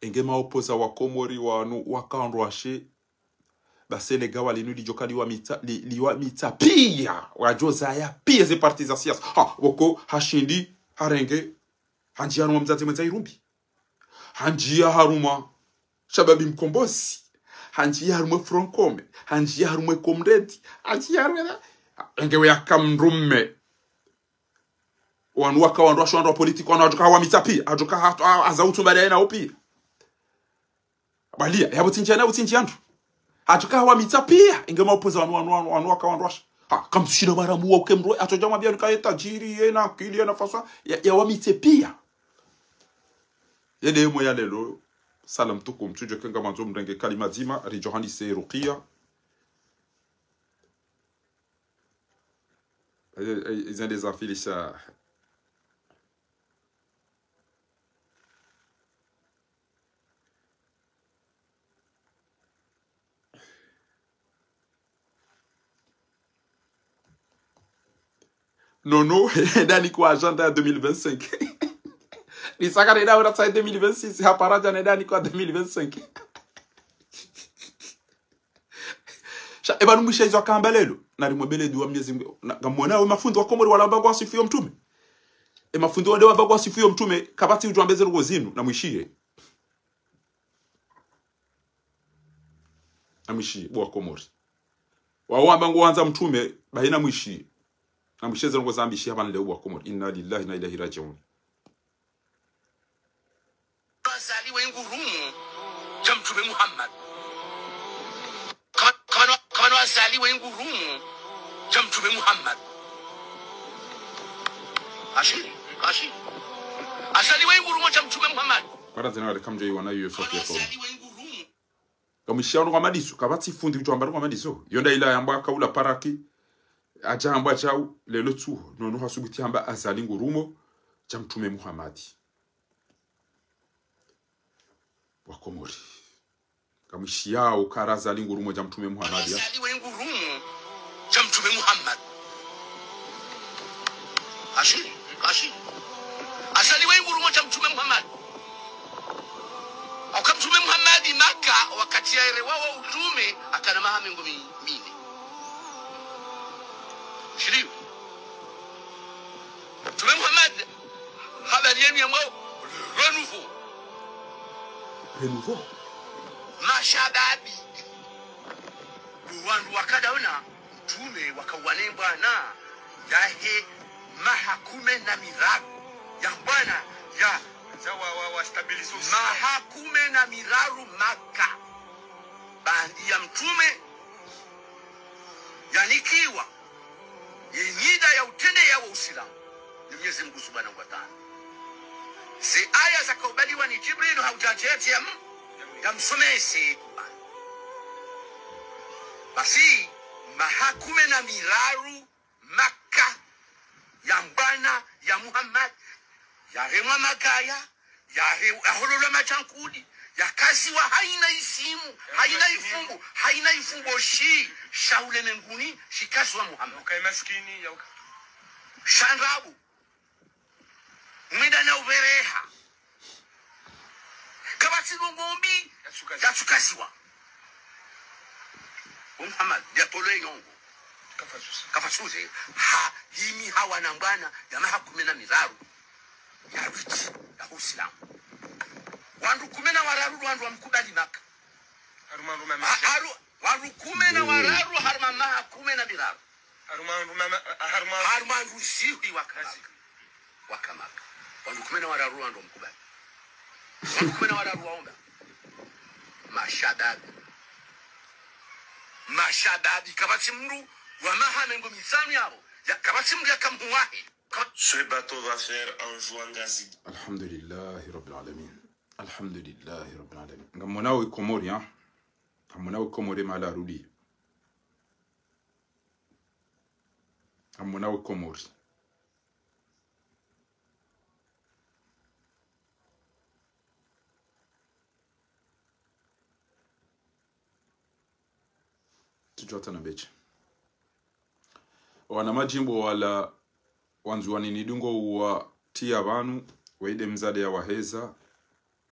enge ma opposant wa Komori wanu, waka wandrwashe, basi le gawa linu lidjoka liwamitsa, li, liwamitsa piya, wadjo zaya piya ze parti za siasa. Ha, woko hashindi, harenge, handjiya harumwa Mdzadze Mwendza Irumbi. Handjiya harumwa Shababi Mkombozi. Handjiya harumwa Front Commun. Handjiya harumwa Comrade. Handjiya harumwa, enge we yaka mndrume. Wanu waka wandrwashe, wandru wa politique, wanu hadjoka hawamitsa piya. Hadjoka ha, ha, haza utsumba daye na upiya. Baliya, yapvo tsi ndjiya na utsindji yandru. Hadjoka hawamitsa piya, enge ma opposant wanu, wanu, wanu, wanu waka wandrwashe. Ha, kamtsushinda maramu wa uke mndru, hatsodja mwambiya nuka ye tajiri, ye na akili, ye na faswa, ya, yawamitse piya. Yende yemwe ya lelo, salam tukum, tsudjo kenga mandzo mrenge kalima dzima, ridjo handise rukiya. Eh, eh, izende za filisha. Nono, ndani kwa agenda ya deux mille vingt-cinq. Nisaka nenda ura tsaye deux mille vingt-six, hapara dja nenda ni kwa deux mille vingt-cinq. Sha, eba numwishe izo akamba lelo. Nari mwebele dua Mnyezi Mngu. Na, ngamwona we mafundi wa Komori wala wamba ngwasifuyo mtrume. E mafundi wande wamba ngwasifuyo mtrume, kapvatsi udjo wambe ze ndrongo zinu, namwishiye. Namwishiye, bo wa Komori. Wao wamba ngwandza mtrume, bahi namwishiye. Namwishiye ze ndrongo zambishiha pvanu leo bo wa Komori. Inna lillahi wa inna ilaihi rajiun. Wazaliwa ingurumu ya Mtrume Muhammad. Kama, kama, kama wazaliwa ingurumu ya Mtrume Muhammad. Ashiri, ashiri. Azaliwa ingurumo sha Mtrume Muhammad. Para zina wale kamdjo iwana iyo Sofia Kauma. Azaliwa ingurumo. Kamwishiya ono kwa madiso, kapvatsi fundi kutsu amba ono kwa madiso. Yo nda ila yamba kaula paraki, adja amba djau, lelo tsu, nono hasubuti amba azali ngurumo sha Mtrume Muhammad. Wakomori. Kamwishiyao kara azali ngurumo sha Mtrume Muhammad ya. Azaliwa ingurumo sha Mtrume Muhammad. Ashiri, ashiri. Azaliwa ingurumo sha Mtrume Muhammad. Oka Mtrume Muhammad Maka, wakati yaherewa wo utrume, akana maha mengo mi-, mine. Shiriyo. Mtrume Muhammad, habari yenu ya mwao, renouveau. Renouveau. Mashababi. Wandru wakadaona, mtrume wakauwane mbwana, yahe maha kume na miraru. Ya mbwana, ya. Za wa, wa, wa stabiliser. Maha kume na miraru Maka. Baanda ya mtrume, yanikiwa, ye nyida ya utrendeya wo Usilamu ni Mwenyezi Mungu Subhanahu wa Ta'ala. Ze aya zakaubaliwa ni Jibril haudjadjadja ya m-, ya msomese Kur'ani. Basi, maha kume na miraru Maka, ya mbwana ya Muhammad, yaremwa magaya, yahe-, yahololwa madjankudi, yakaziwa haina isimu, haina ifumbu, haina ifumbu shi, sha ulemenguni, shikaziwa Muhammad. Yauka maskini, yauka. Sha ndrabo. Mwinda na ubereha. Kapvatsi ndrongoo mbi, yatsukaziwa. Yatsukaziwa. Bo Muhammad, yatolwe nyongo. Kafasuze. Kafasuze. Ha, himi hawana mbwana, ya maha kume na miraru. Ya riti, ya Usilamu. Wandru kume na wararu, wandru wamkubali Maka. Harumwa ndru mama. Ha-, haru-, wandru kume na wararu, harumwa maha kume na miraru. Harumwa ndru mama, harumwa. Harumwa ndru zihwi waka Maka. Waka Maka. Wandru kume na wararu wandru wamkubali. Wandru kume na wararu waomba. Mashababi. Mashababi. Kapvatsi mndru wa maha mengo mitsanu yapvo. Ya, kapvatsi mndru yakamhuwahe. Ka- Ce bateau va faire un joint gazide. Alhamdulillahi Rabbil Alamin. Alhamdulillahi Rabbil Alamin. Ngamwonao Ikomori, ha? Ngamwonao Ikomori mahala arudi. Ngamwonao Ikomori. Tsudjuwa tana mbetshi. Wana madjimbo wala wandzuwani nidungo uwatiya pvanu, waide mzade yawaheza,